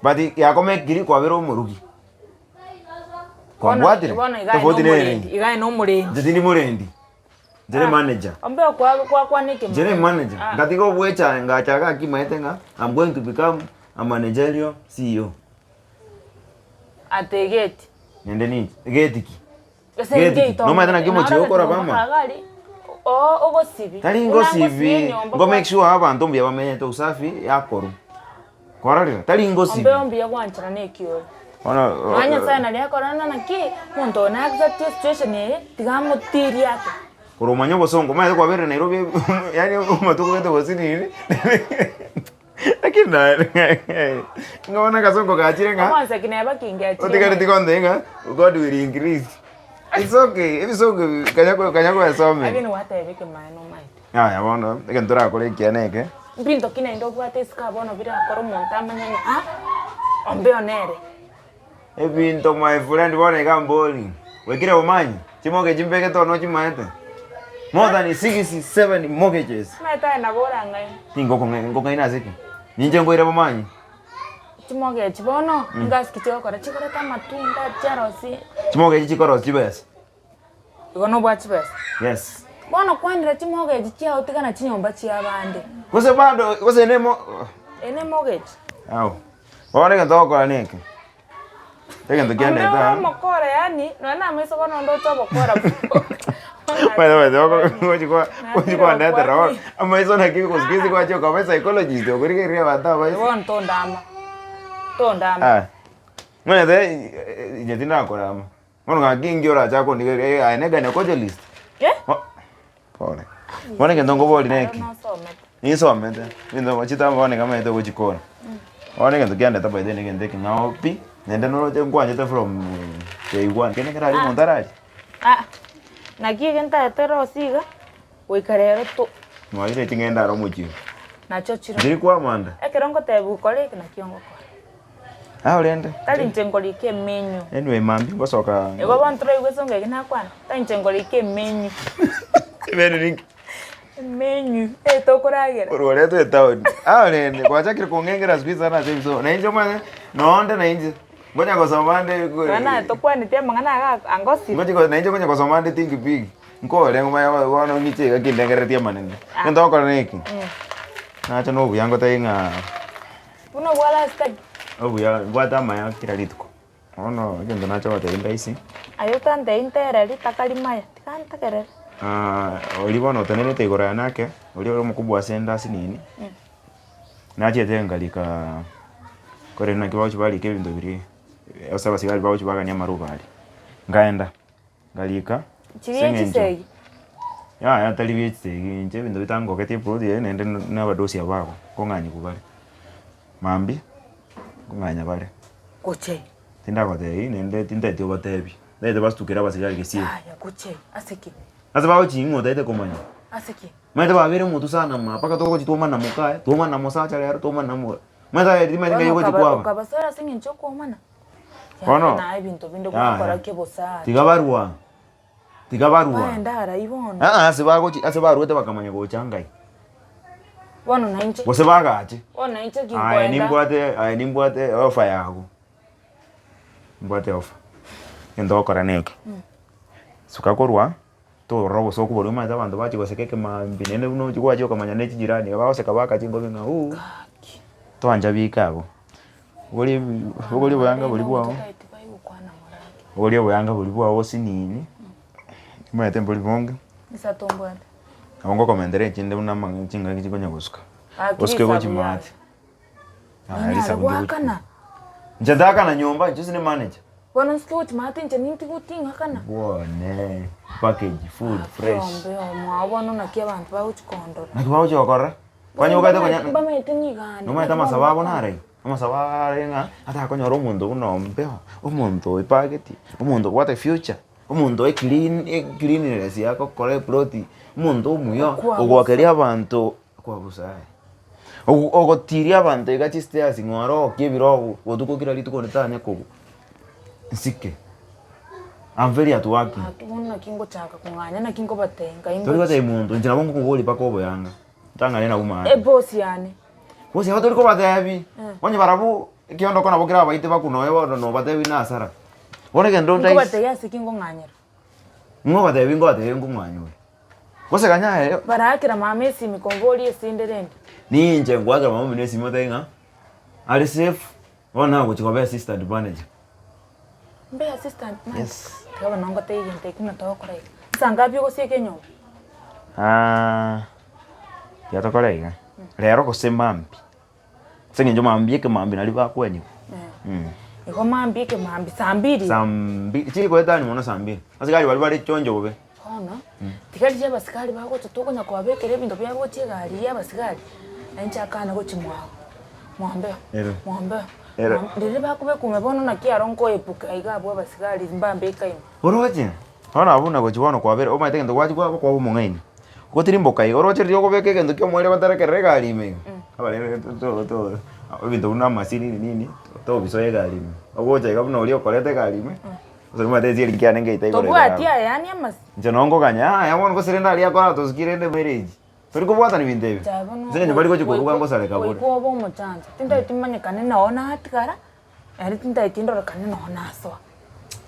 but yakomekiri kwabera omorugi. Kwambwatire? Bono iga aye Tofauti nere. nomorendi, iga aye nomorendi. Inche tindi morendi, inche ne manager. Ombe okwa kwakwana ekemo. Inche ne manager, Ah. ngatiga obwechae ngacha gaki maete ng'a I'm going to become a managerial CEO. Ate egeti. Naende ninche, egeti ki? Gose Geti inche ki? ito- Nomanyete naki omochie Naorogete okoraba ama? omaka iga aria, oo ogosibi. Tari Buna ngosibi ngosibi, enyomba ngo make sure abanto mbuya bamenyete usafi yakorwa. Kwarorire? Tari ngosibi. Ombeo mbuya gwanchera na ekioro. Bono Nonya Nyasaye naria akorora naki, omonto oyo na accept esituation eye, tiga amotirie ake. Korwa omanye obosongo, omanyete kwaberire Nairobi yaani amatuko gete gose nini, lakini naye ng'a bono akasongo gachire ng'a Omonseki neba kingechire otigareti gontebia ng'a God will increase. It's okay, ebisongo ebi kanya kanya koesomera. Lakini gwateba ekemaene omaete. Yaya bono, egento torakore ekiya neke. Mbinto ki naende obwate isiko aa bono birakore omonto amanye ng'a aa, ombeo nere. Ebinto my friend bono iga mbori. Goikire bomanyi, chimortgage mbegete one ochimaete. More than 67 mortgages. Omanyete aye nabo orang'aine. Tingokong'aina, nkong'aina ase ki? Ninche nkoire bomanyi. Chimortgage bono, ngasi ki chigokora? Chikoreta amatunda, chiarosia. Chimortgage chikorosia chibesa. Igo nobwate chibesa? Yes. Bono kwanera chimortgage chiao tigana chinyomba chiabande. Gose bado, gose nemo. Eye ne mortgage. Ao. Bono egento ogokora neke. Egento Onde kiandete ore aa. omokora yaani, nonya na amaiso bono onde oche obokora Gochi kondetera bono amaiso naki siku hizi gwachia okaba epsychologist okorigereria abanto abaiso. Bono tondama, tondama. Ah, omanyete inche tindakorama, bono gaki inki orachake kondigereria aye ne gynecologist? Eh? Pole. Bono egento nkoboria Aro neki, nosomete. ninsomete, ebinto chitambe bono iga maete gochikora. Bono egento kiandeta by the way na egento ekeng'ao pi, naende noroche nkwanchete from day one, kende keraria omonto araria. Ah, naki egento aye torosie iga, goika rero to. Mwarire ching'ende aro omochie. Nachio chire. Nchiri kwamanda. Ekero ngotebiwa kora eke nakio ngokora. Ao rende. Tari inche nkorika emenyu. Anyway mambia ngosoka. Igo bono toraigwe esonga eke nakwana, tari inche nkorika emenyu. Emenu ninki? Emenyu, eye tokoragera. Korwa oretwe etown. Ao rende gwachakire kong'engera siku hizi sana ase ebisomo. Na inche omanye, nonde na inche, ngonya gosoma nde Nonya naye tokwaneti amang'ana iga angosire. Ngochi na inche ngonya gosoma nde think big. Nkore ngomanye bono ng'iche iga kindengereretie amanene. Egento ogokora neki, nacha na obuya ngotebi ng'a. Buna obwa last time. Obuya mbwate amaya kera rituko. Bono egento nacha gotebia ndaisi. Aye otantebie ntereri takari maya, tiga ntegerere. Oria bono otenenete igoro yane ake, oria ore omokubwa ase ende ase nini, nachiete nkarika korende naki bagochi barika ebinto biria, ase abasigari bagochi bagania amaruba aria. Nkaenda, nkarika, ase Chiria eng'encho chisegi. yaya tari bia chisegi inche ebinto bitangoketie eploti eye naende na abadosi aba ago, nkong'anyigwa bare. Mambia, nkong'anya bare. Gochia. Tindagotebi naende tintageti obatebi, ntagete bastukere abasigari gesieri. Yaya gochia ase ki? Ase bagochia ng'o otagete komanya? Ase ki? Omanyete babeire omotu sana maa mpaka togochia twomana mokaye, twomana mosacha rero, twomana mo omanyete aye timanyeti ng'ai Bono ogochia okaba kwaba. okabasora ase eng'encho okoomana? Bono, Yaya naye ebinto binde gwakora yaya, ki bosa tiga barwa, tiga barwa. Baende arai bono. Aa ase bagochi ase barwete bakamanya gocha ngai. Bono nainche. Gose bagache. Bono nainche Aye ginkoenda. nimbwate aye nimbwate offer yago. Nimbwate offer. Egento ogokora neke, suka korwa, torora obosoku boria omanyete abanto bachia goseka ekemaambia naende buna ochia gwachia okamanya ne chijirani iga bagoseka baka chinkobi ng'a ooh, twancha bike abwo. Bogoria ebi bogoria oboyanga boria bwao, bogoria oboyanga boria bwao osinini, omanyete mbori bonge. Nabo ngokomentera echinde buna amang'ana chingaki chikonya gosuka, osuke gochia maate. Aya risabu Ninyare ndigochi goakana. Inche ntakana nyomba, inche ase ne manager. Bono nsuke gochia maate inche nintige ting'akana. Bwone, package full fresh. Ombe omwao bono naki abanto bagochi kondora. Naki bagochi gokorora? Kwani obwate konya Mbamaete ng'igande. Nomanyete amasabo abo nare? Amasabo are ng'a atakonyora omonto buna ombeo, omonto oepagetie, omonto obwate future. Omonto e clean cleanliness agokora eploti, omonto omuya ogoakeria abanto kwabusa aye. Ogo ogotiria abanto iga chistairs ng'a orokie ebirogo botuko kera rituko onde tanya kogwa, nsike. I'm very at working. Gaki bono naki ngochaka kong'anya naki nkobatebia nkai Tori ngochia. gotebia monto inche nabo ngokoboria mpaka oboyanga, ntang'ane nabwo maate. Ebosi yane. Bosi aba tori kobatebi, onye barabwo ekiondoko nabo kerabaite bakwe nonya bono nobatebi na hasara. Bono egento ntais Nkobatebia ase ki nkong'anyera? Ngobatebi ngobatebi nkong'anya ore. Gose ganya aye. Baraakera mama esimi komboria esinde rende. Ninche ngoakera mama omino esimi otebi ng'a are safe, bono nagochi koba assistant manager. Mbe assistant manager? Yes. Tiga bono ngotebie egento ekio ng'a togokora iga. Nsa ngapi ogosieka enyomba? Tiga tokore iga, rero gose mambia, ase eng'encho mambia ekemambia nario bakwenigwa. Igo mambia ekemambia, saa mbiri? Saa mbiri, chiri goetania mono saa mbiri, asigari baria bare chonjo bobe. Bono, tiga riria abasigari bagocha tokonya kobabekera ebinto biabo gochia egari ya abasigari, na inche akane gochia mwabo, mwombeo, Ere. mwombeo, Ere. riria bakobeka ime bono naki aro nkoepuka iga abwo abasigari mbambeka ime. Oroche, bono abwo buna gochia bono kwabera omanyete egento gwachia kwaba kwaba omong'aini, gotirimboka iga oroche riria okobeka egento kia omoerio goterekerera egari ime iga, abarere to to to ebinto buna amasini nini nini tobisoa egari ime. Ogocha iga buna oria okoreta egari ime, gose nimanyete ense eri nkiane ngeita igoro iga Tobwati abwo. aya yaani amasi. Inche noo nkoganya, yaya bono gose rende aria akora tosuki rende marriage. Tori kobwatani binto ebi? Ase eng'encho mbari gochi koruga ngosareka bore. Goika obe omochancha, tintageti manyekane noo natigara, naende tintageti ndorokane noo nasoa.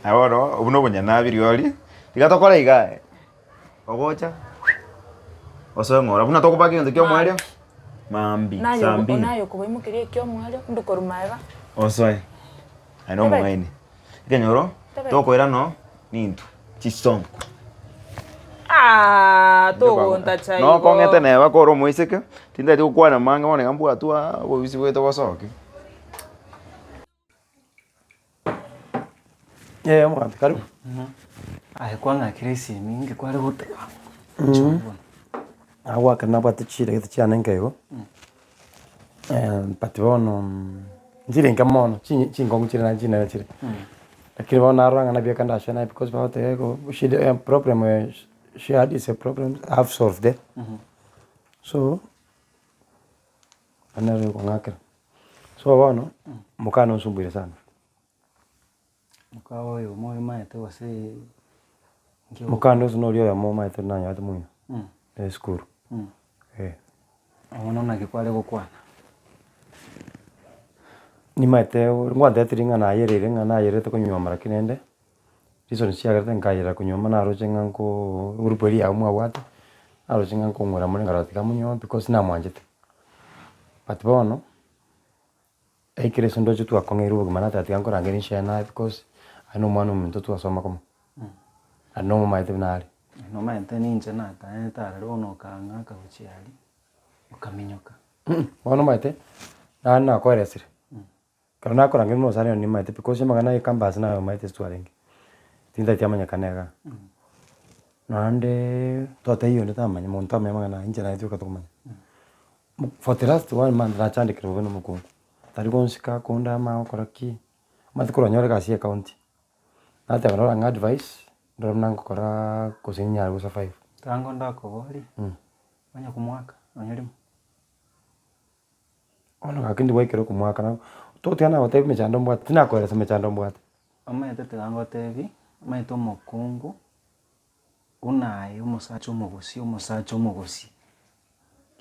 Aye bono, obwo na obonyanabi rirorio, tiga tokore iga aye, ogocha osoe ng'ora, buna tokobaka egento kia omoerio, maambia, saa mbili. Naye okobaimokeria ekia omoerio, inde korwa magega. Osoe, aye na omong'aini. Ekenyoro, tokoira no nintwe, chisonko. Aah togontacha igo. Nokong'ete neba kore omoiseke, tintageti gokwana mange bono iga mbwatwe aa obobisi bwaito bosoke. Eh omogambi karibu. Aye kwang'akire esimi inki kware goteba? Inche bono. Nagoakera nabwate chidaeka chiane nke igo, but bono nchire nke mono, chinyi chinkong'u chire naende chinene chire. Lakini bono narora ng'a nabieka ndashe naye because bagoteba igo shida problem she had is a problem I have solved eh, so nere okong'akera. So bono, mokane onsumbuire sana. Moka oyo moimaete gose nki Mokande ase noria oyomo omaete nanyarete moino, esukuru, eh. Bono naki kware gokwana? Nimaete ngwanteterie ng'a nayereire ng'a nayerete konyuoma lakini rende, reason chiagerete nkayerera konyuoma naroche ng'a nkoo egroup eria yabo mwabwate, naroche ng'a nkong'wera more nkarora tiga monyuome because namwanchete. But bono. Ekero ase ndoche twakong'eirwe obogima nateba tiga nkorangerie nshare naye because aye na omwana ominto twasoma komo, naende nomomaete buna are. Nomaete ninche nataete aroro bono okang'aka gochia aria, okaminyoka. Bono omanyete, nare nakoeresire, ekero nakorangeria buna osare nimaete because amang'ana ya ecampus naye omaete ase twarenge, tintageti amanyekane igaa. Naendeeee totebia onde tamanya, monto amanye amang'ana aya, inche naye toika tokomanya. For the last one month nachandekire bobe na omokungu, tari gonsika kondama gokora ki, omanyete korwa nyore egasi ya ecounty, nateba rora ng'a advice, ndore buna ngokoraa gose ninyare go survive. Tango ndakoborie, onye komoaka nonye rimo. Bono gaki ndi gwaikera okomoaka nabo, togotiga nagotebia emechando mbwate, tinakoeresa emechando mbwate. Omanyete tiga ngotebie, omanyete omokungu buna aye omosacha omogosi omosacha omogosi.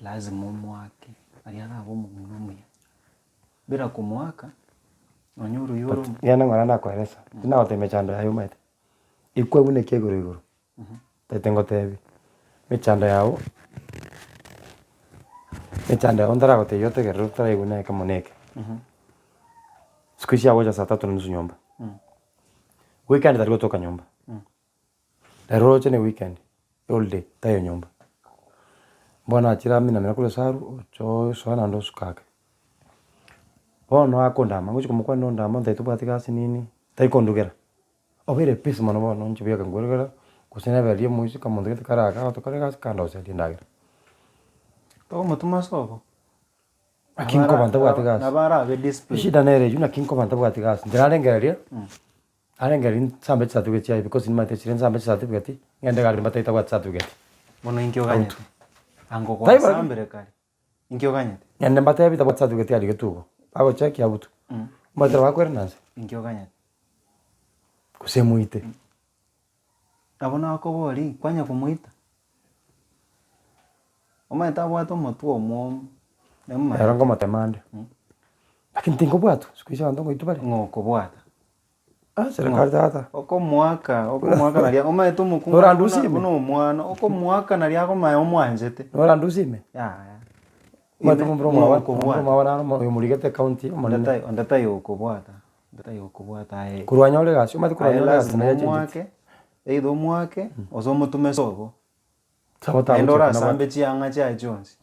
Lazima omoake, aria arabe omong'ina omuya. Bila komoaka, nonye oruya ore But genda ng'ora nakoeresa, tinagotebia emechando yaye omanyete, ekwe buna eke igoro igoro, tete ngotebi, emechando yago, emechando yago ntaragotebia otegerere otaraigwa na ekemo na eke. Siku hizi agocha saa tatu na nusu nyomba, weekend tari gotoka nyomba. Ero roche ne weekend, holiday, taiyo nyomba. Bono achire aminamina korwa esaru, ocha osoa naende osuka ake. Bono akondama, ngochi komokwania ondama ontebia tobwati gasi nini, tari kondugera. Obeire busy mono bono inche buya nkorugera, gose nebe riria omoiseke omonto gete kare aka agotokora egasi kandoseria endagera. Tokomotoma ase obo? Naki nkoba ntabwati gasi. Nabo arabe disciplined. Eshida nere eywo naki nkoba ntabwati gasi, inche narengereria. Narengereria nsambe chicertificate chiaye because nimanyete chire nsambe chicertificate, ng'ende egari mbatebie tabwati certificate. Bono inki oganyete? Ango Taibo lakini. gwasambire kare, inki oganyete? Ng'ende mbatebie tabwati certificate arigetwe igo, bagochekia abutwe, omanyete nabo bakoirana nse. Inki oganyete? Gose moite. Nabo nakoboria, kwanya komoita? Omanyete abwate omotwe omwomo, Ero nkomotema ande, lakini tinkobwatwa, siku hizi abanto ngoitwa bare. Ng'o okobwata? Ah serikali tata. Okomoaka, okomoaka naria omanyete omokungu Norandusie buna ime? buna omwana, okomoaka naria akomanya omwanchete. Norandusie ime? Yaya. Omanyete Ime, momura ng'o omwabo okobwata? momura omwabo naro oyo omorigete ecounty Onde omonene. tai onde taiyo okobwata, onde taiyo okobwata aye. Korwa anyore egasi, omanyete korwa Aye anyore egasi lazima naye achencheti. omoake, either omoake, gose omotume sobo. Sabo Naende tagochia orasambe chiang'a chiaye chionsi.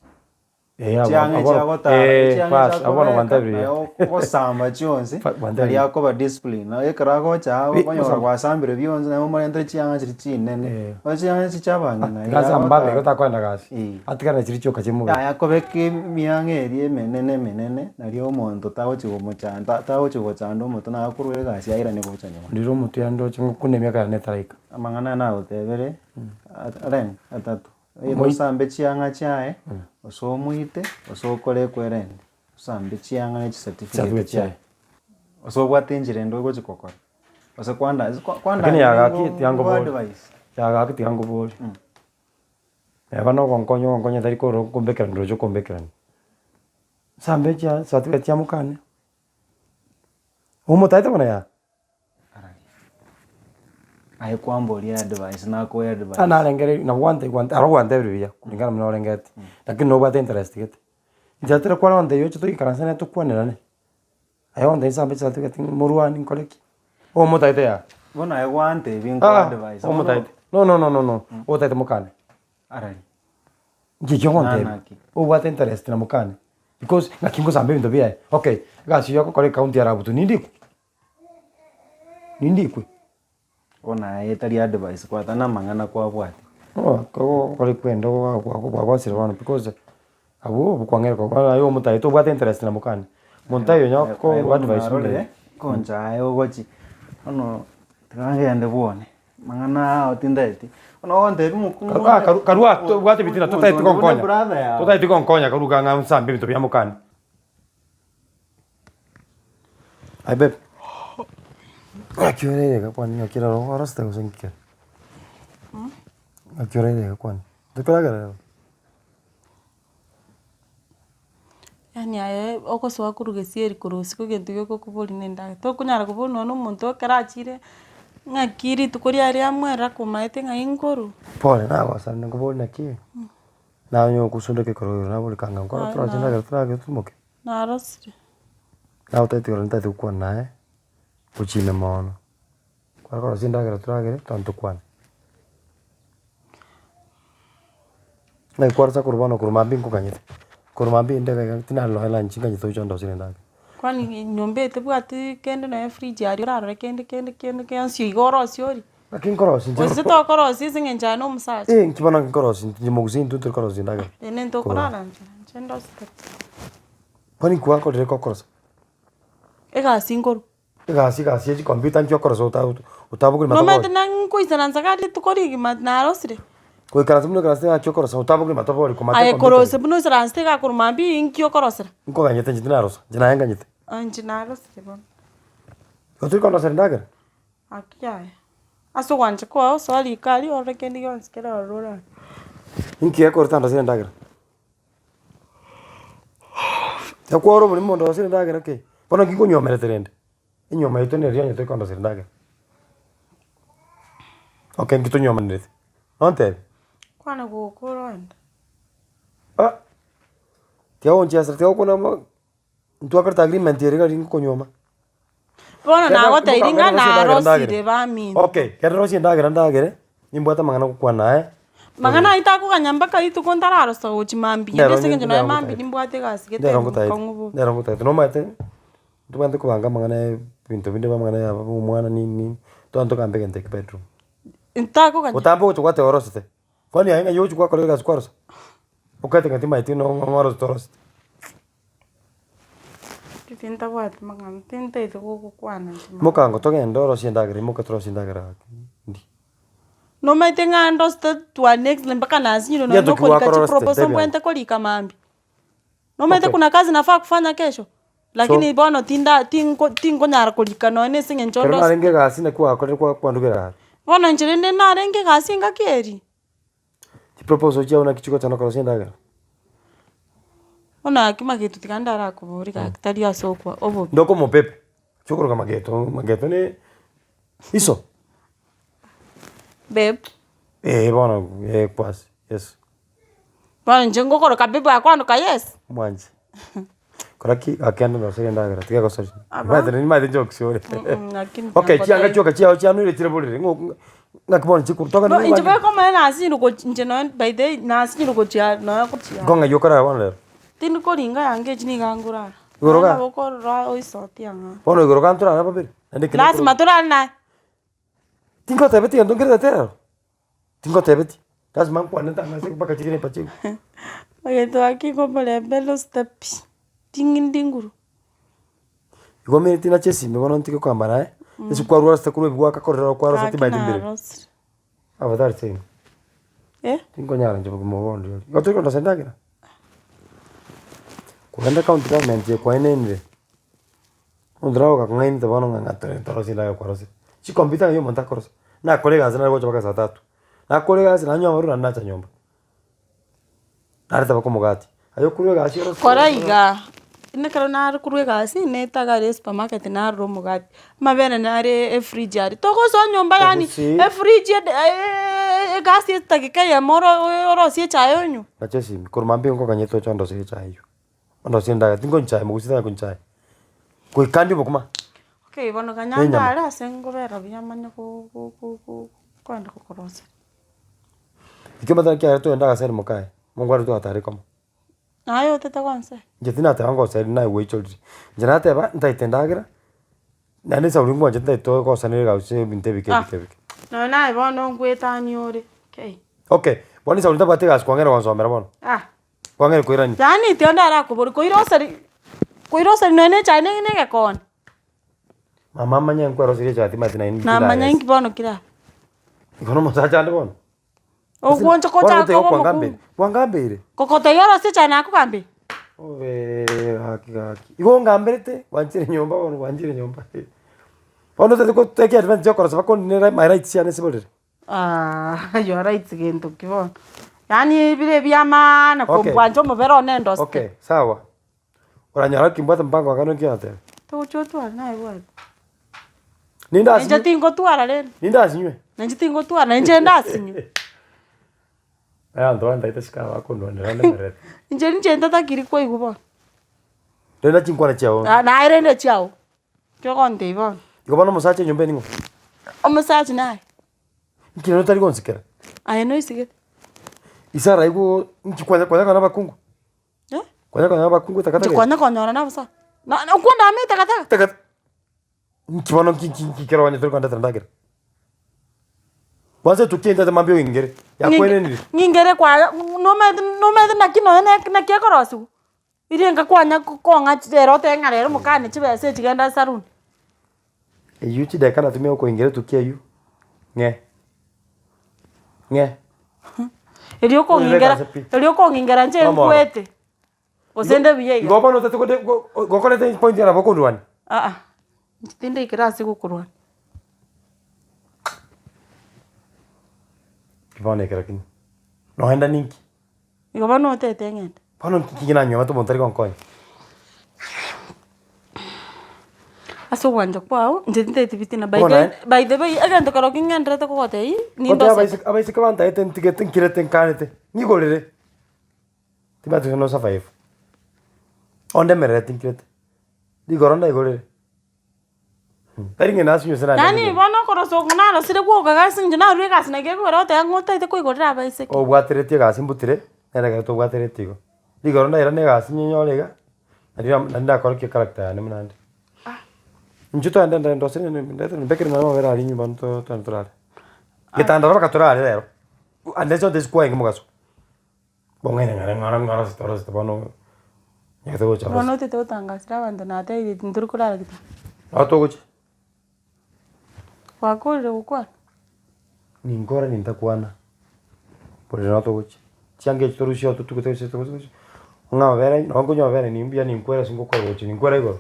Eh, abo- Chiang'a abo- echiagotara, eh, echiang'a bas, abo bono echiakobeka, gwantebirie. naye ogosamba chionsi, Fa- gwantebirie. naria akoba discipline. Naye ekero agocha aa Bi- okonyora gosamba. gwasambire bionsi naye omorentere chiang'a chiria chinene. Eh. Bono chiang'a echi chia abang'ina iga Gasi ambabe igo agotara. takoenda gasi. Eh. Atigare chiria chioka chimobere. Yaya akobeka emiang'a eria emenene emenene, naria omonto tagochi komochanda tagochi gochanda omonto naye akorwa egasi airane gocha nyomba. Ndire omotwe yane ndoche ngokuna emiaka yane etaraika. Amang'ana aya nagotebere, rent atato. Either osambe chiang'a chiaye, gose omoite, gose okore ekwerende. Osambe chiang'a ne chicertificate Chicertificate chiaye. chiaye. Gose obwate enchera ende ogochi gokora, gose kwanda ase kwanda Lakini yagaki tiga ngo nkobori, advise. yagaki tiga nkobori, neba na ogonkonya ogonkonya tari koro okombekerani roche okombekerani, nsambe chia certificate chia mokane, omotaete bono yaa. Aye kwamboria advice nakoe advice. Aa narengereiri nabo gwante gwante aro gwantebirie buya kulingana buna orengereti, lakini nobwate interest gete. Inche tari kwarora ontebia oche toikaranse nere tokwanerane, aye ontebie nsambe chicertificate morwane nkore ki? Omotaete yaa. Bono aye gwantebia nkoe Aa advice, bono omotaete, no no no no no, otaete mokane. Arari. Inche ekio ogontebia, Nana ki? obwate interest na mokane, because ng'aki ngosamba ebinto biaye, okay, egasi eywo agokora ecounty ya Rabutu nindikwe? Nindikwe? Bono aye tari advice kwata na amang'ana kwabwate. Okore kwenda bwagosire bono because abwo obokwang'era bono aye omotaete obwate interest na mokane, monto aye onye ko Aye bono advice narorire, koncha aye ogochi, bono tiga ngende bwone, mang'ana ao tindaeti, bono ogontebia omokungu Karu ah karu karua tobwate ebitina totaeti buna gonkonya, brother yao. totaeti gonkonya karu ng'a nsambe ebinto bia mokane. Aye babe, ng'aki ore iga kwani ng'aki rero orosete gose ng'ki kere? Ng'aki ore iga kwani, tokoragera rero? Yaani aye ogosoa korwa gesieri korwa isiko egento gegokoboria na endagera, tokonyara koboria nonye na omonto ekero achire ng'aki rituko riaye riamwerera komaete ng'ai nkorwa. Pole nagosana nkoborie naki, naye ogosundeka ekero oyo nabori kanga nkoro toroche endagera toragere tomoke. Narosire. Naye otagete korora ntagete gokwana naye, gochia ime mono, kware korosia endagera toragere togende tokwane. Naki kwarosa korwa bono korwa mambia nkoganyete, korwa mambia inde iga iga tinarora nonye lunch nganyete gocha ondoserie endagera. Kwani nyomba eye tebwati kende nonye fridge aria orarore kende kende kende gionsi iga orosie orie? Naki nkorosia inche Gose tokorosia ase eng'encho aye na omosacha? Eh, inki bono nkorosia inche mogusii intwe ntori korosia endagera. Rende ntokorara nchara, inche ndosete. Kwani nkwakorire kokorosa? Egasi nkorwa. Egasi egasi ya chicomputer nki okorosa ota otabogori matobori? Nomanyete na nkoisaransa iga rituko rigima narosire. Goikaransa buna oikaransete ng'aki okorosa otabogori matobori komata Aye ecomputer korosia buna oisaransete iga korwa mambia inki okorosera? Nkoganyete inche tinarosa, inche naye nganyete. Inche narosire bono. Igo tori kondosera endagera? Aki yaya, ase ogwancha kwao soa riko aria orore kende gionsi kere ororo orare. Inki gekoreta ndosere endagera? Ekworo oborimo ndosere endagera kei, bono nki nkonywomerete rende? Enywomo yaito neri onye tori kondosera endagera. Okay nki tonywomanerete? Nontebi? Kwana gokora ogende. Ah, tiga gonchiasera tiga gokwana amo. Ntwakorete agreement ere iga nkonywoma. Bono nagotebirie ng'a narosire baminto. Okay, ekero rosie endagera ndagere, nimbwate amang'ana gokwana naye. Mang'ana ayio takoganya mpaka rituko ntararosa gochia mambia, Ndero ase eng'encho nonya ndero mambia ngotaete. nimbwate egasi gete Ndero ngotaete, enkong'u bobe. ndero ngotaete, nomanyete, ntobwenerete kobanga amang'ana ya ebinto binde amang'ana ya omwana nini nini, togende togambe egento eke bedroom. Ntakoganya. Botambe ogocha gwateba orosete, kwani aye ng'ai ogochi gwakora egasi kwarosa? Okaete ng'a timaeti ng'a orosete orosete. Tintabwati mang'ana, tintaeti gokwana inche mang'ana. Mokango togende orosie endagera imoka torosie endagera gaki ndi. Nomaete ng'a ndosete to an extent mpaka nasinyirwe nonye Gento ki nokorika gwakorora chiproposal step mbwenerete korika mambia. Nomaete Okay. kuna kazi nafaa kufanya kesho, lakini bono tinda tinko tinkonyara korika nonye na ase eng'encho Ekero ndosete. narenge egasi naki gwakorire kwa kwandugera are. Bono inche rende narenge egasi engaki eria. Chiproposal chiago naki chigochana korosia endagera? Bono gaki mageto tiga ndarakoborie gaki tari ase okwa obobe. Ndoka omopepe, chokoroka mageto, mageto ne iso. Babe. Eeh bono eh kwasi, yes. Bono inche ngokoroka babe akwandoka yes. Omwanchi, kora ki gaki ande ndoserie endagera tiga gosaria. Aba. Omanyete nimanyete jokes ore. Lakini Okay, tiga chianga ngotebi. chioka chiago chianuire chire borere ng'o ng'aki bono chikuru toka No inche bokomanya nasinyire gochi inche nonye by the way nasinyire gochia nonye gochia. Nko ng'ai okorara bono rero? Tindi koringa yanga echi nigo ngorara. Igoro Naende ga? nabo okorora oisotie ang'e. Bono igoro ga ntorare babere? Naende ekero Lazima torare naye. Tingotebeti gento nkerete rero, tingotebeti, lazima nkwane ntang'ase mpaka chigere mpachigwe. Egento gaki nkomorembe losete pi, ting'indi nguru. Igo omanyete nache esime bono ntige kogamba naye, ase kwarwarosete korwa ebi gwakakorera okwarosete Gaki timanyeti mbere. narosire. Afadhali seino. Eh? Tinkonyara inche bogima obo bondo rirorio. Igo tori kondosa endagera? Kogenda county government eye kwaenenire. Omonto naro ogakong'ainete bono ng'a ng'a tore torosie endagera kwarosire. Chikompiuta ng'ai omonto akorosia, nakore egasi nare gocha mpaka saa tatu, nakora egasi nanywa amarwa naende nacha nyomba. Nareta mpaka omogati, aye okorwa egasi orosie Kora igaa, ekero nare korwa egasi netaga aria esupermarket narora omogati, amabere nare efridge aria, togosoa nyomba yaani Ogusii. efridge ede egasi edageka eyemo oro orosie echae onywe. Nacha esimi, korwa mambia nkoganyete oche ondoserie echae eywo. Ondosie endagera, tinkonywa chae, mogusi tanya konywa chae. Goika ndie obokima. Okay bono ganya Nenyama. ndare ase ngobera buya manye go- go- go- go koenda gokoroseria. Ekio omanyete naki kiagera togenda agaseri mokaye, mongo aria twatare komo. Naye otete gonseri? Inche tinateba ngoseri naye gwaichorire, inche nateba ntaete endagera, naende esauri ngwanchete ntaete togosanera egasi ebinto ebike Ah, ebike ebike. nonye naye bono ngoetania ore, kei. Okay, bono esauri ntabwati egasi kwang'eire gonsomera bono. Ah. Kwang'eire koirania. Yaani tiga ndarakobori koiroseri koiroseri nonye na echae ne egekone. Mama amanye nkweroserie echae timanyeti naende Namanya inki bono kere aba. Igo na omosacha ande bono. Ogwancha Bono kochaka goteba koba kwangambire, omokungu. kwangambeire. Gokotebia orosie echae nakogambire. Obee gaki gaki. Igo ongamberete, gwanchire nyomba bono gwanchire nyomba. Bono otagete go take advantage okorosia bakondinera my rights chiane ase borere. Aah your rights gento ki bono? Yaani bire bia maana Okay. kombwancha omobere one endosete. Okay, sawa. Oranyora kimbwate mpango akano nki oratebe? Togochia otware naye bwate. Ninde Inche asinywe? tingotwara rende. Ninde asinywe? Nainche tingotwara, nainche ndasinywe. Abanto bantaete sika bakondwanera ndemererete. Inche ninche ntatakiri koigwa bono. Renda chinkwana chiago. Ah naye rende chiago. Ki ogontebia bono? Igo bono omosacha enyomba eye ning'o? Omosacha naye. Inki rero otari gonsikera? Aye noisigete. Ise araigwe inki kwanya kwanya konyora abakungu? Eh? Kwanya konyora abakungu Inche etakataka eye? kwanya konyora nabosa. Na na okwandama etakataka. Takata inki bono nki nki nki kero onye tori kondetera endagera? Kwanza etukia intete mambia oingere, yakwenenire. Ng'ingere kwaya nomanyete nomanyete naki nonye naki ekorosiwa. Riria enka kwanya kong'a rero otebe ng'a rero mokane chibesa echi genda esaruni. Eywo chidakika natumia gokoingira etuki eywo, ng'e, ng'e. Erio okong'ingera, erio okong'ingera inche nkwete, gose nde buya iga. Igo bono otete kode go gokorete point nabo okondwania? Aa, inche tindaikera ase gokorwania. Bono ekero ki, noenda ninki? Igo bono otete ng'ende. Bono nki nanyomete omonto tari gonkonya? Ase ogwancha kwao, inche tintageti bitina by Bono the naende- by the way, egento kero ki ng'enderete kogotebia, Gotebi nindosete. abaiseke abaiseke bantaete ntigete nkirete nkanete, nyigorere, timanyeti gose no survive. Ondemerereti nkirete, rigoro ndaigorere. Tari ng'a nasinywe ase naende Yaani bono okorosa oko narosire gwoka gasi inche narure egasi naki ekogera oteba ng'a otaete koigorera abaiseke. Obwateretie egasi mbutire, nere ekero tobwateretie igo. Rigoro ndairane egasi nyenyore iga, nario naende ndakorokia echaracter yane buna inde. Inchuo togende nde ndose ndete mbekere nonye amabere aria nyomba to togende torare. Getanda mpaka torare rero, unless onde sikuwa mogaso. Bong'aini ng'ora ng'ora ng'ora ase torosete bono nyagete gocha Bono orosie. otete gotangasera abanto natebirie tintori korara gete. Nabo togochia. Gwakorire gokwana? Ninkore nintakwana, borere nabo togochia. Chianga echi torusie oo totugute gose gose gose, ng'a amabere nabo nkonywa amabere nimbuya ninkwere ase ngokora gochia ninkwere igoro.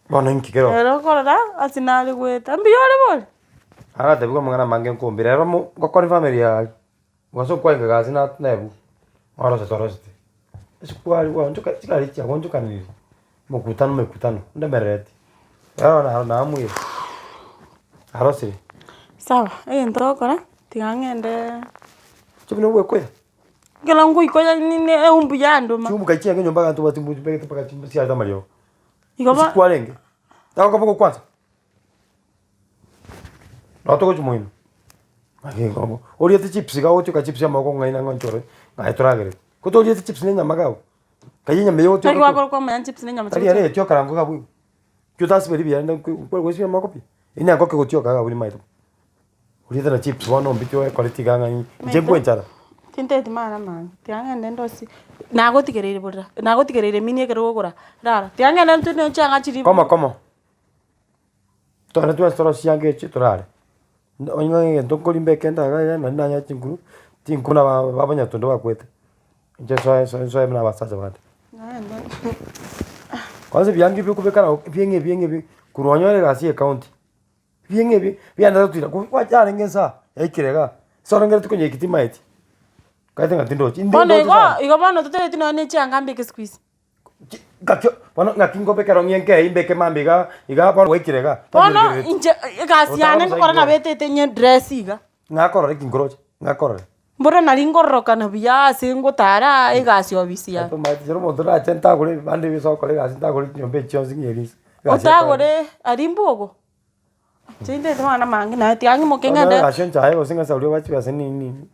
Bono inki kero? Ere okorora ase nare goeta, mbuya ore bori? Aratebigwe amang'ana amange nkombire ero mo ngokora efamiri yaye, gose okwaenga gasi na naebwa, orosete orosete. Esukari gwaonchoka chigari chiagoonchokanire, mokutano mekutano, ndemerereti, rero naro naamwire, arosire. Sawa, egento ogokora, tiga ng'endeee. Chibuna obwekoya. Ekero ngoikoya nini eumbu yandoma. Chiumbu kai chiange nyomba abanto bati mbu chibegete mpaka chimbu chiarete amariogo. Igo bo- Ase kwarenge, tagokoba gokwansa. Nabo togochia moino, naki igo oriete chips iga ogotioka chips amaboko ng'ai na ng'onchore naye toragerete. Ko toriete chips na enyama iga abwo, kayia enyama eywo Naki ogotioka gwakora kwamanya chips na enyama tari ere etioka rango iga abwo igo. Ekio otasibeti buya rende nkwe gosibia amaboko pi, enyama ngoke gotioka iga abwo nimaete. Oriete na chips bono ombiti oekoreti iga ng'a inche nkwe enchara. Tinteti mara mange, tiga ng'ende ndosie, nagotigereire borera, nagotigereire mini ekero ogokora, rara, tiga ng'ende ntwe ne chianga chiria. Komo komo, togende twensi torosie chianga echi torare, onye ng'a egento nkori mbeke ndaga iga naende nanyore chinguru, tinkuna buna ba- babanyatondo bakwete, inche nsoe nsoe nsoe buna abasacha bande. Naende. Kwanza ebianga ebi okobeka nabo ebieng'e ebieng'e ebi korwa onyore egasi ya ecounty, ebieng'e ebi biaenda gotira ko yarenge nsa yaikire igaa, ase orengereretie konyeiki timaeti, okaete ng'a tindochi, Bono ndoche igo, sana. igo bono totaeti nonye na echianga mbeke siku hizi. Chi ngaki bono ngaki nkobeka erong'i enke eywo mbeke mambia igaa igaa bono gwaikire igaa, Bono twanyeregereti. inche egasi yane ngokora nabo etete nye dress iga. Ng'akorore ki nkoroche, ng'akorore. Mboro nari ngororokana buya ase ngotara egasi ofisi yane. Tomaeti kera omonto orache ntagore ebibanda ebi ase ogokora egasi ntagore chinyomba echi chionsi ng'a eri inse. Egasi ekore. Otagore aria mbogo, inche nintagete amang'ana amange naye tiga ng'imoke ng'ende. Egasi enchaye gose ng'a oria obae chibesa nini nini,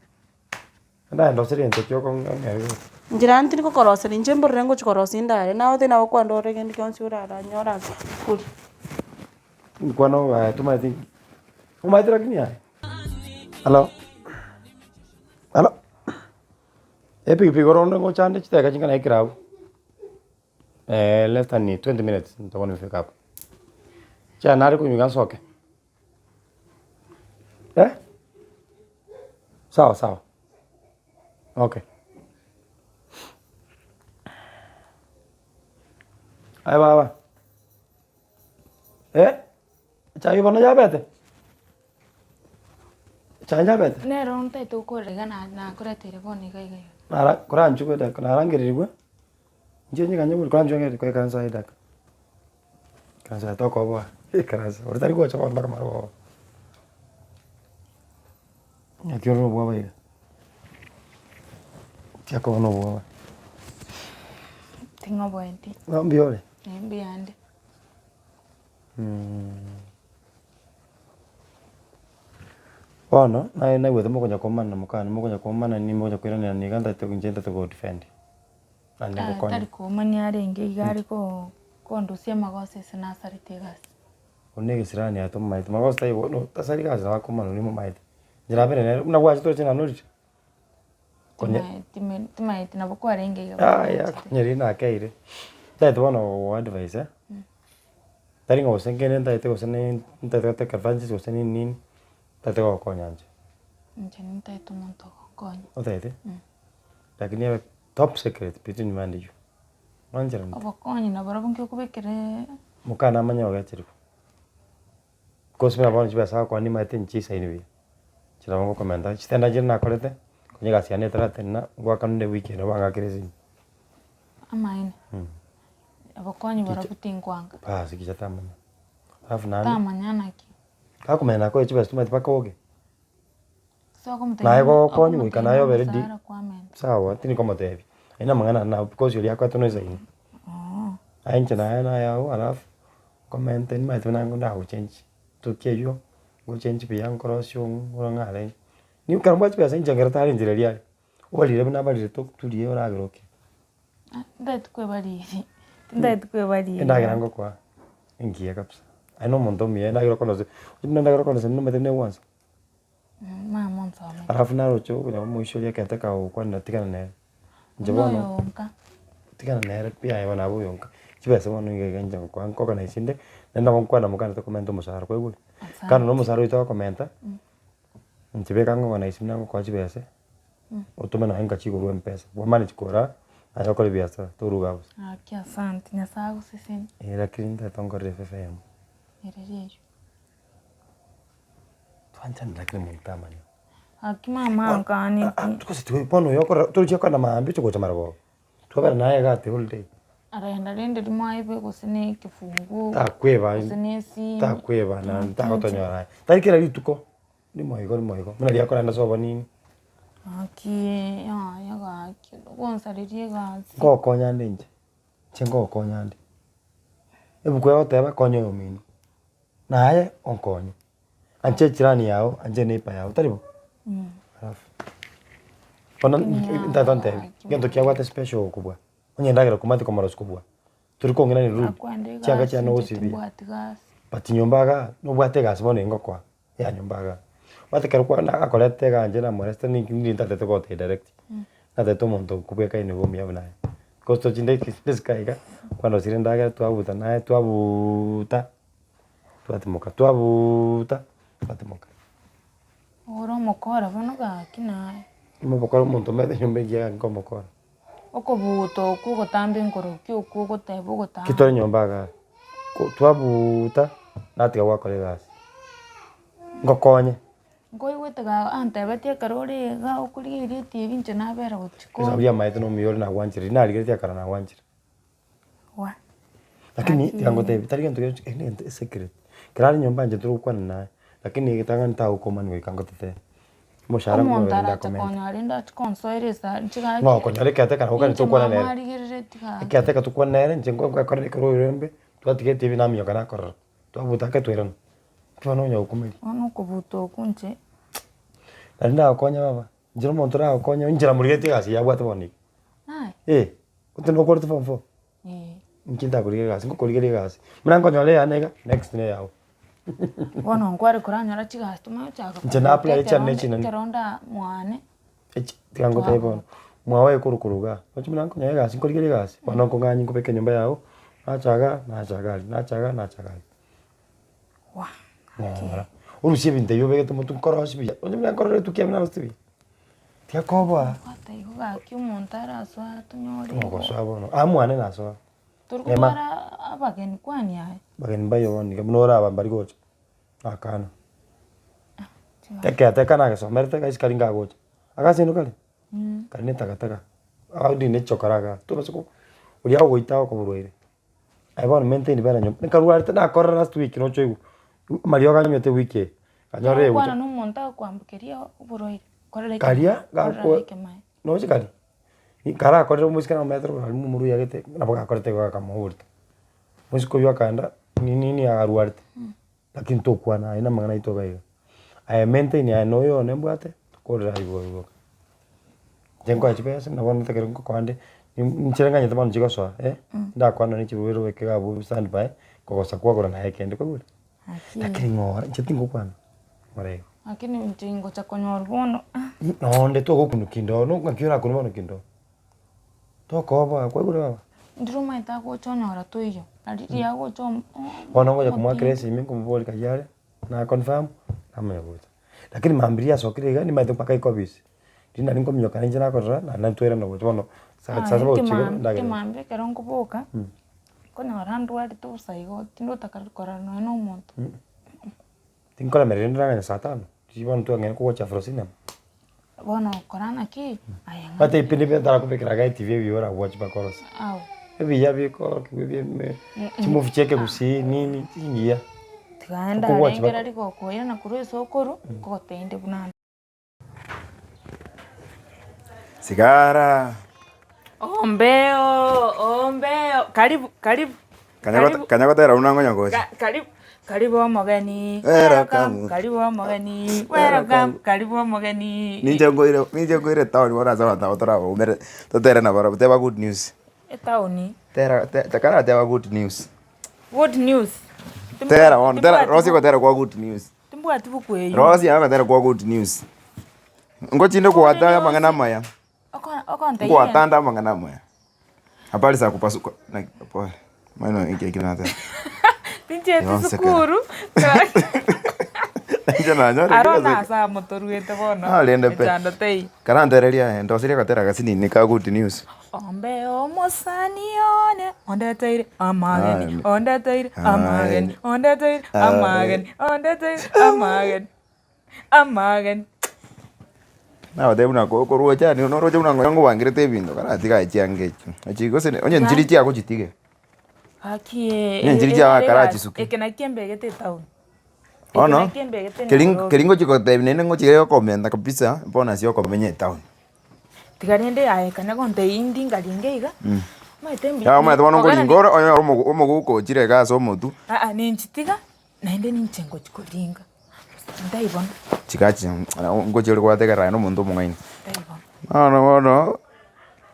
ndagenda ase egento kia okong'ea igo. Inche naro tindi kokoroseria inche mborere ngochi korosia endare, naye otari nabo kwandorera kende gionsi oraranyore ase koria. Nkwana obaye tomaeti, omaete lakini aye. Hallo, hallo, epikipiki igoro onde ngochande chidakika chingana ekero abwo, less than 20 minutes nitakuwa nimefika hapo. Chiaye nare konywa iga nsoke, eh? Sawa sawa, okay. Aye baba, eh? Echae bono yabete? Echae yabete? Nere ontaete gokorera iga na- nakoreteire bono iga iga iga. Nara koranchwe edaka narangererigwe, inche nyiganye bori koranchwe ng'ende koikaransa aye edaka. Ikaransa aye tokoboa, ikaransa ore tari gocha bono mpaka marogoba. Naki ore nobwoba iga, tiakoba nobwoba. Ting'oboeti. Bono mbuya ore? Eh mbuya nde. Bono, naye naigwete mokonya komana na mokane, mokonya komana nigo mokonya koiranerana iga ntagete inche ntagete go defend, naende Ah, ngokonye. tari komania arenge iga are ko- kondusia amagoso ase nasarete egasi. Buna egesirani aye tomomaete, magoso taiyo bono tasari gasi nabo akomana oria momaete. Inche nabere nere buna gwachete oroche nanorire, konye Timaeti me timaeti nabo kwarenge iga yaya gwachete. konye riria nakeire, ntagete bono gogo advise eh, tari ng'a gose nkende ntagete gose ne ntagete gotake advantage gose nini nini, ntagete gogokonya inche. Inche nintagete omonto ogonkonya. Otagete? Lakini ebe top secret between me and you, mwancherane? Obokonyi naborobwo nki okobekera Mokana amanye ogecherigwa, cause buna bono chibesa agokoa nimaete nchisaini buya, inche nabo ngokomenta chitenda chiria nakorete, konya egasi yane etaratenena, ngoakanire ewiki eye nabo bang'akire esimi. Amaene, obokonyi borobwo tinkwanga. Baas gicha tamanya, alafu naende Tamanya naki. gakomanya nakoe chibesa tomaeti mpaka oge. So okomotebia Naye ng'a gokonywa goika naye obe ready, omosaara kwamenta. sawa tindi komotebia, aye na amang'ana ane nabo because oria akoetwe na esaini. Aye inche naye naye abwo alafu, nkomente nimaete buna ndagochenchi, ntuki eywo, ngochenchi buya nkorosie ng'are, nigo ekero mbwate chibesa inche ekero tare inchera eria are, obarire buna abarire toturie oragere oke. Ntagete kwebariri, ntagete kwebariri. Endagera ngokoa, engiya kabisa, aye na omonto omuya endagera okorosia, buna endagera okorosia nomanyete buna egwansa. Mama onsomete. Alafu naroche okonya komoichoria ekete kagokwanera tigana nere. Inche Buna bono, oyo onka. tigana nere pi aye bono abe oyonka, chibesa bono iga iga inche ngokoa nko organise inde, naende nabo nkwana mokande tokomenta omosara kwaigure? Asante. Kando na omosara oito tokomenta, inche beka ng'o organise buna ngokoa chibesa, otome nonye nka chigorwa mpesa, bwamani chikora, aye okore ebiasara, toruga bosa. Gaki asante, Nyasaye agosesenie. Eh lakini ntagete onkorere efavour eyemo. Ereri eywo. Twanchane lakini monto tamanya. Gaki mama ankaneti. Gose tiga bono oyo okora torochia kogenda maambia oche gocha marogoba, twabera naye iga ati whole day. Aragenda rende rimo aebe gose na ekefunguo, Takweba gose na esimi. takweba naende tagotonyora aye, tari kera rituko, rimo igo rimo igo, buna riria akorenda sobo nini. Gaki yaya gaki ogonsareria egasi. Ngokonya nde inche, inche ngokonya nde, ebuku egoteba konya oyomino. Naye onkonye, anche echirani yao, anche eneighbour yao, tari bo? Alafu bono ntagete ontebi, egento kiabwate special okobua, onye endagera okomanyete komorosia kobua, tori kong'ina ni rude, Akwende chianga egasi chiane inche ogosibia, timbwati gasi. but nyomba igaa, nobwate egasi bono engokoa, ya nyomba igaa. Obwate ekero kwana akorete igaa inche namoreste ninki ndiri ntatete gotebia direct, natete omonto okobwekaine iga omuya buna aye. Because tochinde ndesike iga, kwarosire endagera twabuta naye twabuuta. Twatimoka twabuuta, twatimoka. Ore omokora bono gaki naye. Omokora omonto omanyete nyomba engiya gaki nkomokora. Okobuuta okwo ogotambe nkorokia okwo ogoteba ogotambe. Ki tore nyomba igaa, ko twabuuta, natiga gwakora egasi, ngokonye. Nkoigwete ga antebetie ekero ore iga okorigereria etibi inche nabera gochia ko. Esabu yamaete na omuya ore nagwanchire, riria narigeretie akara nagwanchire. Wa. Lakini tiga ngotebie tari gento gionsi eke negento esecret, ekero are nyomba inche torigokwana naye, lakini egetang'ani tagokomani goika ngotetee. Omoshahara Omonto nkorende arache akomenta. konyora rende ache konsoera esa nchigaki. Ng'a okonyora ekeateka nabo kare Inche tokwana mama nere. arigereretie gaki. Ekeateka tokwane nere inche nko nkoekorera ekero oirembe, twatiga etibi naminyoka nakorora, twabuta ake twairana, nki bono onya gokumeria. Bono okobuta okwo inche. Naende nagokonya baba, inche na omonto oragokonye, inche namorigetie egasi yabwate bono iga. Naye? Eh, gose nokorete form four? Eh. Inche ntakorigia egasi, ngokorigeria egasi, buna nkonyora eyane iga, next na eyago. Bono nkware koranyora chigasi tomanye gochaka Inche na apply chiane ekero chinene. ekero nda mwane. Echi tiga ngotebie bono, mwago ekorokwa igaa, roche buna nkonyora egasi nkorigeria egasi, bono nkong'anyia nkobeke enyomba yago, nacha igaa, nacha iga aria, nacha igaa, nacha iga aria. Wah! Ng'ora, orusie ebinto ebio obegete motwe nkorosie buya, onye buna nkorora etukia buna naroseti buya, tiga koboa. Bwata igo gaki omonto arasoe atonyore igo. Ogosoa bono, aa mwane nasoa. Tori Ema. kotwara abageni kwani aye? Bageni mbayo bono iga buna oraba mbari gocha, nakana. Ekeateka nagesomerete gaisi kari ngagocha, agase ino kare, kare na etakataka, audi na echokora igaa, tobasa ko oria ogoita okoborwaire. Aye bono maintain bera nyomba, nkarwarete nakorora last week noche oigwe, amariogo anywete ewiki eye, nkanyora Ogokwana egocha. na omonto agokwambokeria oborwaire, korera Karia ekemaye, korera gakwa ekemaye. noche karia, karakorire omoiseke namometere oborwaire momura oyio agete, nabo gakorete igo gakamoa oborito. Omoiseke oyio akaenda, nini nini arwarete, lakini tokwana aye na amang'ana aito iga iga. Aye maintain aye na oyo one mbwate, tokorera igo igo. Inche nkoe chibesa nabo ntakere ngokoa nde, inche nganyete bono chigosoa eh, ndakwana ne chibuya obeke iga abwo stand by, kogosa kwagora naye kende kwaigure? Lakini ng'ora inche tingokwana, ng'ora igo. Lakini inche ngocha konyora bono ah. Nonde togokunwa kinde oo, ng'aki orakunwe bono kinde oo? Tokoboa kwaigure baba? Ndire omanyete agocha onyora toiyo, nari riria agocha omo Bono ngocha komoakera esimi nkomoboria kayio are, na confirm, namanya gocha. Lakini mambia riria asokire iga nimanyete mpaka eke office, riria nari nkominyoka ninche nakorora naende natwerana gocha bono saa saba gochia igoro ndagera. Ekemambia ekero nkoboka, nkonyora ndwarete bosa igo tindotaka korora nonye na omonto. Tinkoremereria rende naganya saa tano, riria bono twang'eire kogocha afro cinema. Bono okora naki, aye ng'a. Omanyete ebipindi bire ntarakobekera iga etv ebiya orawachi mpaka orose. Ao. Ebiya bikorokiwa ebia ime chimovie chia ekegusii nini chingiya. Tiga ende Okowachi arenge mpaka. rari gokoirana korwa ase okorwa, nkogotebia buna ande. Sigara. Ombeo, ombeo, karibu, karibu. Kanya gote- Karibu. kanya gotera buna ngonya gocha. Ka- karibu karibu omogeni Welcome. karibu omogeni welcome karibu omogeni Ninche nkoire ninche nkoire town bono ase abanto aba torabaumere totere nabarabwo teba good news. Etaoni Tera te tekarateba good news. good news Tera bono tera Timbwati rosia bu- gotera kwa good news. timbwati buku eywo Rosia ogotera kwa good news. Ngochinde kwata amang'ana amaya. Nkwatanda amang'ana amaya. Habari za kupasuka na pole. Mano eke eke nateba. Tinchieti Yonse sukuru. Inche nanyore Aro kera nase amotoruete bono. Ah, rende pe. Mechando teiyo. Karantereria aye ndosirie gotera gasinini ka good news. Ombe omosani one ondeteire amageni Aye. ondeteire amageni Aye. ondeteire Aye. amageni ondeteire amageni amageni. Nagotebi buna ko- korwa ocha noroche buna ngonya ngobangerete ebinto karatiga aye chianga echio. Echi gose onye nchiri chiago chitige. Gaki eh, Onye nchiri eh, chiago egasi- akarachisuke. Eke nakio embegete etown. Eke Bono, nakio embegete keri Nairobi. keri ngochi gotebi naende ngochi gokomenta kabisa, bono ase okomenya etown. Tiga rende aye kanya gontebia indi nkaringa iga, omanyete mbuya Yao omanyete bono kogera nkoringa ore onyore omogo omoguko ochire iga ase omotwe. Aa ninchitiga, naende ninche ngochi koringa, ntaibona. Chigachi ngochi ore gwategerera aye na omonto omong'aini. Ntaibona. Bono bono,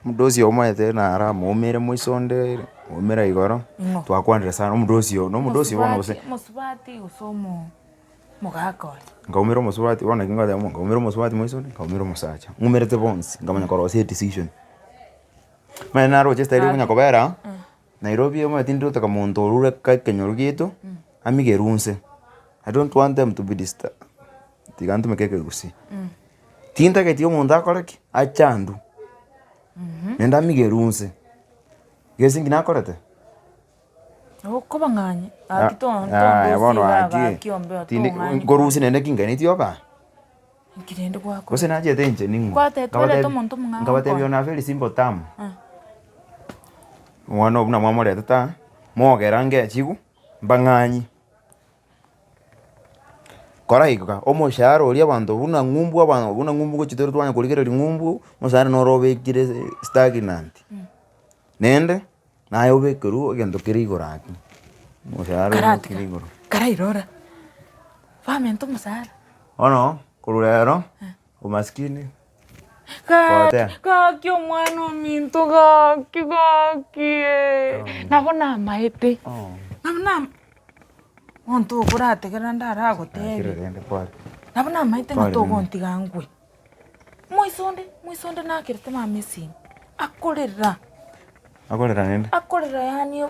omodosi omanyete naramoumere moiso onde, moumere igoro, Ning'o? twakwanire sana omodosi oyo, na omodosi bono gose. Omosubati gose omo omogaka oye. Nkaumera omosubati bono naki ngoteba nkaumera omosubati moiso onde, nkaumera omosacha, ng'umerete bonsi, nkamanya korosia edecision. Omanyete naroche estyle okonya kobera. Nairobi omanyete tindi gotaka monto orure ka ekenyoro giaito, amigerwe inse, I don't want them to be disturbed, tiga ntumeke ekegusii. Tintageti omonto akore ki? Achandwe. Naende amigerwe inse, gese inki nakorete? Okobang'anya, gaki to Yaya bono tondosie igaa gaki, gaki ombeo tindi tong'anyi. nkorusia naende ki nkaineti oba? Inki rende gwakora? Gose nachete inche ning'o? Kwatebete Nkabatebi twareta omonto omong'ao nkabatebia nkonya. one are very simple term. Omwana oyo buna mwamoretete aa, mogera ngechigu, mbang'anyi. Kora iga, omoshahara oria abanto buna ng'umbu abanto buna ng'umbu gochia tore twanya korigereria ng'umbu, omoshahara noro obekire stagnant. Naende, naye obekerwe egento kere igoro aki, omoshahara Kara obekire tiga, igoro. karairora, bamente omosaara. Bono, korwa rero, umaskini. Gaki, gaki omwana ominto gaki gaki eh, nabo namaete, nabo nama monto okorategerera ndaragotebi, nabo namaete ng'a togontiga ngwe. Moisa onde, moisa onde nakerete mama esimi, akorera, Akorera rende? akorera yaani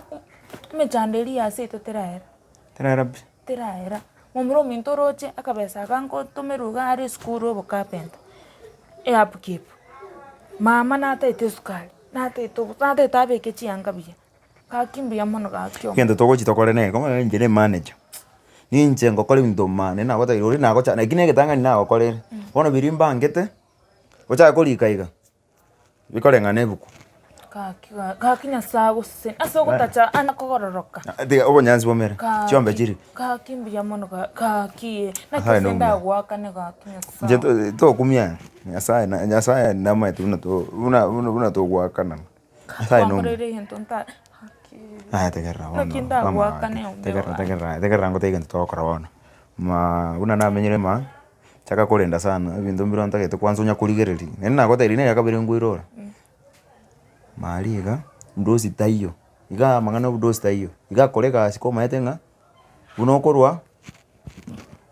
emechando eria ya seito teraera. Teraera pi. Teraera. Momura ominto oroche akabesa aka nkotomerwa iga are esukuru obocarpenter, eupkeep. Mama nataete esukari, nataete obo nataete abeke chianga buya, gaki mbuya mono gaki omo. Egento togochi tokore neke, bono inche ne emanager, ninche ngokora ebinto maana nagotebi oria nagocha naki na egetang'ani nagokorire, bono biria mbangete, ochake korika iga. Bikoreng'ana ebuku. Gaki ga- gaki Nyasae agosesenie ase ogotacha ande kogororoka. Tiga obonyansi bomere, chiombe Gaki, chiri. gaki mbuya mono ga- gaki eh, naki Nyasaye ase nomuya. ndagoakane gaki Inche Nyasae. to- tokumia Nyasaye na Nyasaye namaete buna to buna buna buna togoakanana. Nyasaye nomuya. Gwankoreire egento nta gaki. Aya tegerera bono, Naki ndagoakane mama ombe tegerera gaki. tegerera tegerera ngotebie egento togokora bono, maa buna namenyire maa. Chaka korenda sana, ebinto mbire ntagete kwanza onya korigereria, naende nagotebirie nere kabere nkoirora, maria iga, mdosi taiyo, igaa amang'ana ya obudosi taiyo, iga akore egasi komaete ng'a buna okorwa,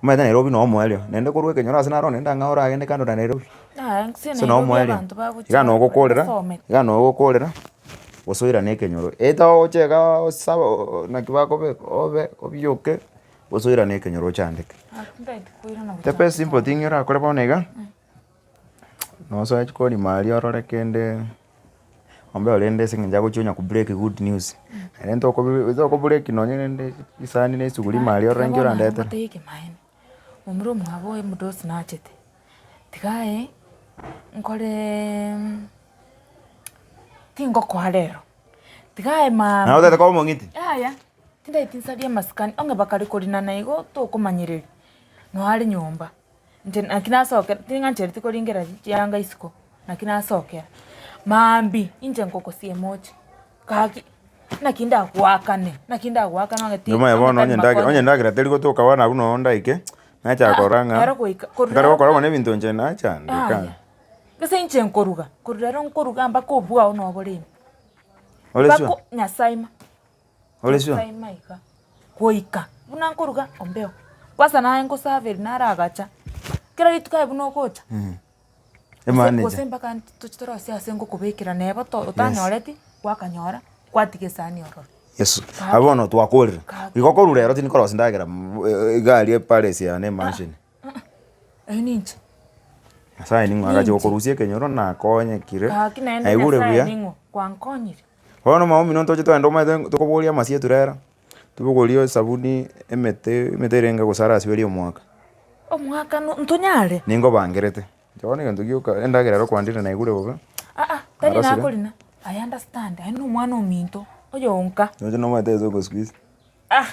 omanyete Nairobi no omoerio, naende korwa ekenyoro ase naro naende ang'e oragende kando na Nairobi, Yaya gose ase no Nairobi omoerio, abanto bagochia iga nogokorera, basomete. iga nogokorera, gose oirane ekenyoro, eta oche igaa osaba naki bakobeka obe obioke. Gose oirane ekenyoro ochandeke. The best simple thing orakore bono iga, nosoe chikoni maria orore kende, ombe orende ase eng'encho agochia onya ko break good news. Naende ntokobi toko break nonye rende chisani na esuguri maria orore nki orandetere. Ngotebie ekemanyererio, momura omwabo oye omodosi nachete, tiga aye nkoreee tingokoa rero, tiga aye Naye maambia. otagete koba omong'iti? Yaya. Tindageti nsarie amasikani, onge bakare korinana igo tokomanyereria, nonya are nyomba. Inche naki nasokera ting'anchereti koringera chianga isiko, naki nasokera, maambia inche ngokosia oche, gaki naki ndagoakane, naki ndagoakane onye ti Omanye onye bono tari onye endagera makonya. onye endagera teri gotoka bono abwo noo ndaike, nachaka korora ng'a, Ero goika korwa ekero rero gokora bono ebinto inche nachandeka. Yaya, gose inche nkoruga, korwa rero nkoruga mpaka obwao nobore ime. Ore sure? Mpaka Nyasaye ma. Ore sure? Nyasaye maiga, goika buna nkoruga ombeo, kwanza naye ngosafiri naragacha, kera rituko aye buna ogocha, gose Emanager. gose mpaka toche torosie ase ngokobekera neba to otanyoreti, gwakanyora, gwatiga esani ororo. Yes, abwo bono twakorire. Gaki. Igo korwa rero tindi korosia endagera iga aria epalace yane emansion. Eyio ninche. Nyasaye ning'o agacha Ninche. gokorusia ekenyoro nakonyekire, Gaki naende naigure Nyasaye buya. ning'o kwankonyire. Bono maombi nonye toche togende omanyete tokoboria amasie turera, tobogorie esabuni, emete, emete erenge gose arasiberie omwaka. Omwaka no ntonyare? Ningobangerete, inche bono egento gioka endagera ero kwandire naigure bobe, Aa, tari narosire. nakorina, I understand, aye na omwana ominto, oyonka. Noche nomanyete ase ogosqueeze. Ah.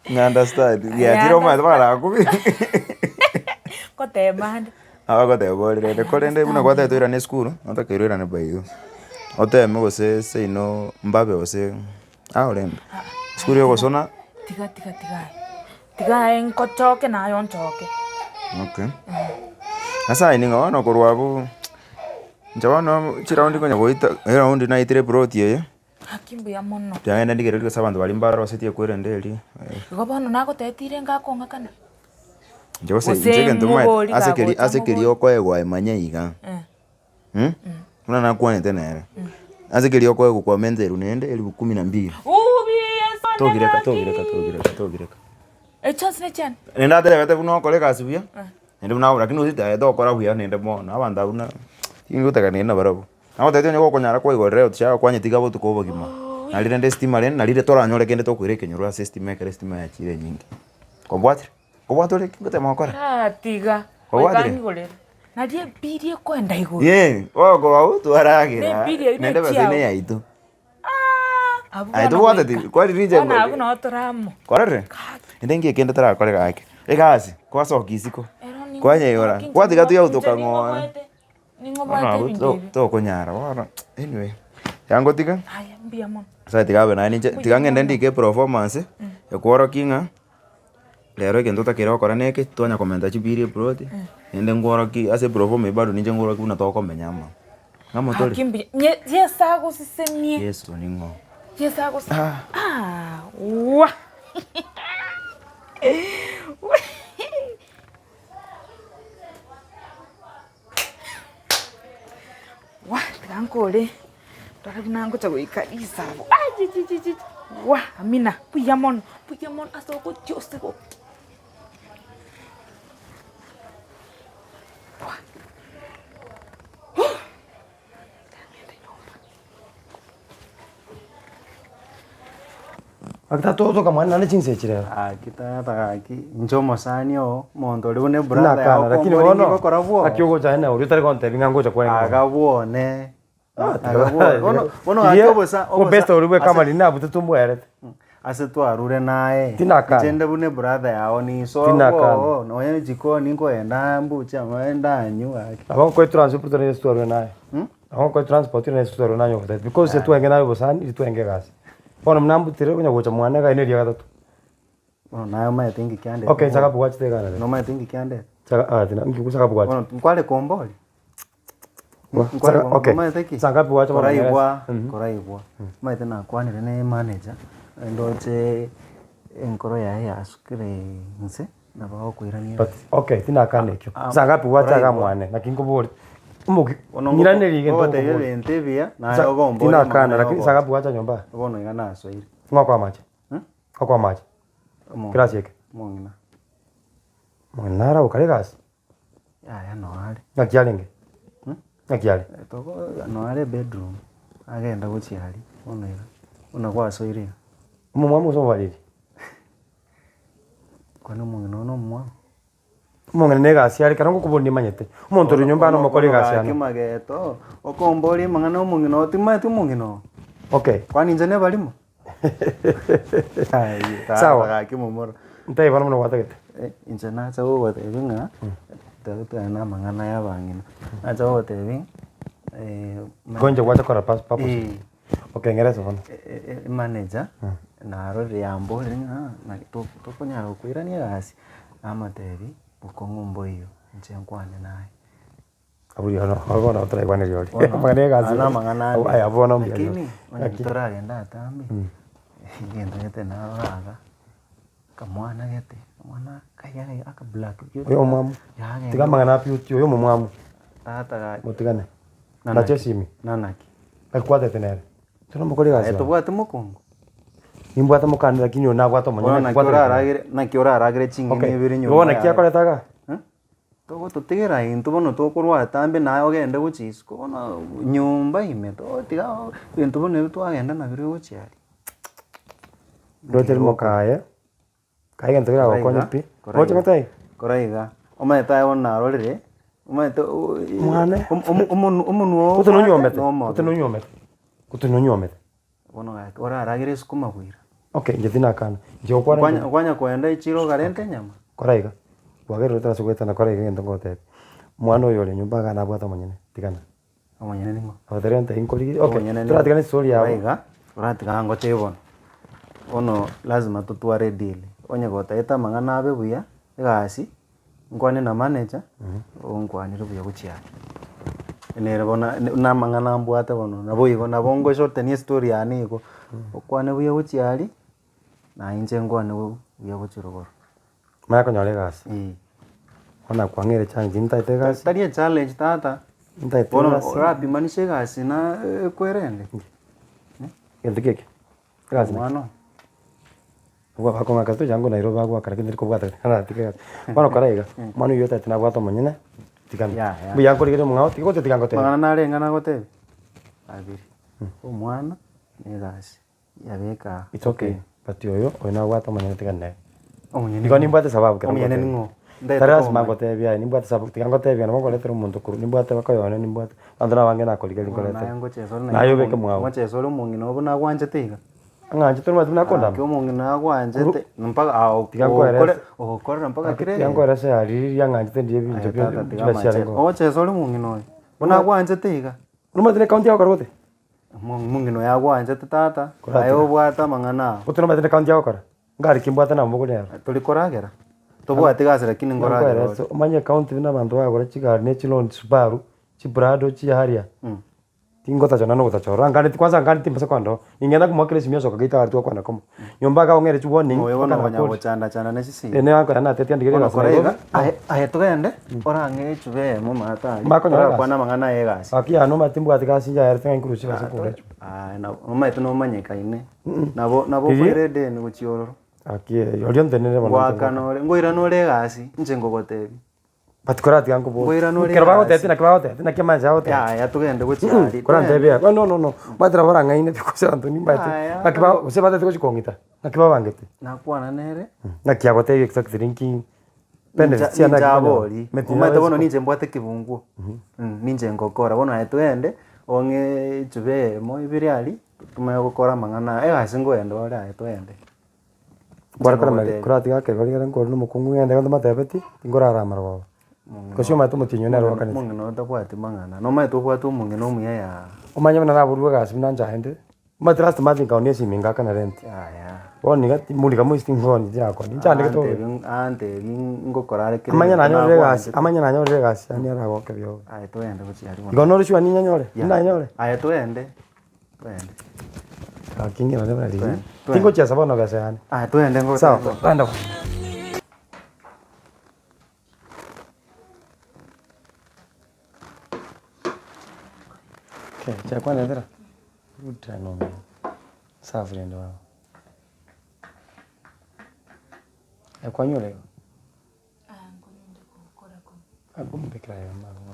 Ng'a understand, I giachire omanyete understand. barakubi. Ngotema ande. Abagoteba ore rende I korende buna understand gwatagete oirane esukuru, notakeire oirane by you. Oteme gose seino mbabe gose ao rende. Esukuru ya ogosona. Tiga tiga tiga aye, tiga aye nkochoke naye onchoke. Okay. Ase aye ning'o bono korwa abwo, inche bono chiraundi konya goita, eraundi naitire eploti eye. Gaki mbuya mono. Tiagenda ndigererie gose abanto baria mbarosetie ekwerende eria. Igo bono nagotebirie ngakong'akana. Inche gose Gose inche egento omanyete mobori ase keri kagocha ase keri mobori. okoegwa aye manya iga Eh. Buna nakwanete nere, ase keri okoegwa kwamenterwe naende elifu kumi na mbili. Ubi Yeso ne Togireka gaki. togireka togireka togireka. Echio onsi nechiane. Naende atebete buna okore egasi buya, naende buna lakini gose tagete gokora buya naende mono, abanto abwo na tingotaka naende nabarabwo. Nagotebeti onye gokonyara kwaigorera eoticha yao kwanyetiga botuko obogima, nari rende estima rende nari toranyore kende tokoira ekenyoro ase estima ekero estima yachire enyinge. Kwabwatire? Kobwate ore ki ngotema gokora? Ah tiga, Kwabwatire? goika ng'igorere. Nari ebiri ekoenda igoro. Yee, bono korwa abwo twaragera, Nebiri eyio naende ebesa nechiao. eye neyaito. Ah, abwo Aye bono tobwateti, goika. kwani rinche Bono abwo noo tore amo. Kwarorire? Gaki. Ende nki ekende torakore gaki, egasi, kwasoka isiko, Ero ning'o kwanyeiyora, gaki inche kwatiga ning'o tuyautoka inche ning'o ng'ora. bwete, ning'o Bono bwate abwo ebinto to ebi. tokonyara bono, anyway, tiga ngotige. Aya, mbuya mono. Nyasaye tiga abe naye ninche, Mbuya tiga ng'ende mono. ndike eperformance, ekworokia ng'a. Rero egento otakeire gokora neke, twanya komenta chibiri eploti, naende nkworokie ase eproforma eywo bado ninche nkworokie buna tokomenya amo. Ng'amo tore? Gaki mbuya, nye Yeso agosesenie. Yeso ning'o? Yeso agose ah wah. Wah tiga nkore, ndore buna ngocha goika risabo achichichichi wah amina mbuya mono, mbuya mono ase ogochia ase gokia. Wah tiga ng'ende nyomba. Gaki tata otoka mwane naende chinsa echi rero. Gaki tata gaki, inche omosani oo, omonto oria buna ebrother Nakana yao lakini kombori bono ngokora bwogo. gaki ogocha aye na oria otari gontebia ng'a ngocha kwarenge bono. Aga bwone, Ah, aga bwone. Bono bono gaki Riria obosa obosa obobesta oria bwa ase ekamani nabutete ombwerete. ase twarure naye, Tinakana. inche nde buna ebrother yao niso Tinakana. bwogo, nonya jikoni nkoenda mbuche amache ndanywe gaki. Nabo nkoe transport ore nese twarure naye. Nabo nkoe transport ore nese twarure naye ogotebia because twenge naye obosani ri twenge egasi. Bono buna mbutire onya gocha mwane iga ere eria gatato. Bono naye omanyete inki kiandete Okay nchaka bwachete iga nere. Nomanyete inki kiandete? Chaka ah tina inki chaka bwacha. Bono nkware komboria? Wa, Nkware chaka okay. omanyete ki? Saa ngapi bwacha bono Koraigwa, Mhm. koraigwa. Omanyete nakwanire na emanager, ndoche enkoro yaye yasukire inse, nabo agokoirania But okay tinakana ekio. Ah, Saa ngapi bwacha iga koraigwa. mwane naki nkoboria. Omoki Bono ng'iranerie egento ngogotebia nkoboria. ebinto ebiya, naye Sa okomboria tinakana amang'ana lakini saa yogocha. ngapi bwacha nyomba? Bono iga nasoire. Ng'o okoa amache? Okoa amache? Omong'ina. Kirasi eke? Omong'ina. Omong'ina naro agokora egasi? Yaya noo are. Ng'aki arenge? Ng'aki are? Togo noo are ebedroom, agenda gochia aria, bono iga, buna gwasoire iga. Omomwamu gose omobariri? Kwani omong'ina oo nomomwamu? Omong'ina na egasi are, ekero ngokoboria nimanyete. Omonto ore nyomba nomokore egasi Bono ane. gaki mageto, okomboria amang'ana ya omong'ina oo, timanyeti omong'ina oo? Okay. Kwani inche nebarimo? Sawa. Gaki momura. Ntebi bono buna gwatagete. Inche nacha gogotebia ng'a, totwane na amang'ana ya abang'ina, nacha gogotebia Ko inche gwacha kora pas- purpose. Eh. Okay ng'erese bono. Emanager, narorire yamborire ng'a naki to- tokonyara gokoirania egasi, namotebia bokong'u mboiyo, inche nkwane naye. Abwo rirorio abwo bono toraigwane rirorio. Bono, Amang'ana ya egasi. aya namang'ana ande. Aya bono mbuya rirorio. Lakini, onye Naki? toragenda atambe, egento gete narora iga, akamwana gete, akamwana kayai aka black beauty. Oyo omwamu, Yagenda tiga amang'ana a beauty oyo omomwamu, Tata gaki. motigane. Nanaki. Nache esimi, Nanaki. naki kwatete nere. Tore omokori egasi Aye bono. tobwati mokongo? Nimbwate mokani lakini oyo nabwate omonyene Bono naki naki kwatete nere. oraragere, naki oraragere ching'eni Okay, ibere igo nyomba bono naki yaye. akorete igaa? Togototigera intwe bono tokorwa atambe naye ogende gochia isiko bono nyomba ime totiga ebinto buna ebi twagenda nabirobio gochia aria. Ndoche rimokaye, kae egento keragokonye pi, oche goteba? Kora iga, omanyete aye bono narorire, omanyete Mwane. omonwe oo Gose nonywomete, nomobe. gose nonywomete, gose nonywomete. Bono gaki oraragere esukuma bwira. Okay, inche tinakana, inche gokwana Kwanya inche. kwanya koenda echiro okarenta enyama. Kora iga, kwagerire otarase goetana kora iga egento ngogotebia, omwana oyo ore nyomba iga nabwate omonyene, tigana. Omonyene ning'o? Abateria ntai nkorigia, okay, Omonyene ning'o? toratigane estori yabo. Kora iga, oratiga ngotebie bono, bono lazima totware edeal, onye gotagete amang'ana abe buya, egasi, nkwane na manager, onkwanere buya gochia aria. Nere bono na amang'ana mbwate bono, nabo igo nabo ngoshortenia estory yane igo, okwane buya gochia aria, na inche nkwane buya gochia rogoro. Manya konyora egasi. Eh. Bono nakwang'eire challenge ntaete egasi. Tari echallenge tata, Ntaete bono egasi. orapimanishe egasi na ekwerende. Gento ki ekio? Egasi naki? Omwana oyo. Abwo bakong'aka tocha ango Nairobi bagwakana kende rikobwata naratiga egasi. Bono kora iga, omwana oyio otaete nabwate omonyene, tigana. Ya, ya. Mbuya nkorigereria omong'ao, tiga gose tiga ngotebie. Amang'ana narenge nagotebia. Abere, omwana na egasi, yabeka aa. It's okay, but oyo, oyo nabwate omonyene tiga nere. Omonyene Igo nimbwate esababu kero Omonyene ngotebia. ning'o? Ntaete Tari lasima komomanya. ngotebie aye, nimbwate esababu, tiga ngotebie nabo nkoretera omonto korwa, nimbwate bakoyone nimbwate, abanto na abange nakorigereria Bono naye nkoretere. ngochesa ore Naye obeke mwago. ngochesa ore omong'ina obo nagwanchete iga. Ang'anchete omanyete buna akondama? Gaki omong'ina agwanchete mpaka Tiga nkoerese. ogokorera mpaka Tiga kirere. nkoerese aria riria ang'anchete ndiria ebinto Aye tata tiga chibesa amache. chiarenge oo. Ogochesa ore omong'ina oyo, buna agwanchete iga. Nomanyete ne ekaunti agokora gose? Omong'ina oyo agwanchete tata, Koratiga. aye obwate amang'ana ao. Gose nomanyete ne ekaunti agokora? Ngari ki mbwate namaboko nero. Tori koragera? Tobwati gasi lakini nkoragera ore. Nkoerese omanye ekaunti buna abanto bagora chigari ne chiloni chisubaru, chiprado, chiharia. Tingotacha nonya nogotacha ororo, anganeti kwanza anganeti mbase kogenda ororo, ningenda komoakera esimi osoka geita gari twakwana komo. Nyomba iga ong'ere chiwarning Oyo bono mpaka okonya nakori. gochanda chanda ne chisimi. Ere ankora natete andigere Bono egasi kora iga, Nairobi. aye aye togende, orang'e echuba eyemo maate aria, Mbakonyora egasi. torakwana amang'ana aya egasi. Gaki yane omanyete timbwati gasi inche yaerete ng'a nkorusia chibesa nkogora echuba. Aye nabo omanyete nomanyekaine, nabo nabo Riria- okoira edeni gochia ororo. Gaki oria ontenenere bono inche Ngoakana ngoakana. ore, ngoirana ore egasi, inche ngogotebia. But koratiga nkobori. Ngoirana ore Ekero bagotebia egasi. naki bagotebia naki amache agoteba. Yaya togende gochia aria, togende. Korantebie iga, no no no, omanyete nabo orang'aine pi gose abanto nimbaete, Yaya. naki ba gose batagete gochia kong'ita, naki babangete. Nakwana nere. Naki agotebia exactly nki benefits Nincha chiane ninche naki okonyora. abori, Meti omanyete bono nabo ninche mbwate ekebunguo, ninche ngokora, bono aye togende, ong'e echuba eyemo ibere aria, tomanye gokora amang'ana aya, egasi nkoenda ore aye togende. Kware korama koratiga akegori ekero nkore na omokungu ng'ende iga ntomotebeti, tingorara amarogoba. Gose omanyete omotienyi one nere oakanete. Omong'ina oyo tabwati mang'ana, nomanyete obwate omong'ina omuya yaa. Omanye buna naborwe egasi buna nchaende, omanyete last month nkaonia esimi ngaakana rent. Yaya. Bono iga timurika moisi tingoni tinakoni, nchandegete bobe. Antebi antebi ngokora are kera Amanye egento nanyorire egasi, nagwanchete. amanye nanyorire egasi yaani aragoke biobe. Aye togende gochia aria bono. Igo nore sure ninyanyore? Yaya. Nanyore? Aye togende. Twende. Gaki ng'ina nebe riria. Twende, twende. Tingochiesa bono besa yane. Aya twende ngote. Sawa, twende bono. Okay, chakwanetera? Good no. Safi rende baba. Ekwanyora igo? Agombekera aye mama.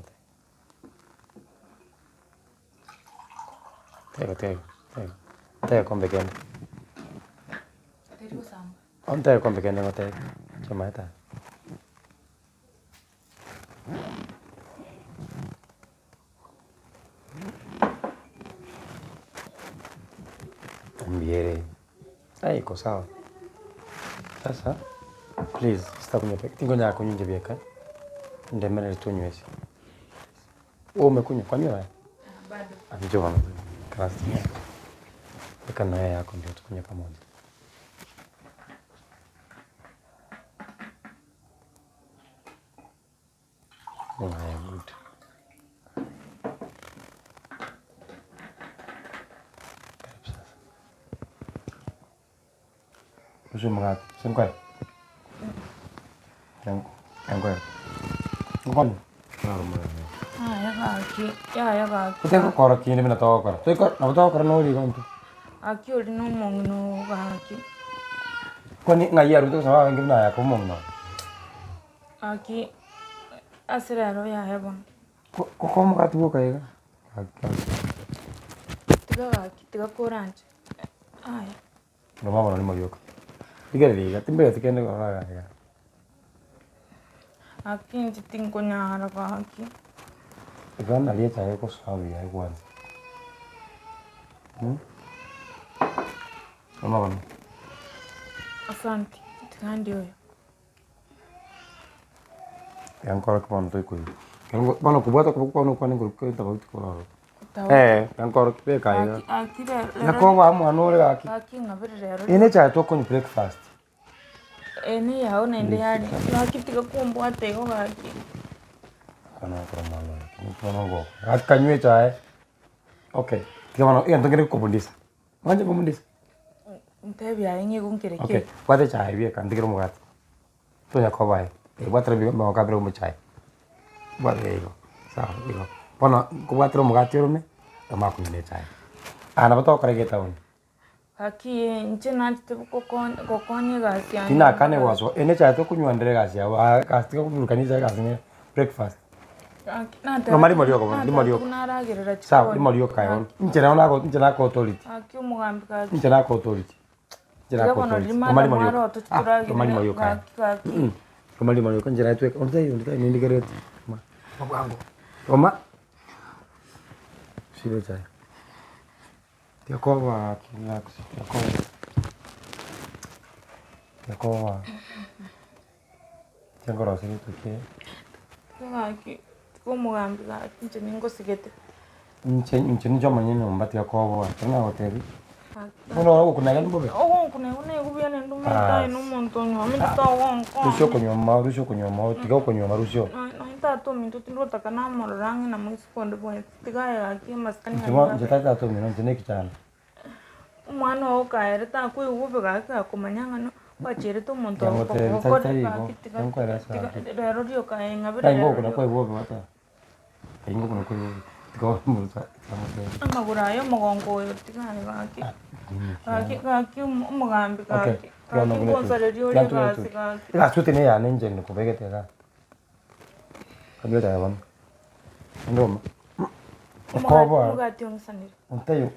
Tega tega tega tega kombe kende ontebe kombe kende ngotebe chiamaete aya. Mbuya ere eywo, iko sawa. Sasa please sitakunywa peke tingonyara konywa inche bieka, ndemereri tonywe ase. Wewe umekunywa kwanywa wewe? Bado. Njoo bana. Karasi. Weka na wewe yako ndio tukunywe pamoja. Haya, good. Karibu sasa. Usiwe mgati. Simkwai. Yangu. Ngoni. Yaya gaki, yaya gaki. Gotengokora kende buna togokora. Toikora nabo togokora nore iga intwe. Gaki oria na omong'ina oo gaki. Kwani ng'ai arwete gosaba abange buna aya akaba omong'ina oye? Gaki ase rero yaya bono. Ko ko omogati bwoka iga? Gaki gaki. Tiga gaki, tiga koranche aya. Roma bono nimo rioka. Rigereria iga, timbegeti kende korora iga iga. Gaki inche tinkonyara gaki. Iga naria echae egosoa buya egwansa. Roma bono. Asante, tiga ndie oyo. Iga nkorokia bono toikoigwa. Ekero ngo bono kobwata okoboko kwao nokwane nkoruka etofauti korwa ororo. Eh, iga nkorokia beka iga. Gaki gaki rero Iga koba omwana ore gaki. gaki ng'abere rero. Eye nechae tokonywa breakfast. Eye neyao naende yari gaki tiga kombwata igo gaki. Bono okora omwana oyo, bono ngoka. Gaki kanywe echae, okay, tiga bono egento nkere gokobundisa. Mwanche kobundisa? Ntebi aye ng'igo nkere Okay, ki. bwata echae bieka ntigere omogati. Tonya koba aye, bwatera bi amagoko abere omochae, bwatera igo, sawa igo. Bono nkobwatera omogati orome, omanye konywa na echae. Aya nabo togokora iga etaoni. Gaki inche nachete gokonya gokonya egasi yane. Tinakane gosoa, eye nechae tokonywa ndere egasi yago aa egasi tiga koburukania echae egasi ne breakfast. Gaki, nateba- Roma rimo rioka bono, rimo rioka. Naragerera Sawa, chikoni. rimo rioka aye bono. Inche nabo nako inche nako authority. Gaki omogambi gaki. Inche nako authority. Inche Tiga nako bono authority. rima Roma rimo na rioka. mwaro Ah, roma rimo rioka aye. gaki gaki. Roma rimo rioka inche naye tweka. Onde taiyo, onde taiyo nindigerereti. Roma. Bwango. Roma. Sire echae. Tiga relax, tiga Tiga Inche nkorosia rituko eri. Gaki, tiga omogambi gaki inche ningosigete. Inche inche ninche omonyene nyomba tiga koboa, ekero nagotebia, bono ogokunega mbobe. Ogonkunega naigo buya naende omanyete aye na omonto onyuomete togonkonya. Rusia okonyuoma rusia okonyuoma tiga okonyuoma rusia oo. Nonye tata ominto tindigotaka namorore ang'e na moiseke onde bwensi, tiga aye gaki amasikani Inche bono inche tari tata omino inche na ekichanda. Omwana oo okaere takoigwa bobe gaki gakomanya ng'a no gwacherete omonto Nkamotebia tari tari igo, nkoeresa gaki. rero rioka aye ng'abere Tari rero ngokuna rioka. kwaigwa bobe goteba, tari ngokuna kwaigwa bobe, tiga omosa nkamotebia. Amagoro aye omogongo oyo tiga aye gaki, gaki gaki omogambi Okay, gaki, tiga gaki nokune ngonsareria etuki, ore tiga ntube egasi etuki. gaki. Egasi ete neyane inche nkobegete igaa. Kanywe echae bono, ndoma, okoboa. Omogati ong'isanire. Ontaiyo.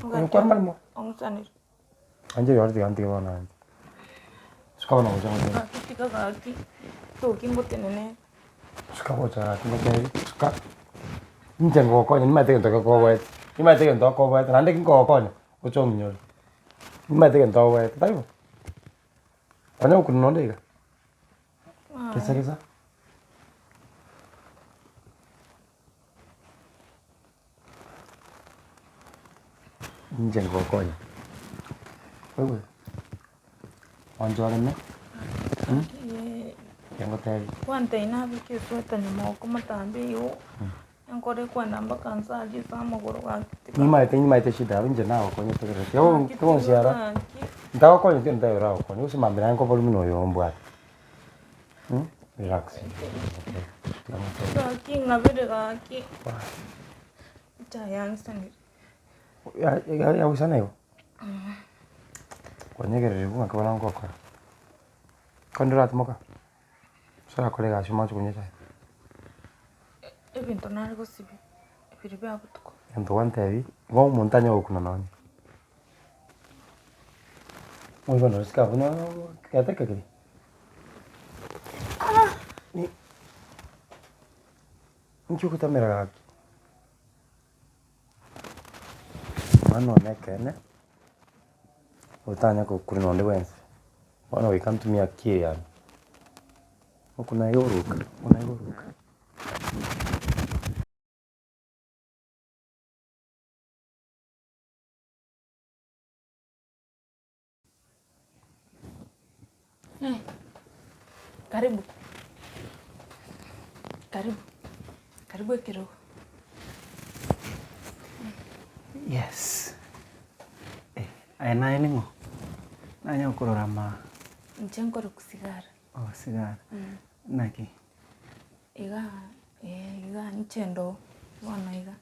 Omogati Okwana marimo. ong'isanire. Anche yore tiga ntige bono naende. Suka bono gocha ngotebi. Gaki tiga gaki, toki ngotenene. Suka gocha gaki ngotebi, suka. Inche ngogokonya nimanyete egento gekogoeta, nimanyete egento okoboeta naende ki nkogokonya, oche ong'inyore. Nimanyete egento oboete, tari bo? Onye gokunwa nonde iga. Gesa gesa. Inche ngokonya, oigwe? Onchoreme, ngotebi. Kwantebia nabeke esweta nyuma oko motambe igo, enkore kwenda mpaka nse aria ase amagoro gaki tiga. Nimaete nimaete shida yabo inche nagokonyete kera tiga tigonsiara, ntagokonyeti onde taiyo oragokonye gose mambia naye nkoborwe buna oyo ombwate. Relax. Gaki ng'abere gaki, echae yang'isanire. Yagoisana igo? Kwanyegereire ng'aki bono ngokora. Konde oratimoka? Gose orakore egasi omanye konywa echae? Ebinto nare gosibia, biria bia botuko. Egento gwantebi, igo omonto tanya gokuna nonye. Oigo noro isiko abwo nooo kiateka keria. Inki ogotamera gaki? Omwana one ekeene, otanya gokuna nonde bwensi, bono goika ntumie akili yane, okuna iga oruka, okuna iga oruka. Karibu, karibu, karibu ekerogo. Yes, aye naye ning'o? Nanye gokorora ma. Inche nkoroku Sigara. Oh Sigara, naki? Iga eh iga inche ndo bono iga.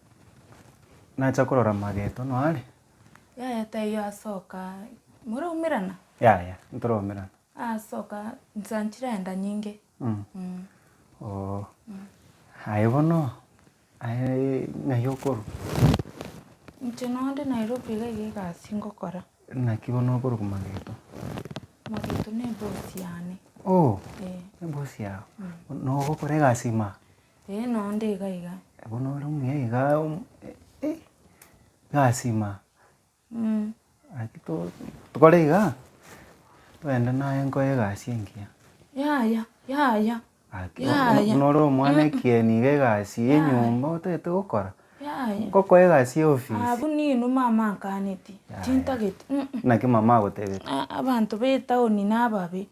Nacha korora mageto noare? Yaya taiyo asoka, moraumerana? Yaya, ntoraumerana. Asoka nsa nchirenda nyinge. Oo, aye bono, aye ng'ai okorwa? Inche nonde Nairobi iga iga egasi ngokora. Naki bono okorokwa Mageto? Mageto ne ebosi yane. Oh, Eh. ebosi yago. Nogokora egasi ime aa? Ee nonde iga iga. Bono ore omuya iga eh, egasi ime aa. Gaki to tokore igaa, togende naye nkoe egasi engiya. Yaya, yaya. Gaki buna ore omwana ekieni iga egasi ya enyomba otagete gokora, Yaya. ngokoe egasi ya ofisi. Abwo ninwe mama ankaneti, tintageti mm. Naki mama agotebete? Abanto ba etaoni nababe,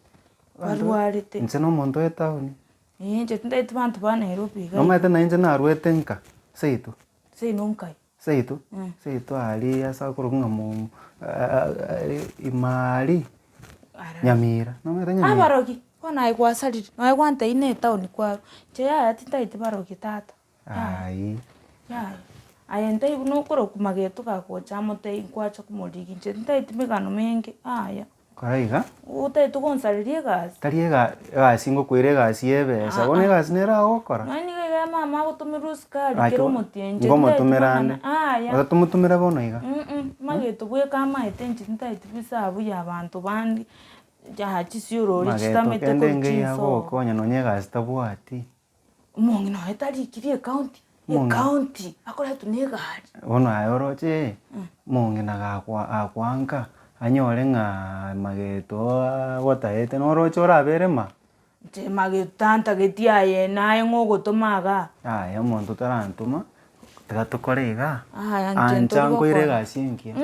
barwarete. Inche na omonto o etaoni. Ee inche tintageti banto ba Nairobi iga. Nomanyete nainche inche narwete nka, seito. Seino nkai? Seito, seito aria ase akorokwa ng'a mo ime aria, Nyamira, nomanyete Nyamira? Abarogi, bono aye gwasarire, nonya gwantebia na etaoni kwarwa, inche yaya tintageti barogi tata, yaya, Ayii. yaya. Aye ntaiyo buna okorokwa mageto gagocha amotebie nkwacha komorigia, inche tintageti megano menge, yaya. Kora iga. Otagete gonsareria egasi. Tari ega egasi ngokoira egasi ya ebesa, bono egasi nere agokora. Nonya nigo iga. Genda mama agotomerwe esukari Gaki kera omotienyi, inche tintageti nkomotomera ande, mang'ana aya. gose tomotomere bono iga? Mageto bweka amaete inche tintageti bisabu ya abanto bande, ya chisiorori Mageto chitamete kende korwa enga eyio chinsobo. agokonya nonye egasi tabwati. Omong'ina oye tarikiri ecounty, Omong'ina. ecounty, akoretwa na egari. Bono aye oroche, omong'ina gakwa akwanka, anyore ng'a mageto agotaete noroche orabere ma? Inche mageto tantageti aye naye ng'o ogotoma igaa. Yaya omonto otarantoma, tiga tokore igaa, Aya inche ancha ntori nkoire gokora. egasi engiya.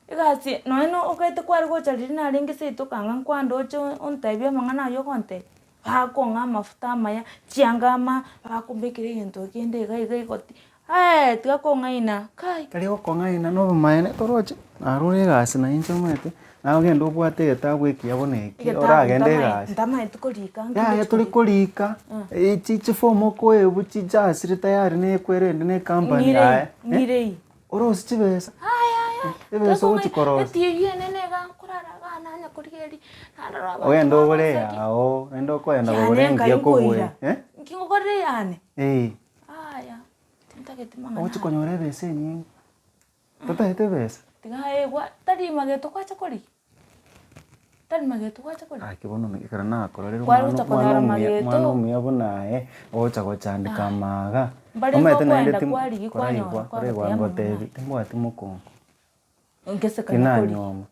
Egasi nonye na okaete kware gocha riria narenge seito kanga nkwandoche ontebie amang'ana aywo ogontebia, bakong'a amafuta amaya, chianga ama, bakombekera egento kende iga iga igoti, eh tiga kong'aina kai. Tari gokong'aina na obomaene toroche, narure egasi na inche omanyete, naye ogende obwate egetabu ekiya buna eki, Egetabu oragende ntamae egasi. ntamaeti korika nki Yaya ngochi tori korika. korika, echi chiform okoebu chijasire tayari na ekwere ende na ecompany Ng'irei, aye, eh, ng'irei. orosie chibesa, Aya aya, ebesa ogochi korosia. Etibi enene iga nkorara iga nanya korigereria, narora abanto Ogende ogore bagosaki. eyao, naende okoenda Yane kogora nkai engiya kobua nkoira, eh. nki ngokorera eyane? Eh. Aya, tintageti mang'ana Ogochi aya. konyora ebesa enyinge, totagete ebesa? Tiga aegwa, tari mageto gwacha korigia, tari mageto gwacha korigia. Gaki bono ekero nakororire Kware omwana gocha omwana konyora omuya mageto. omwana omuya buna aye, ogocha gochandeka amaga, Mbare omanyete naende ngokoenda tim kwarigia kwanyora koraigwa kwagotebi koraigwa amang'ana ngotebi aya. timbwati mokongo, Ngese kanya korigia, tinanyuoma.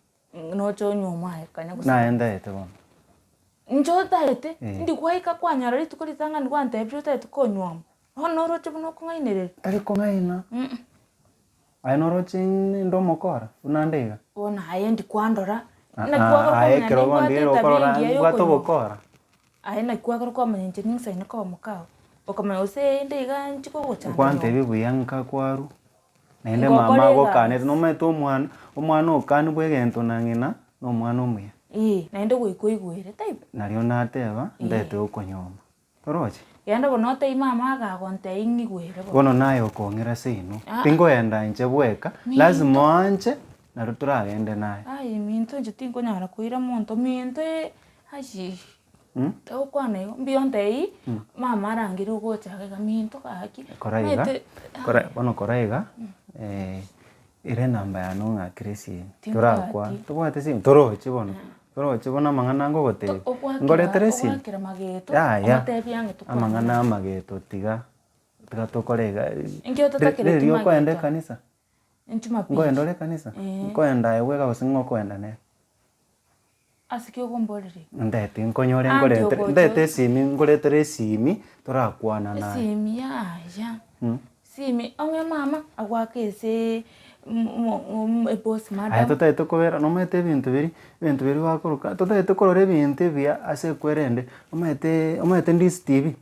noche onyuomwe aye kanya gose. Naye ntaete bono. Inche otaete, Eh. indi gwaika kwanyora rituko ritang'ani gwantebirie otaete konyuoma, bono noroche buna okong'ainereria. Tari kong'aina. Aye noroche inde omokora buna nde iga? Bono aye ndi kwandora, Ah, naki kwagera aye kwamanya ekero bono nimbwate ndire etabia okorora engiya mbwate yokonywa. obokora. Aye naki kwagera kwamanya inche ning'isaine koba mokao, okamanya gose ee inde iga nchi kogochanda Kwantebia nyomba. buya nka kwarwa, naende Ngokora mama egasi. agokanete nomanyete omwana, omwana okanigwa egento na ng'ina, na omwana omuya. Ee, naende goika oigwere, taibo? Nario nateba, ntaete gokonyuoma. Toroche? Genda bono otebie mama agagontebia ng'igwere bono. Bono naye okong'ira seino, Ah. tinkoenda inche bweka, lazima oanche nario toragende naye. Aye minto inche tinkonyara koira monto minto eh ayii togokwana igo, mbuya ontebie mama arangerie ogocha iga iga minto gaki, Kora iga, omanyete kora bono kora iga, ere enamba yane ong'akere esimi, Timbwati. torakwane, tobwate esimi? Toroche bono. Toroche bono amang'ana ngogotebia, ngoretere esimi? Ogoakera mageto, Yaya, omotebie ang'e tokwane. amang'ana amageto tiga, tiga tokore iga, Inki ototakereti riria okoenda mageto? ekanisa? Jumapili. Nkoenda ore ekanisa? Eeh. Nkoenda aye bweka gose ng'o okoenda nere? Ase ki okomboreria? Ntaete nkonyore Aunty nkoretere, ogocha ntaete esimi nkoretere esimi, torakwana naye. Esimi yaya, esimi ong'e mama agoaka ase eboss Aye madam. totaete kobera nomanyete ebinto biria, ebinto biria bakoroka, totaete korora ebinto ebiya ase ekwerende, omanyete omanyete ndisi tv?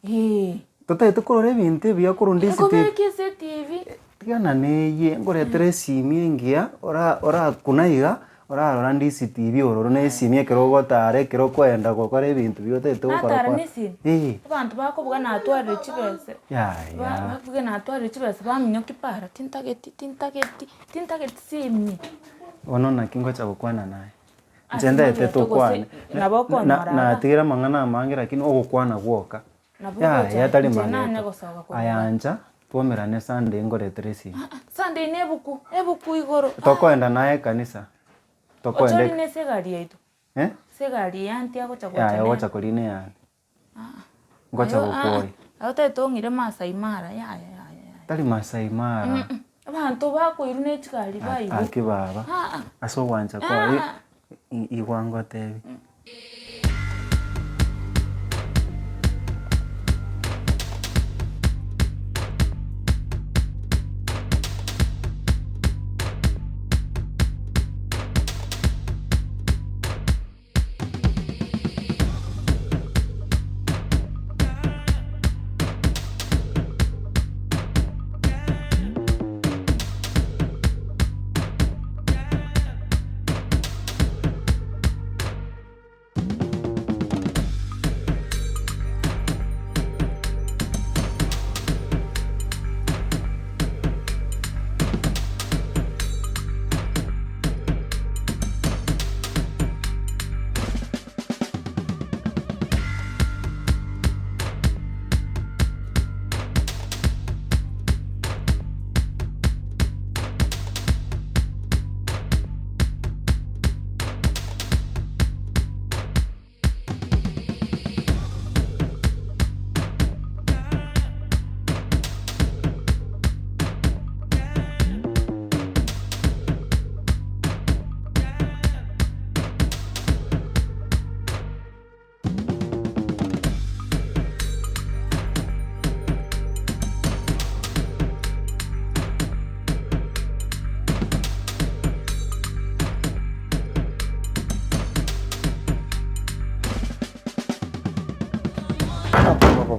Eeh. Totaete korora ebinto ebiya korwa ndisi tv. Nkobeke ase etv. Tigana neyie, nkoretere esimi engiya ora orakuna iga, orarora ndisi tv ororo na esimi ekero ogotara ekero okoenda gokora ebinto biria otagete gokora Natara kwa na esimi? eh. Abanto bakobuga natwarire chibese, Yaya. babuge natwarire chibese baminyokia para, tintageti tintageti tintageti simi. Bono naki ngocha gokwana naye, Ase inche ntaete mageto gose tokwane, nabo okonyora iga. natigire amang'ana amange lakini ogokwana gwoka. Nabo Yaya ogocha tari inche nanye mageto. gosoka korwa Aya igaa. ancha twomerane Sunday ngoretere esimi. Ah ah, Sunday na ebuku, ebuku igoro ah. Tokoenda naye ekanisa, tokoenda Ochori eka nese egari yaito, eh? ase egari ya aunty agocha gocha Yaya nere. ogocha korina eyane. Ngocha Aye ah ah, gokoyia. aye otagete ong'ire Maasai Mara yaya yaya yaya. Tari Maasai Mara. Abanto bakoirwa ne chigari bairwe. Aki baba, Ah ah. ase ogwancha kwaye, igwa ngotebi.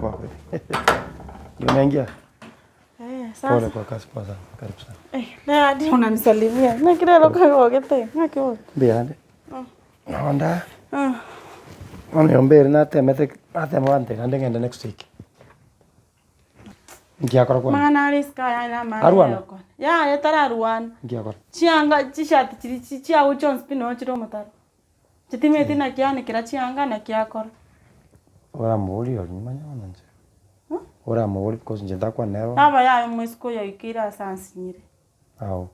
Poa poa. Unaingia? Eh, Pole sasa. kwa kazi poa sana. Karibu sana. Eh, na hadi unanisalimia. Naki rero kagogete. Naki bono. Mbuya Nonda. Ah. Bono nyomba ere natemete natema bante naende ng'ende next week. Nkiakora kwanza. Mang'ana are isiko aya na amang'ana Arwana? ayokora. Yaya tararwana. Nkiakora. Chianga chishati chiri chi chiago chionsi pi noo chire omotaro. Chitimeti naki anekera chianga naki akora. Oramobori oria nimanye bono inche. Oramobori because inche ntakwana nere bono. Taba yaya omoiseke oyo oikeire ase ansinyire. Ao.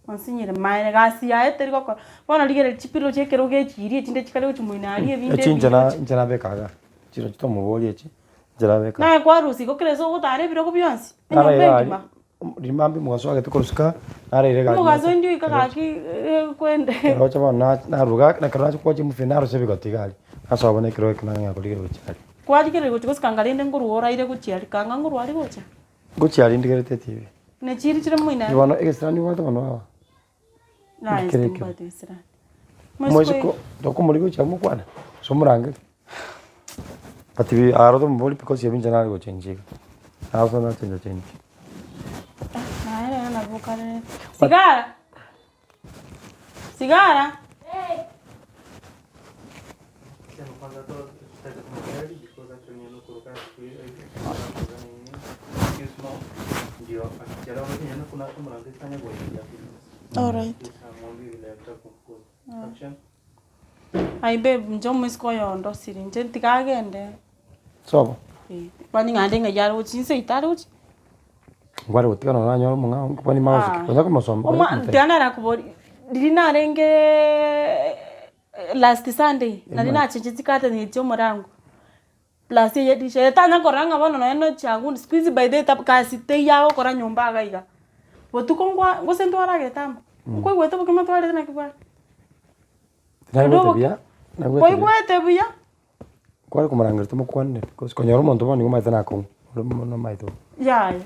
Onsinyire maene gasi yaye teri gokora. Bono rigereria chipilo chia ekerogo echiria echinde chikare gochia moino aria ebinde Echi inche ebinde na gochia. inche nabeka igaa, chiro tomoboria echi, inche nabeka. Naye kwarusia igo kera ase ogotara ebirogo bionsi, enyomba Naraire engima. aria, rimambi omogaso agete korusika, naraire egari Omogaso nacha indi oika gaki kwende. Roche bono na naruga ekero nacha koacha emufi narusia ebigoti iga aria, nasoa bono ekerogo ekio nang'ea korigereria gochia aria. Kwarigereria gochia gosika anga rende nkorwa oraire gochia aria, kanga nkorwa aria gocha. Ngochia aria ndigerete etibi. Ne chiri chire moino Inche bono egesirani obwate bono baba. Naye Nkere ekio. timbwati gesirani. Moisiko tokomorigia gochia mokwane, gose omorangeri. But bi aro tomobori because ebi inche nare gochenjia iga. Naso nachenja chenji. Naye rero nabo okare. Sigara! Sigara! Alright. Aye babe inche omoiseke oyo ondosire inche tiga agende. Sobo. Eh, kwani ng'ande ng'ai are gochia inse ito are gochia? Nkware gotiga nonye nanyora omong'ao kwani magosuki Ah. konya komosomba konya Omwa komotebia. tiga narakobori riria narenge last Sunday, nari nachangetie curtain chia omorango, plus eye dirisha eye tanya korora ng'a bono nonye na chiagundi siku hizi by the way kasi teiyo agokora nyomba iga iga. Botuko nkwa gose ntwaragete amo, nkoigwete obokima twarete naki bware? Naigwete buya, naigwete buya. Koigwete buya? Kware komorangeria tomokwanere because konyora omonto bono nigo omanyete nakong'u, ore mono omanyete bobe. Yaya,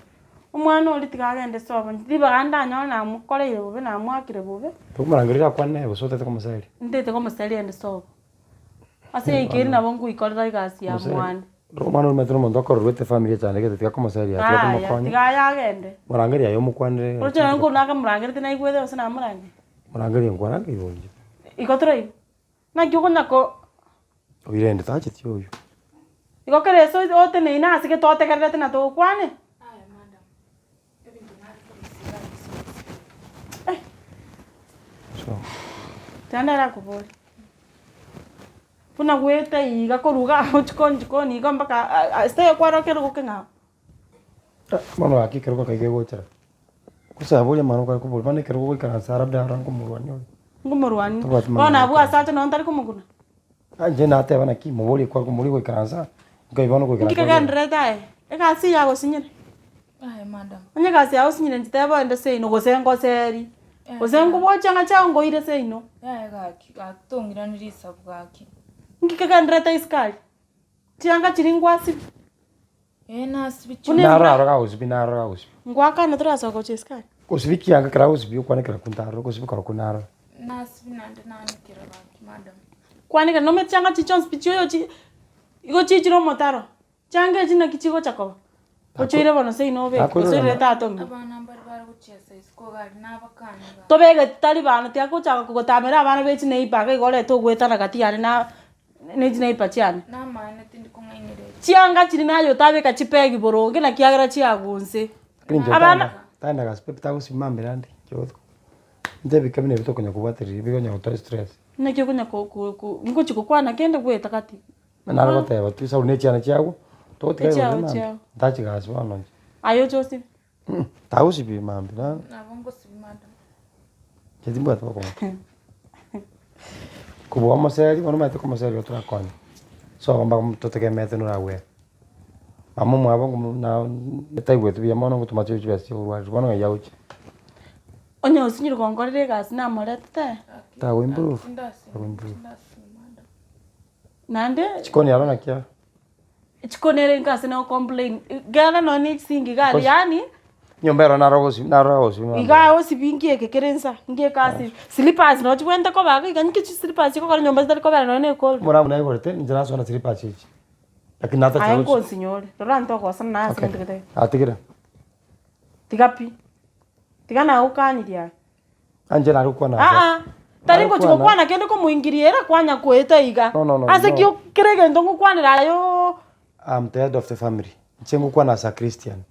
omwana oria tiga agende sobo, ribaga ndanyore namokoreire bobe namoakire bobe. Tokomorangeria akwane naye gose otagete komoseria? Ntagete komoseria ende sobo. Ase yaikeire nabo nkoikorera egasi ya Moserie. mwane. Omwana oria omanyete na omonto okororwete efamiri echandegete tiga komoseria tiga Yaya, tomokonye. tiga aye agende. Morangerie aye omokwanere. Oroche nonye nkorwa nakamorangeretie naigwete gose namorangeria. Morangerie nkwarangeria oria. Igo toraigwe. Naki okonya ko. Oyio rende tacheti oyio. Igo kera ase oteneine ase gete otegererete na togokwane. So. Tiga narakoborie, buna goeta iga korwa iga abwo chikoni chikoni iga mpaka ase ekwarokire kerogo keng'ao. Bono gaki ekerogo kaiga egochera. Gosaboria amang'ana okare koboria, bono ekero ogoikaransa labda aro nkomorwania ore. Nkomorwania. Tobwati Bono mang'ana abwo akare. ase ache nonye ntari komokuna. Ah inche nateba naki, moborie kware komoria goikaransa, nkai bono Inki goikaransa kegendererete aye? Egasi eye yagosinyire? Aye madam. Onye egasi yagosinyire inche teba ogende seino gose ngoseri, gose nkobochie ng'a chiago nkoire seino. Yaya gaki, gaki tong'irani risabu gaki. Inki kegendererete isiko aria? Chianga chiria ngwasibia. Ee nasibi Buna chionsi. Naro aro gagosibia, naro gagosibia. Ngwakana torasoka gochia isiko aria. Gosibia kianga ekero agosibia okwane kera kunto aroro, gosibia korokwo naro. Nasibi naende naanekera gaki madam. Kwanekera nomanyete chianga chiria chionsi pi chioyo chi igo chichire omotaro, chianga echi naki chigocha koba? Ochoire bono seino obeke, gose oirere tata omino. Abana mbare bare gochiesa isiko iga aria nabakani gaki. Tobegeti tari bana tiagochaka kogotamera abana be chineighbour iga igo orete ogwetana gati yane na ne chineighbour chiane. Namaene tindi kong'ainereria. Chianga chiria naye otabeka chipegi boronge naki kiagera chiagunse. Lakini inche Abana tanda tanda gasi pepe tagosimama mbere ande inche inche ebika buna ebi tokonya kobwatereria bigonya gotoa estress. Naki okonya ko- ko- ko ngochi gokwana kende bweta gati. Nare goteba tu sababu ne echiana chiago, togotiga Echiago igoro mambia, chiago. ntachi gasi bono inche. Aye oche osibe. Tagosibia mambia naro. Nabo ngosibia madam. Inche timbwati bokong'u. Kobua omoseri, bono omanyete komoseria otorakonye, sobo mpaka totegemete noragwere. Mama omwabo ngomo na taigweti buya mono ngotoma chibe chibesa chia oborwaria bono ng'ai agochia. Onye osinyire gonkorera egasi namoretete. Tago improve, tago improve. Naende. Chikoni aro naki aro. Chikoni ere inka ase no complain, genda nonye ne chisingi iga aria yaani. Nyomba ero naro ogosi naro agosi mambia. Iga agosibi inki eke kere nsa, inki eke ase, slippers nabo chibwenerete koba iga, iga inki chislippers chigokora nyomba chitari kobera nonye na ecold. Omorabwo naigorete, inche nasoa na slippers echi. Lakini natachire Aye gochi- nkonsinyore, rora ntogosana naye ase Okay. egento gete. Atigire. Tiga pi. Tiga nagokanirie aye. Anche nare gokwana ase. Aa, tari ngochi Nare gokwana. gokwana kende komoingiria ere kwanya koeta iga. No, no, no, Ase no. ki kera egento ngokwanera aye oo. I'm the head of the family. Inche ngokwana as a Christian.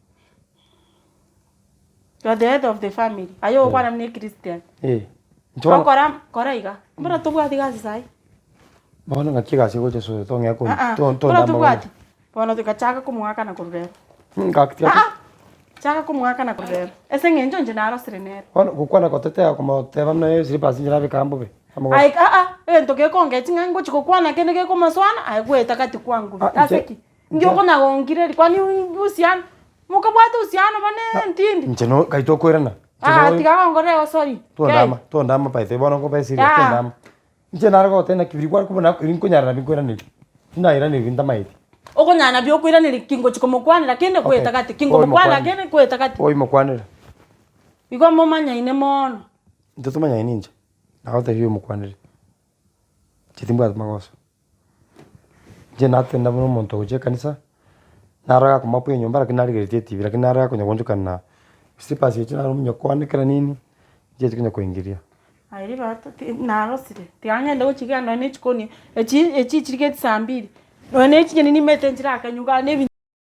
You are the head of the family. Aye ogokwana buna echristian. Eh. Inche bono Gokora kora iga. Mbora tobwati gasi saii? bono ng'aki egasi egocha soe tong'ea ko Aa, to- mbora tondamba bono. tobwati? Bono tigachaka komoakana korwa rero. Mm, gaki tiga Aa, chaka komoakana korwa rero. Ase eng'encho inche narosire nere. Bono gokwana gotetea komoteba buna eslippers inche nabeka mbobe. Amagoso. Aye aa, egento gekongechi ng'a ngochi gokwana kende gekomosoana, aye goeta gati kwango. Ah, Ase inche- ki? Inki okonya gonkireria? Kwani uhusiano, mokabwate uhusiano bane ntindi? Inche no kai tokoirana. Inche Aa, no- tiga gongorere osori. Tondama, tondama by the way, bono nkobe serious, Yeah. tondama. Inche nare gogotebia naki biria kware kobuna ebi nkonyara nabio nkoiraneria. Tindairaneri ntamaeti. Okonyara nabio okoiraneria ki ngochi komokwanera kende Okay. goeta gati, ki ngomokwanera Oimokwanere. kende goeta gati. Oimokwanere. Igo momanyaine mono. Intwe tomanyaine inche, nagotebia oimokwanere. Inche timbwati magoso. Inche natenda buna omonto ogochia ekanisa, naro gakomapwa enyomba lakini narigeretie etibi lakini naro gakonya goonchokana na slippers echio naro omonye koanekera nini, nchiachi konya koingiria. Aye ribaga ti narosire, tiga ng'ende gochia iga nonye na echikoni, echi echi chirigeti saa mbili, nonye na echinyeni nimanyete nchirakanywa igaa na ebinto.